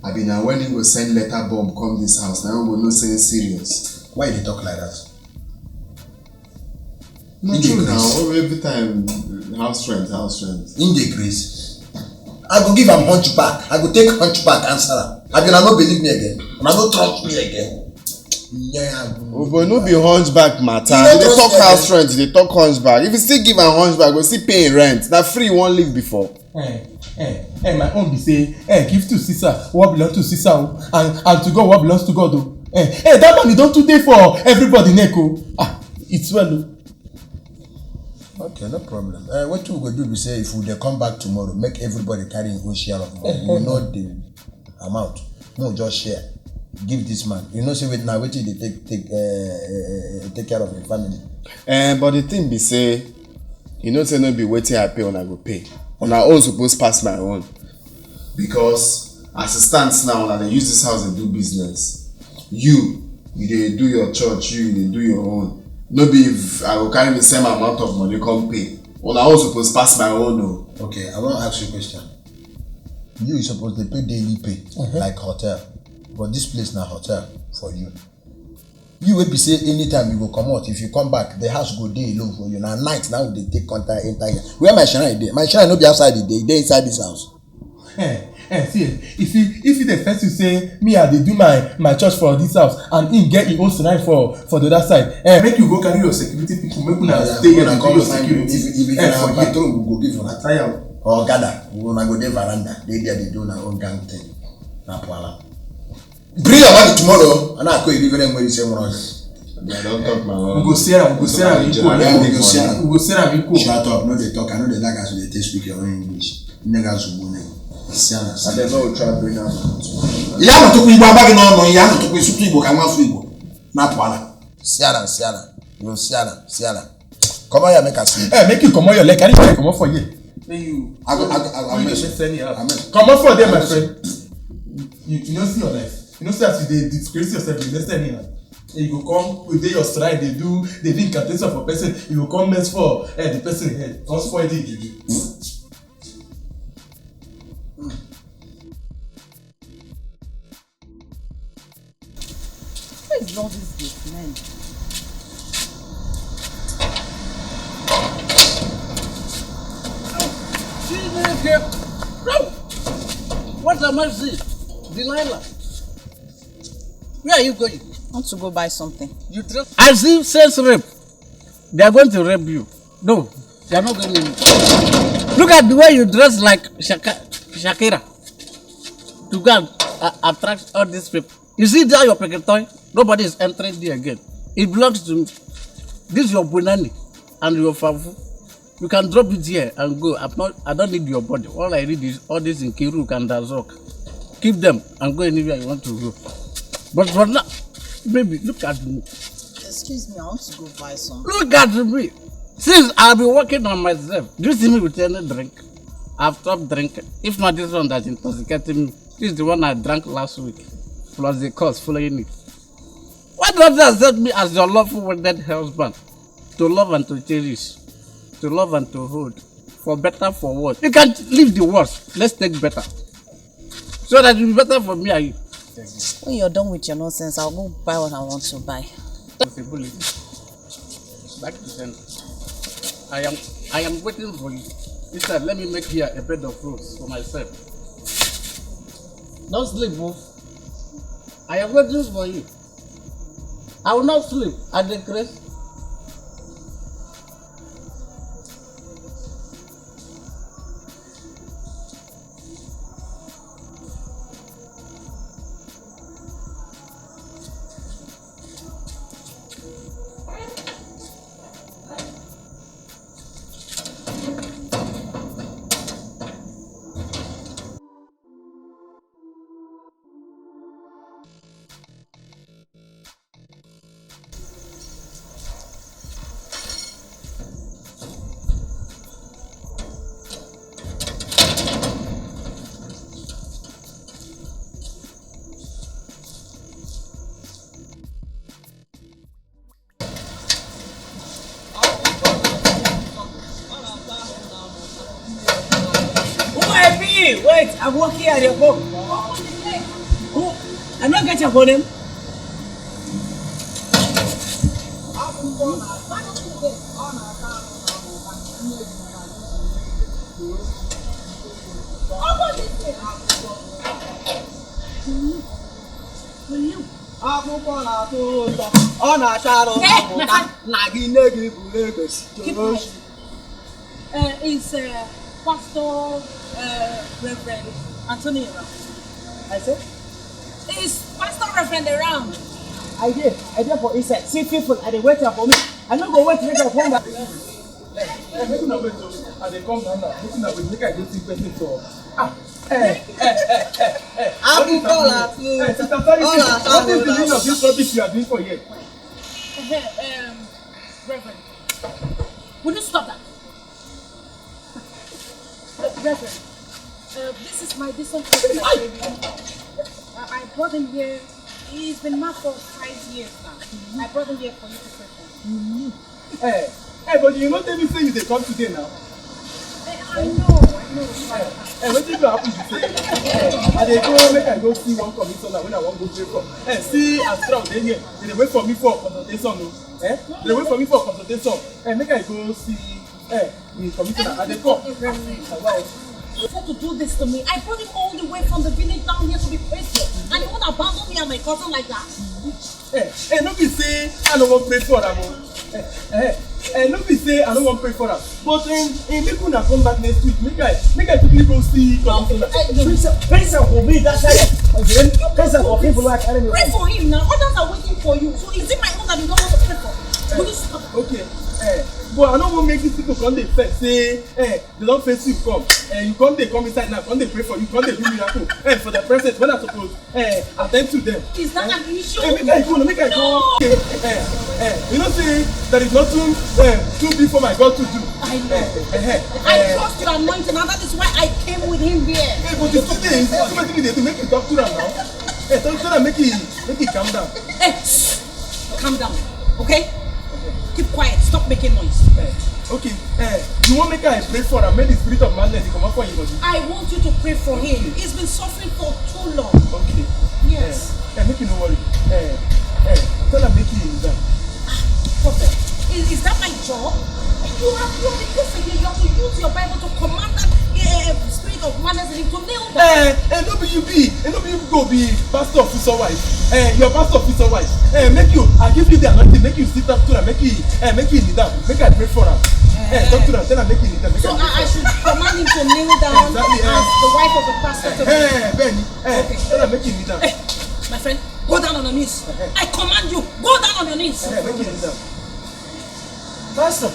I bin na when he go send letter bomb come this house, na we go know say him serious. Why you dey talk like that? Na true now. Every time, house rent, house rent. Him dey craze. I go give am hunchback. I go take hunchback answer am. Abi una no believe me again? Una no trust me again? Oh boy, no be hunchback matter. You dey talk house rent, you dey talk hunchback. If you still give am hunchback, go still pay him rent. Na free you wan live before. Eh, eh, eh, my own be say, eh, give to Caesar what belongs to Caesar, oh, and, and to God what belongs to God, oh. Eh, eh, that money don too dey for everybody neck, oh. Ah, it's well, oh. Okay, no problem. Uh, wetin we go do be say if we dey come back tomorrow, make everybody carry him own share of money. We know the amount. No, just share. Give this man. You know say wait now, wetin dey take take uh, uh, take care of him family. Uh, but the thing be say, You know say no be wetin I pay una go pay. Una own suppose pass my own. Because as it stands now, una dey use this house dey do business. You, you dey do your church, you, you dey do your own. No be if I go carry the same amount of money come pay. Una own suppose pass my own o. Okay, I wan ask you a question. You suppose dey pay daily pay, like hotel. But this place na hotel for you. You wey be say anytime you go comot, if you come back, the house go dey alone for you. Na night now we dey take contact enter here. Where my shrine dey? My shrine no be outside e dey, e dey inside this house. Eh, eh, see, eh, if he, if he dey first you say, "Me, I dey do my, my church for this house," and him get him own shrine for, for the other side, eh, make you go carry your security people, make una stay here dey do your security. If, if, if eh, na for here. Patrol, we go give una. Try am. Or gather, una go dey veranda, dey there dey do una own gang thing. Na pwala. Bring your body tomorrow, and I call you very well, say, "Moroga." I don talk my own. We go see am, we go see am in court. Yeah, we go see am. We go see am in court. Shut up, no dey talk. I no dey like as you dey take speak your own English. Nigga, zubu ne. See am. I dey no try bring am. Ya no to ku Igbo abagi no no, ya no to ku sutu Igbo ka nwa fu Igbo. Na pwala. See am, see am. You see am, see am. Come on here, make I see. Eh, make you comot your leg. Carry your leg comot for here. Then you. I go, I go, I go, I go, make send you out. Comot for there, my friend. You, you no see your life. You no see as you dey disgrace yourself. You dey send me out. You go come, we dey your shrine, dey do, dey do incantation for person. You go come mess for, eh, the person head. Come spoil the juju. Where is all this gate, man? Chineke! No! What am I seeing? Delilah! Where are you going? I want to go buy something. You dress as if sense rape. They are going to rape you. No, they are not going to. Look at the way you dress like Shaka, Shakira. To go and uh, attract all these people. You see that your pocket toy? Nobody is entering there again. It belongs to me. This is your bunani and your fafu. You can drop it here and go. I'm not, I don't need your body. All I need is all this in Kiruk and Dazok. Keep them and go anywhere you want to go. But for now, baby, look at me. Excuse me, I want to go buy something. Look at me. Since I've been working on myself, do you see me with any drink? I've stopped drinking. If not this one that's intoxicating me, this is the one I drank last week, plus the cost following it. Why don't you accept me as your lawful wedded husband? To love and to cherish, to love and to hold, for better, for worse. You can leave the worst. Let's take better. So that it will be better for me and you. When you're done with your nonsense, I'll go buy what I want to buy. It's a bullet. Back to sender. I am, I am waiting for you. Instead, let me make here a bed of roses for myself. Don't sleep, oh. I am waiting for you. I will not sleep at the grace. Who I be? Wait, I'm working at your home. Who? I no get your phone name. Akwụkwọ na-atọ ụtọ, ọ na-acha arụ na-apụta. Na gị nne gị buru egbe. Keep quiet. Uh, is uh, Pastor uh, Reverend Anthony around? I say? Is Pastor Reverend around? I dey, I dey for inside. See people, I dey wait for me. I no go wait make I come back. Hey, hey, make una wait o. I dey come down now. Make una wait make I go see person for. Ah, hey, hey, hey, hey, hey. What is happening? Hey, Sister Charity, what is the meaning of this rubbish you are doing for here? Um, Reverend, will you stop that? Reverend, uh, this is my distant cousin, Akebi. Uh, I brought him here. He's been mad for five years now. I brought him here for you to pray for him. Eh, eh, but you no tell me say you dey come today now. Eh, I know, I know. Eh, wetin go happen be say, eh, I dey go make I go see one commissioner wey I wan go pray for. Eh, see as crowd dey here, dem dey wait for me for consultation o. Eh, dem dey wait for me for consultation. Eh, make I go see, eh, the commissioner. I dey come. Before to do this to me, I brought him all the way from the village down here to be prayed for, and you want to abandon me and my cousin like that? Eh, eh, no be say I no wan pray for am o. Eh, eh, eh, no be say I no wan pray for am. But um, eh, make una come back next week. Make I, make I quickly go see commissioner. Prince, Prince of Obi, that side. Prince of Obi, people are carrying me. Pray for him now. Others are waiting for you. So is it my own that you don't want to pray for? Will you stop? Okay, eh, but I no wan make these people come dey vex say, eh, they don face you come. Eh, you come dey come inside now, come dey pray for you, come dey do miracle. Eh, for the presence when I suppose, eh, attend to them. Is that an issue? Eh, make I go, no, make I go. No. Okay, eh, eh, you know say there is nothing, eh, too big for my God to do. I know. Eh, eh, eh, I eh. Trust your anointing, and that is why I came with him here. Hey, but it's two days. That's what you dey do. Make you talk to them now. Hey, talk to them. Make it, make it calm down. Hey, shh, calm down, okay? Keep quiet. Stop making noise. Eh, okay. Eh, you wan make I pray for am? Make the spirit of madness dey comot for him body. I want you to pray for him. He's been suffering for too long. Okay. Yes. Eh, eh, make you no worry. Eh, eh, tell am make he kneel down. Prophet, is, is that my job? You have you because you have to use your Bible to command that uh, spirit of madness in him to kneel down. Eh, eh, no be you be, eh, no be you go be pastor of Fuso wife. Eh, your pastor of Fuso wife. Eh, make you, I give you the anointing, make you sit up to am, make you, eh, make you kneel down, make I pray for am. Eh, talk to am, tell am make you kneel down. Make So I I, I should command him to kneel down Exactly, eh. As the wife of the pastor to Eh, Benny, eh, Okay. tell am make you kneel down. My friend, go down on your knees. I command you, go down on your knees. Eh, make you kneel down. Pastor,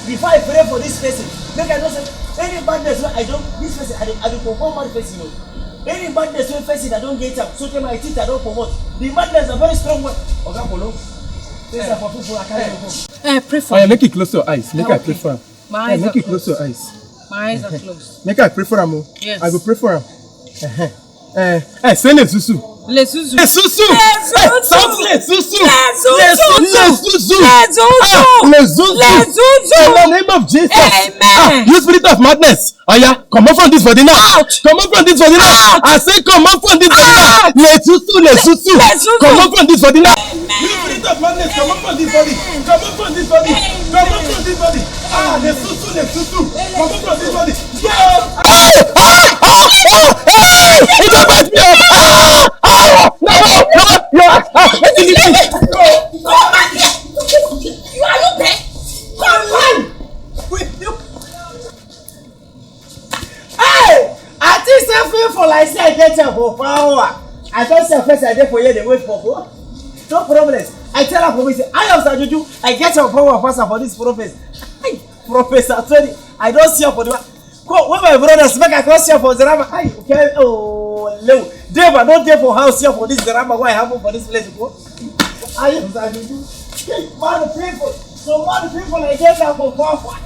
before I pray for this person, make I know say any badness wey I don this person I dey I dey perform mad person o. Any badness wey person I don get am, so tey my teeth I don comot. The madness na very strong one. Oga Polo, things are for people I carry go. Uh, pray for Oh, yeah, me. Make you close your eyes. Make I Okay. pray for am. My Eh, eyes are make you close closed. Your eyes. My eyes are closed. Make I pray for am o. Yes. I go pray for am. Eh, eh, say Lesusu. Lesusu. Lesusu. Lesusu. Eh, shout Lesusu. Lesusu. Lesusu. Lesusu. Ah, Lesusu. Lesusu. In the name of Jesus. Amen. Ah, you spirit of madness. Oya, comot from this body now. Comot from this body now. I say comot from this body now. Lesusu, Lesusu. Lesusu. Comot from this body now. You spirit of madness, comot from this body. Comot from this body. Comot from this body. Ah, Lesusu, Lesusu. Comot from this body. Yeah. Ah, ah, ah, ah, ah. It don bite me. Ah, ah, no, no, no, no. Ah, wetin you do? You are you there? Come on. Hey! I think say feel for like say I get am for power. I just say first I dey for here dey wait for power. No problem. I tell am for me say I am Sajuju. I get am power pass am for this prophet. Hey, Professor Tony, I don see am for the one. Come when my brothers make I come see am for Zarama. Hey, okay, oh, lew. Dave, I no dey for house here for this Zarama. What happen for this place? Go. I am Sajuju. Hey, man, people. So man, people, I get am for power.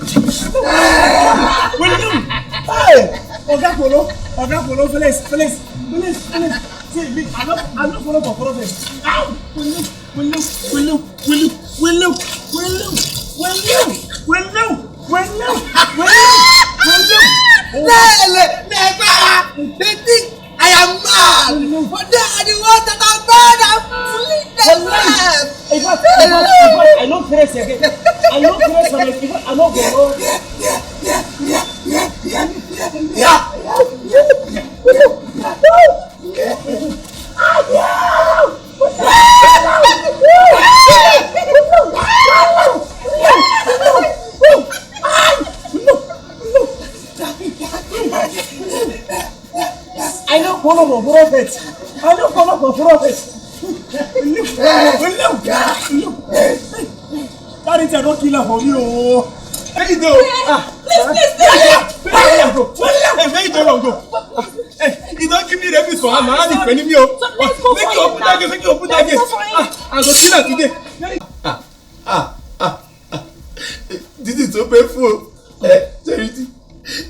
Will you? Hey! Oga Polo, Oga Polo, please, please, please, please. See, me, I no, I no follow for problem. Ow! Will you? Will you? Will you? Will you? Will you? Will you? Will you? Will you? Will you? Will you? Will you? Will you? Lele, Negbara, they think I am mad. But they are the ones that are mad and fleeing Wallahi, themselves. In fact, in fact, in fact, I no craze again. I no craze for like, in fact, I no go. I no follow for prophet. I no follow for prophet. That is a no killer for you. Hey, no. Ah. Hey, where you don run go? Ah, hey, you don give me rabies for hand, man. How you me o? So let's go Make for you it open now. that gate. Make you open that Let's gate. go for it. Ah, I go kill am today. Ah, ah, ah, ah. This is so painful. Eh, Charity.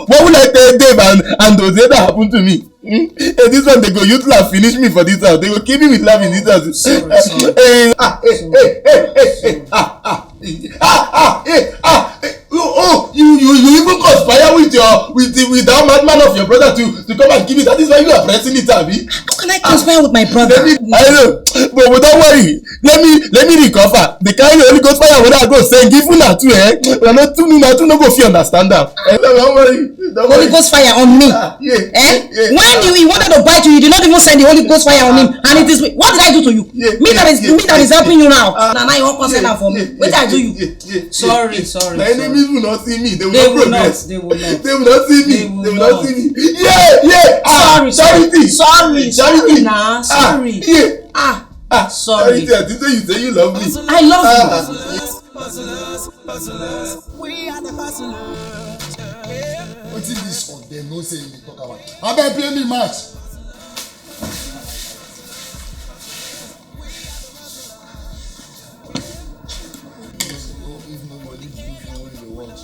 what, what will I tell Dave and, and Dozie that happened to me? Hmm? Eh, this one, they go use laugh finish me for this house. They go kill me with laugh in this house. Sorry, sorry. Eh, ah, eh, eh, eh, eh, eh, ah, ah, eh, ah, ah, eh, ah, eh, oh, oh, you, you, you even conspire with your, with the, with that madman of your brother to, to come and give me. That is why you are pressing it, abi? How can I conspire with my brother? Let me, I know, but, but don't worry. Let me, let me recover. The kind of Holy Ghost fire wey I go send give una too, eh? Una no too, una too no go fit understand am. Eh, don't worry. Don't Holy worry. Ghost fire on me. Ah, yeah, Eh? yeah, yeah. When you, he wanted to bite you, you did not even send the Holy Ghost fire on him. And it is, what did I do to you? Yeah, Me that yeah, is, yeah, me that is yeah, helping you now. Ah, Now, now you want to send yeah, am for me. yeah, What did I do yeah, you? yeah, yeah, Sorry, yeah. sorry, My sorry. enemies will not see me. They will They not will not, progress. they will not. They will not see me. They will They will not not. see me. Yeah, yeah. Ah, Sorry, sorry. charity. Sorry, Charity. sorry, nah, Ah, sorry. yeah. Ah, Ah, sorry. Charity, I think say you say you love me. I love you. Ah. We are the hustlers. Wetin this one dem no say you dey talk about? Abeg play me match. If nobody give you what you want.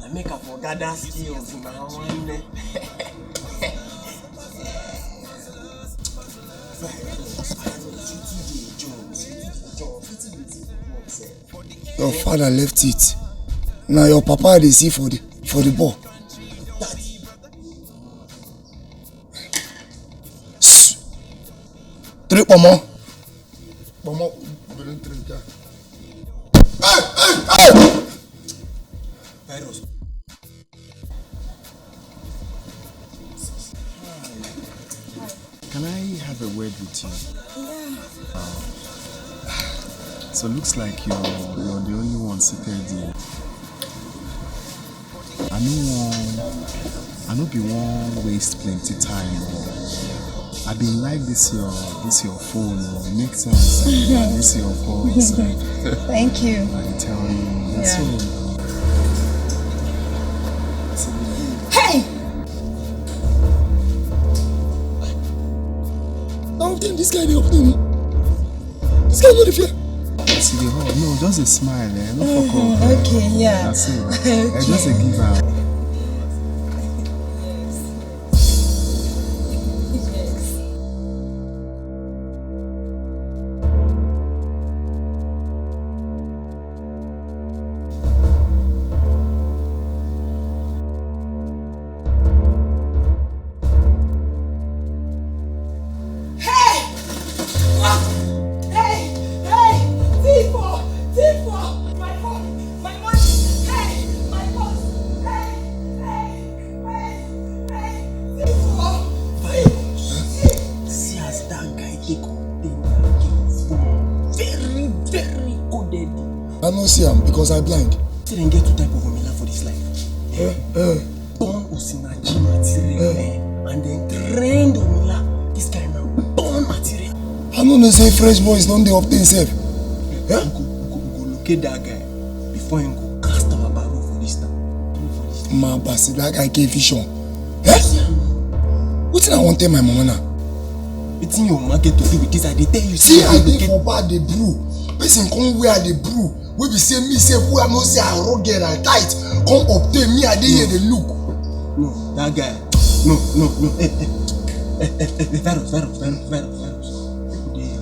I make am for gather skills na one. Your father left it. Now your papa dey see for the for the ball. Three pomo. Pomo. Hey, hey, hey! Virus. Can I have a word with you? Yeah. So looks like you're you're the only one seated here. I no wan I no be wan waste plenty time. I been like this your this your phone. Oh. It makes sense. This your calls. Thank you. I tell you. That's Yeah. all. Hey! Now then this guy dey open me. This guy no dey fear. See the hall. No, just a smile, eh? No fuck up. Mm, okay, yeah. That's it. Eh, just a give up. Hey! Hey! Hey! Tifo! Tifo! My phone! My money! Hey! My purse! Hey! Hey! Hey! Hey! Tifo! See as that guy take up the very, very coded. I no see am because I blind. Say dem get two type of Omila for this life. Eh, eh. Born Osinachi material, eh, and then trained Omila. This kind now, born material. I no know say fresh boys don dey obtain sef. Eh? We go, we go, we go locate that guy before him go cast our barrow for this town. Ma basi, that guy get vision. Eh? Wetin I wan tell my mama now? Wetin your mama get to do with this? I dey tell you. See, I dey for bar dey brew. Person come wear the brew wey be say me sef wey I know say I rugged and tight, come obtain me, I dey here dey look. No, that guy. No, no, no. Eh, eh, eh, eh, eh, virus, virus, virus, virus, virus. People dey here.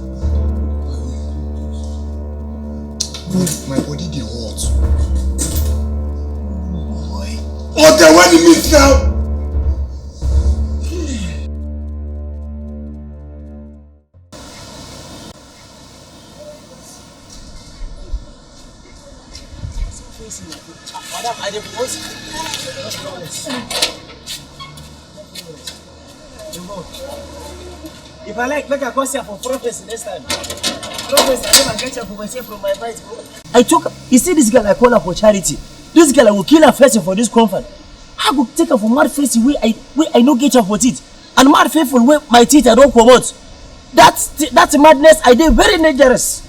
Bro, my body dey hot. Boy. Ote, when you meet now. Madam, I dey propose. If I like, make I come see am for prophecy next time. Prophecy, I never get am for myself from my bite, bro. I took, you see this girl I call her for charity. This girl, I will kill her first for this comfort. I go take her for mad face wey I, wey I no get her for teeth. And mad faithful wey my teeth I don comot. That, that madness, I dey very dangerous.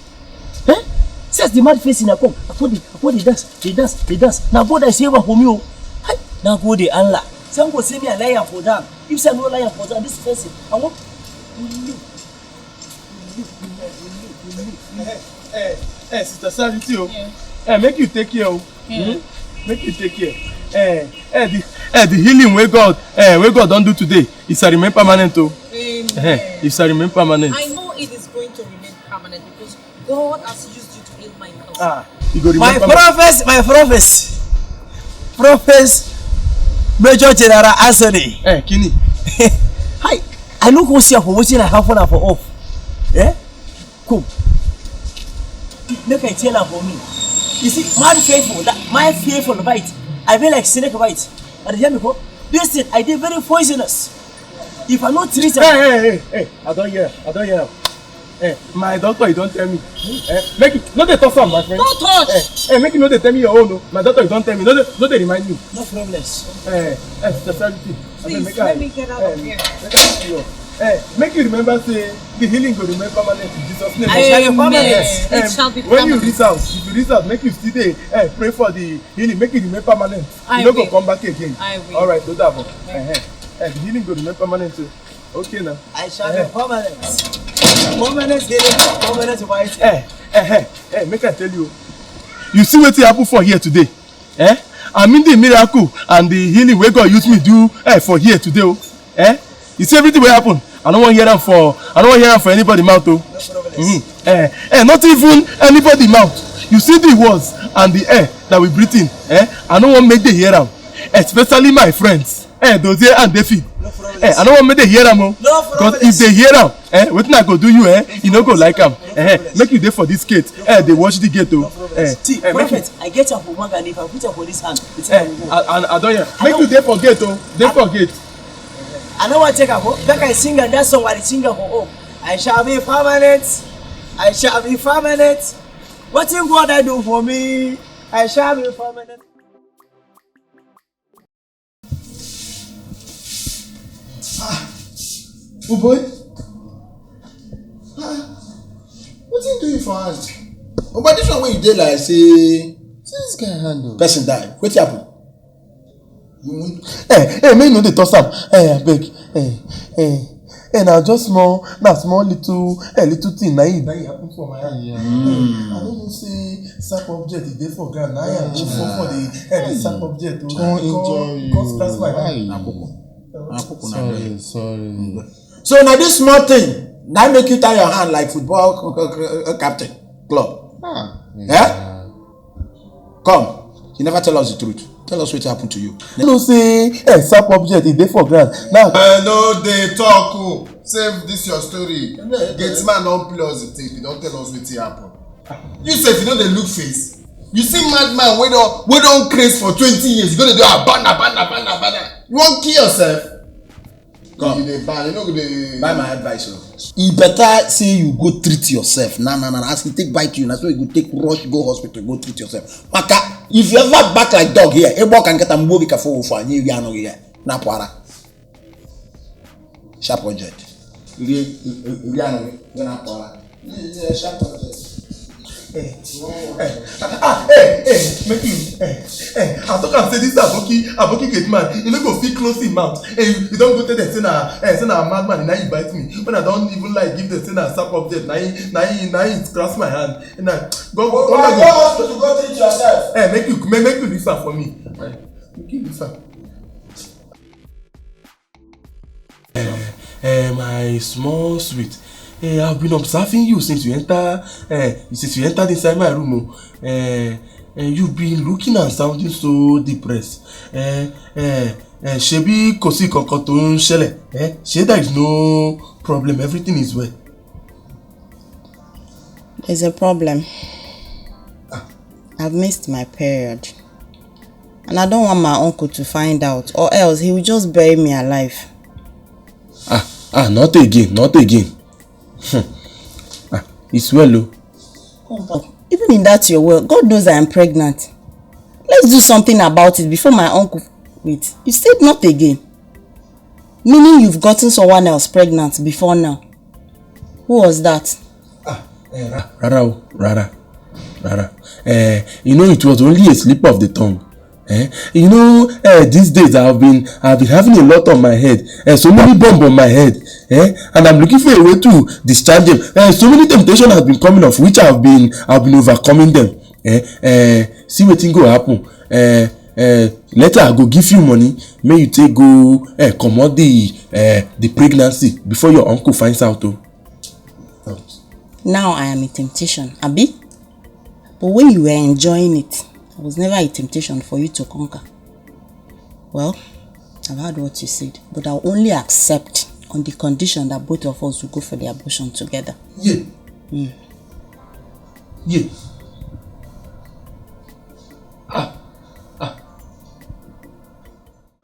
Eh? Since the mad face na come, I come dey, I come dey dance, dey dance, dey dance. Na God I say ever for me o. Hi, na God dey Allah. Some go say me I lie am for down. If say I no lie am for down, this person, I wan. Eh, eh, eh, Sister Charity o. Eh, make you take care o. Hmm? Make you take care. Eh, eh, the, eh, the healing wey God, eh, wey God don do today, it shall remain permanent o. Eh, it shall remain permanent. I know it is going to remain permanent because God has used you to heal my cousin. Ah, you go remember. My prophet, my prophet, prophet Major General Anthony. Eh, kini. Hi, I no go see am for wetin I have for off. Eh? Come. Make I tell am for me. You see, mad faithful, that my faithful bite. I be like snake bite. But hear me, go. This thing, I dey very poisonous. If I no treat am. Hey, hey, hey, hey. I don hear, I don hear. Eh, my doctor, he don tell me. Eh, make you, no dey talk am, my friend. No touch. Eh, eh, make you no dey tell me your own o. My doctor, he don tell me. No dey, no dey remind me. No problems. Eh, eh, Sister Charity. Abeg, please, make let I, me get out of eh, here. Make I see you. Eh, make you remember say the healing go remain permanent in Jesus' name. I shall be permanent. Eh, it shall be permanent. When you reach out, if you reach out, make you still dey, eh, pray for the healing, make it remain permanent. I will. You no go come back again. I will. All right, do that one. Eh, eh, the healing go remain permanent too. Okay now. I shall be permanent. Permanent healing, permanent white. Eh, eh, eh, eh, make I tell you. You see wetin happen for here today? Eh? I mean the miracle and the healing wey God use me do, eh, for here today o. Eh? You see everything wey happen? I no wan hear am for, I no wan hear am for anybody mouth o. No problem. Mm-hmm. Eh, eh, not even anybody mouth. You see the words and the air that we breathe in, eh? I no wan make dem hear am, especially my friends. Eh, Dozie and David. No problem. Eh, I no wan make dem hear am o. No problem. Because if dem hear am, eh, wetin I go do you, eh? You no go like am. Eh, make you dey for this gate. Eh, dey watch the gate o. No problem. Eh, see, eh, prophet, I get am for bag and if I put am for this hand, the thing go go. I, I, I don hear. Make you dey for gate o. Dey for gate. I no wan take am o. Make I sing am that song wey I dey sing am for home. I shall be permanent. I shall be permanent. Wetin God I do for me? I shall be permanent. Ah, oh boy. Ah, wetin do you for hand? Oh boy, this one wey you dey like say, see this guy hand o. Person die. Wetin happen? You win. Eh, eh, make you no dey toss am. Eh, abeg. Eh, eh. Eh, na just small, na small little, eh, little thing na e, na e happen for my hand. Yeah. Mm. I no know say sharp object e dey for ground. Na e I go fall for the, eh, the sharp object o. Come injure you. Come scratch my hand. Why? Na koko. Na koko na. Sorry, sorry. So na this small thing na make you tie your hand like football captain club. Ah, yeah. Come, you never tell us the truth. Tell us wetin happen to you. You know say, eh, sharp object e dey for ground. Now I no dey talk o. Save this your story. Gate man don play us the tape. He don tell us wetin happen. You sef, you no dey look face. You see madman wey don, wey don craze for twenty years. You go dey do abana, abana, abana, abana. You wan kill yourself? Come. You dey ban, you no go dey. Buy my advice o. E better say you go treat yourself. Na, na, na, na. As e take bite you, na so you go take rush go hospital, go treat yourself. Maka, if you ever bark like dog here, e bark and get am, go be careful for you, you are not here. Na pwara. Sharp object. Iri, iri, iri, iri, iri, na pwara. Eh, eh, ah, eh, eh, make you, eh, eh, I talk am say this aboki aboki gate man, e no go fit close him mouth. And you, you don go tell them say na eh, say na madman, na you bite me. When I don even like give them say na sharp object, na him na him na him scratch my hand. And I go go go go hospital go treat yourself. Eh, make you make make you leave am for me. Eh, make you leave am. Eh, eh, my small sweet, eh, I've been observing you since you enter, eh, since you entered inside my room. Oh. Eh, eh, you've been looking and sounding so depressed. Eh, eh, eh, ṣebí kò sí kankan tó ń ṣẹlẹ̀? Eh, ṣé there is no problem? Everything is well. There's a problem. I've missed my period. And I don't want my uncle to find out, or else he will just bury me alive. Ah, ah, not again, not again. Hmm. Ah, it's well, oh. Come back. Even in that your well, God knows I am pregnant. Let's do something about it before my uncle. Wait, you said not again. Meaning you've gotten someone else pregnant before now. Who was that? Ah, eh, ra- rárá o, rárá, rárá. Eh, you know, it was only a slip of the tongue. Eh? You know, eh, these days I've been I've been having a lot on my head. Eh, so many bomb on my head. Eh? And I'm looking for a way to discharge them. Eh, so many temptations have been coming of which I've been I've been overcoming them. Eh? Eh, see wetin go happen. Eh, eh, later I go give you money, make you take go eh, comot the eh, the pregnancy before your uncle finds out. Oh. Now I am in temptation, abi? But when you were enjoying it, it was never a temptation for you to conquer. Well, I've heard what you said, but I'll only accept on the condition that both of us will go for the abortion together. Yeah. Mm. Yeah. Ah. Ah.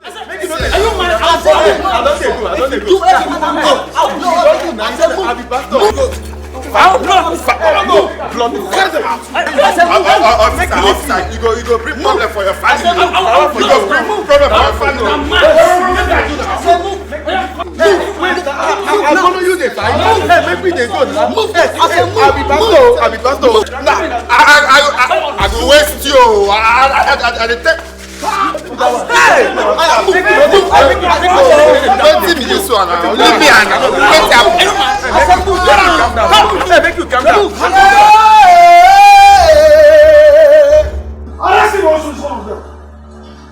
Are you mad? I don't dey do. I don't dey do. Do everything. I be pastor. Officer, officer, you go, you go bring problem for your family. You go bring problem for your family. Move, move, move. I follow you dey fight. Hey, make we dey go now. Move. I say move. I be pastor. I be pastor. Nah, I, I, I, I, I go waste you. I, I, I, I, I dey tell. Hey! Wetin be this one now? Leave me and wetin happen? I say move. Calm down. Calm down. Make you calm down. Arrest him also, this one of them.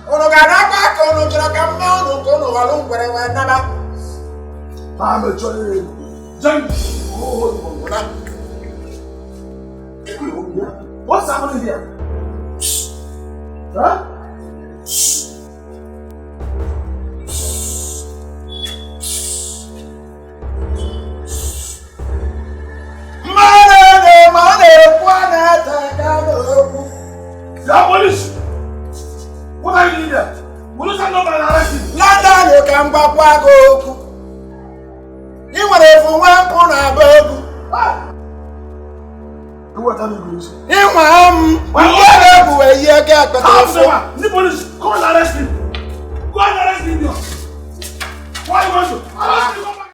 Unu ga-anakwa ka unu chọrọ ka mma unu ka unu ghọrọ ngwere wee naba. Ha mechọrọ ihe. Jen. What's happening here? Huh? Mmadụ na-eme ọ na-ekwu a na-ata aka n'okwu. Ya police! What are you doing there? Will you stand up and arrest him? London ka m gwakwa gị okwu. Ị nwere efu nwa mpụ na-aba egwu. Ị nwa m, mgbe na-egwu eyi aka akpata afọ. Ndị police, come and arrest him. Go and arrest him. Why you want to arrest him?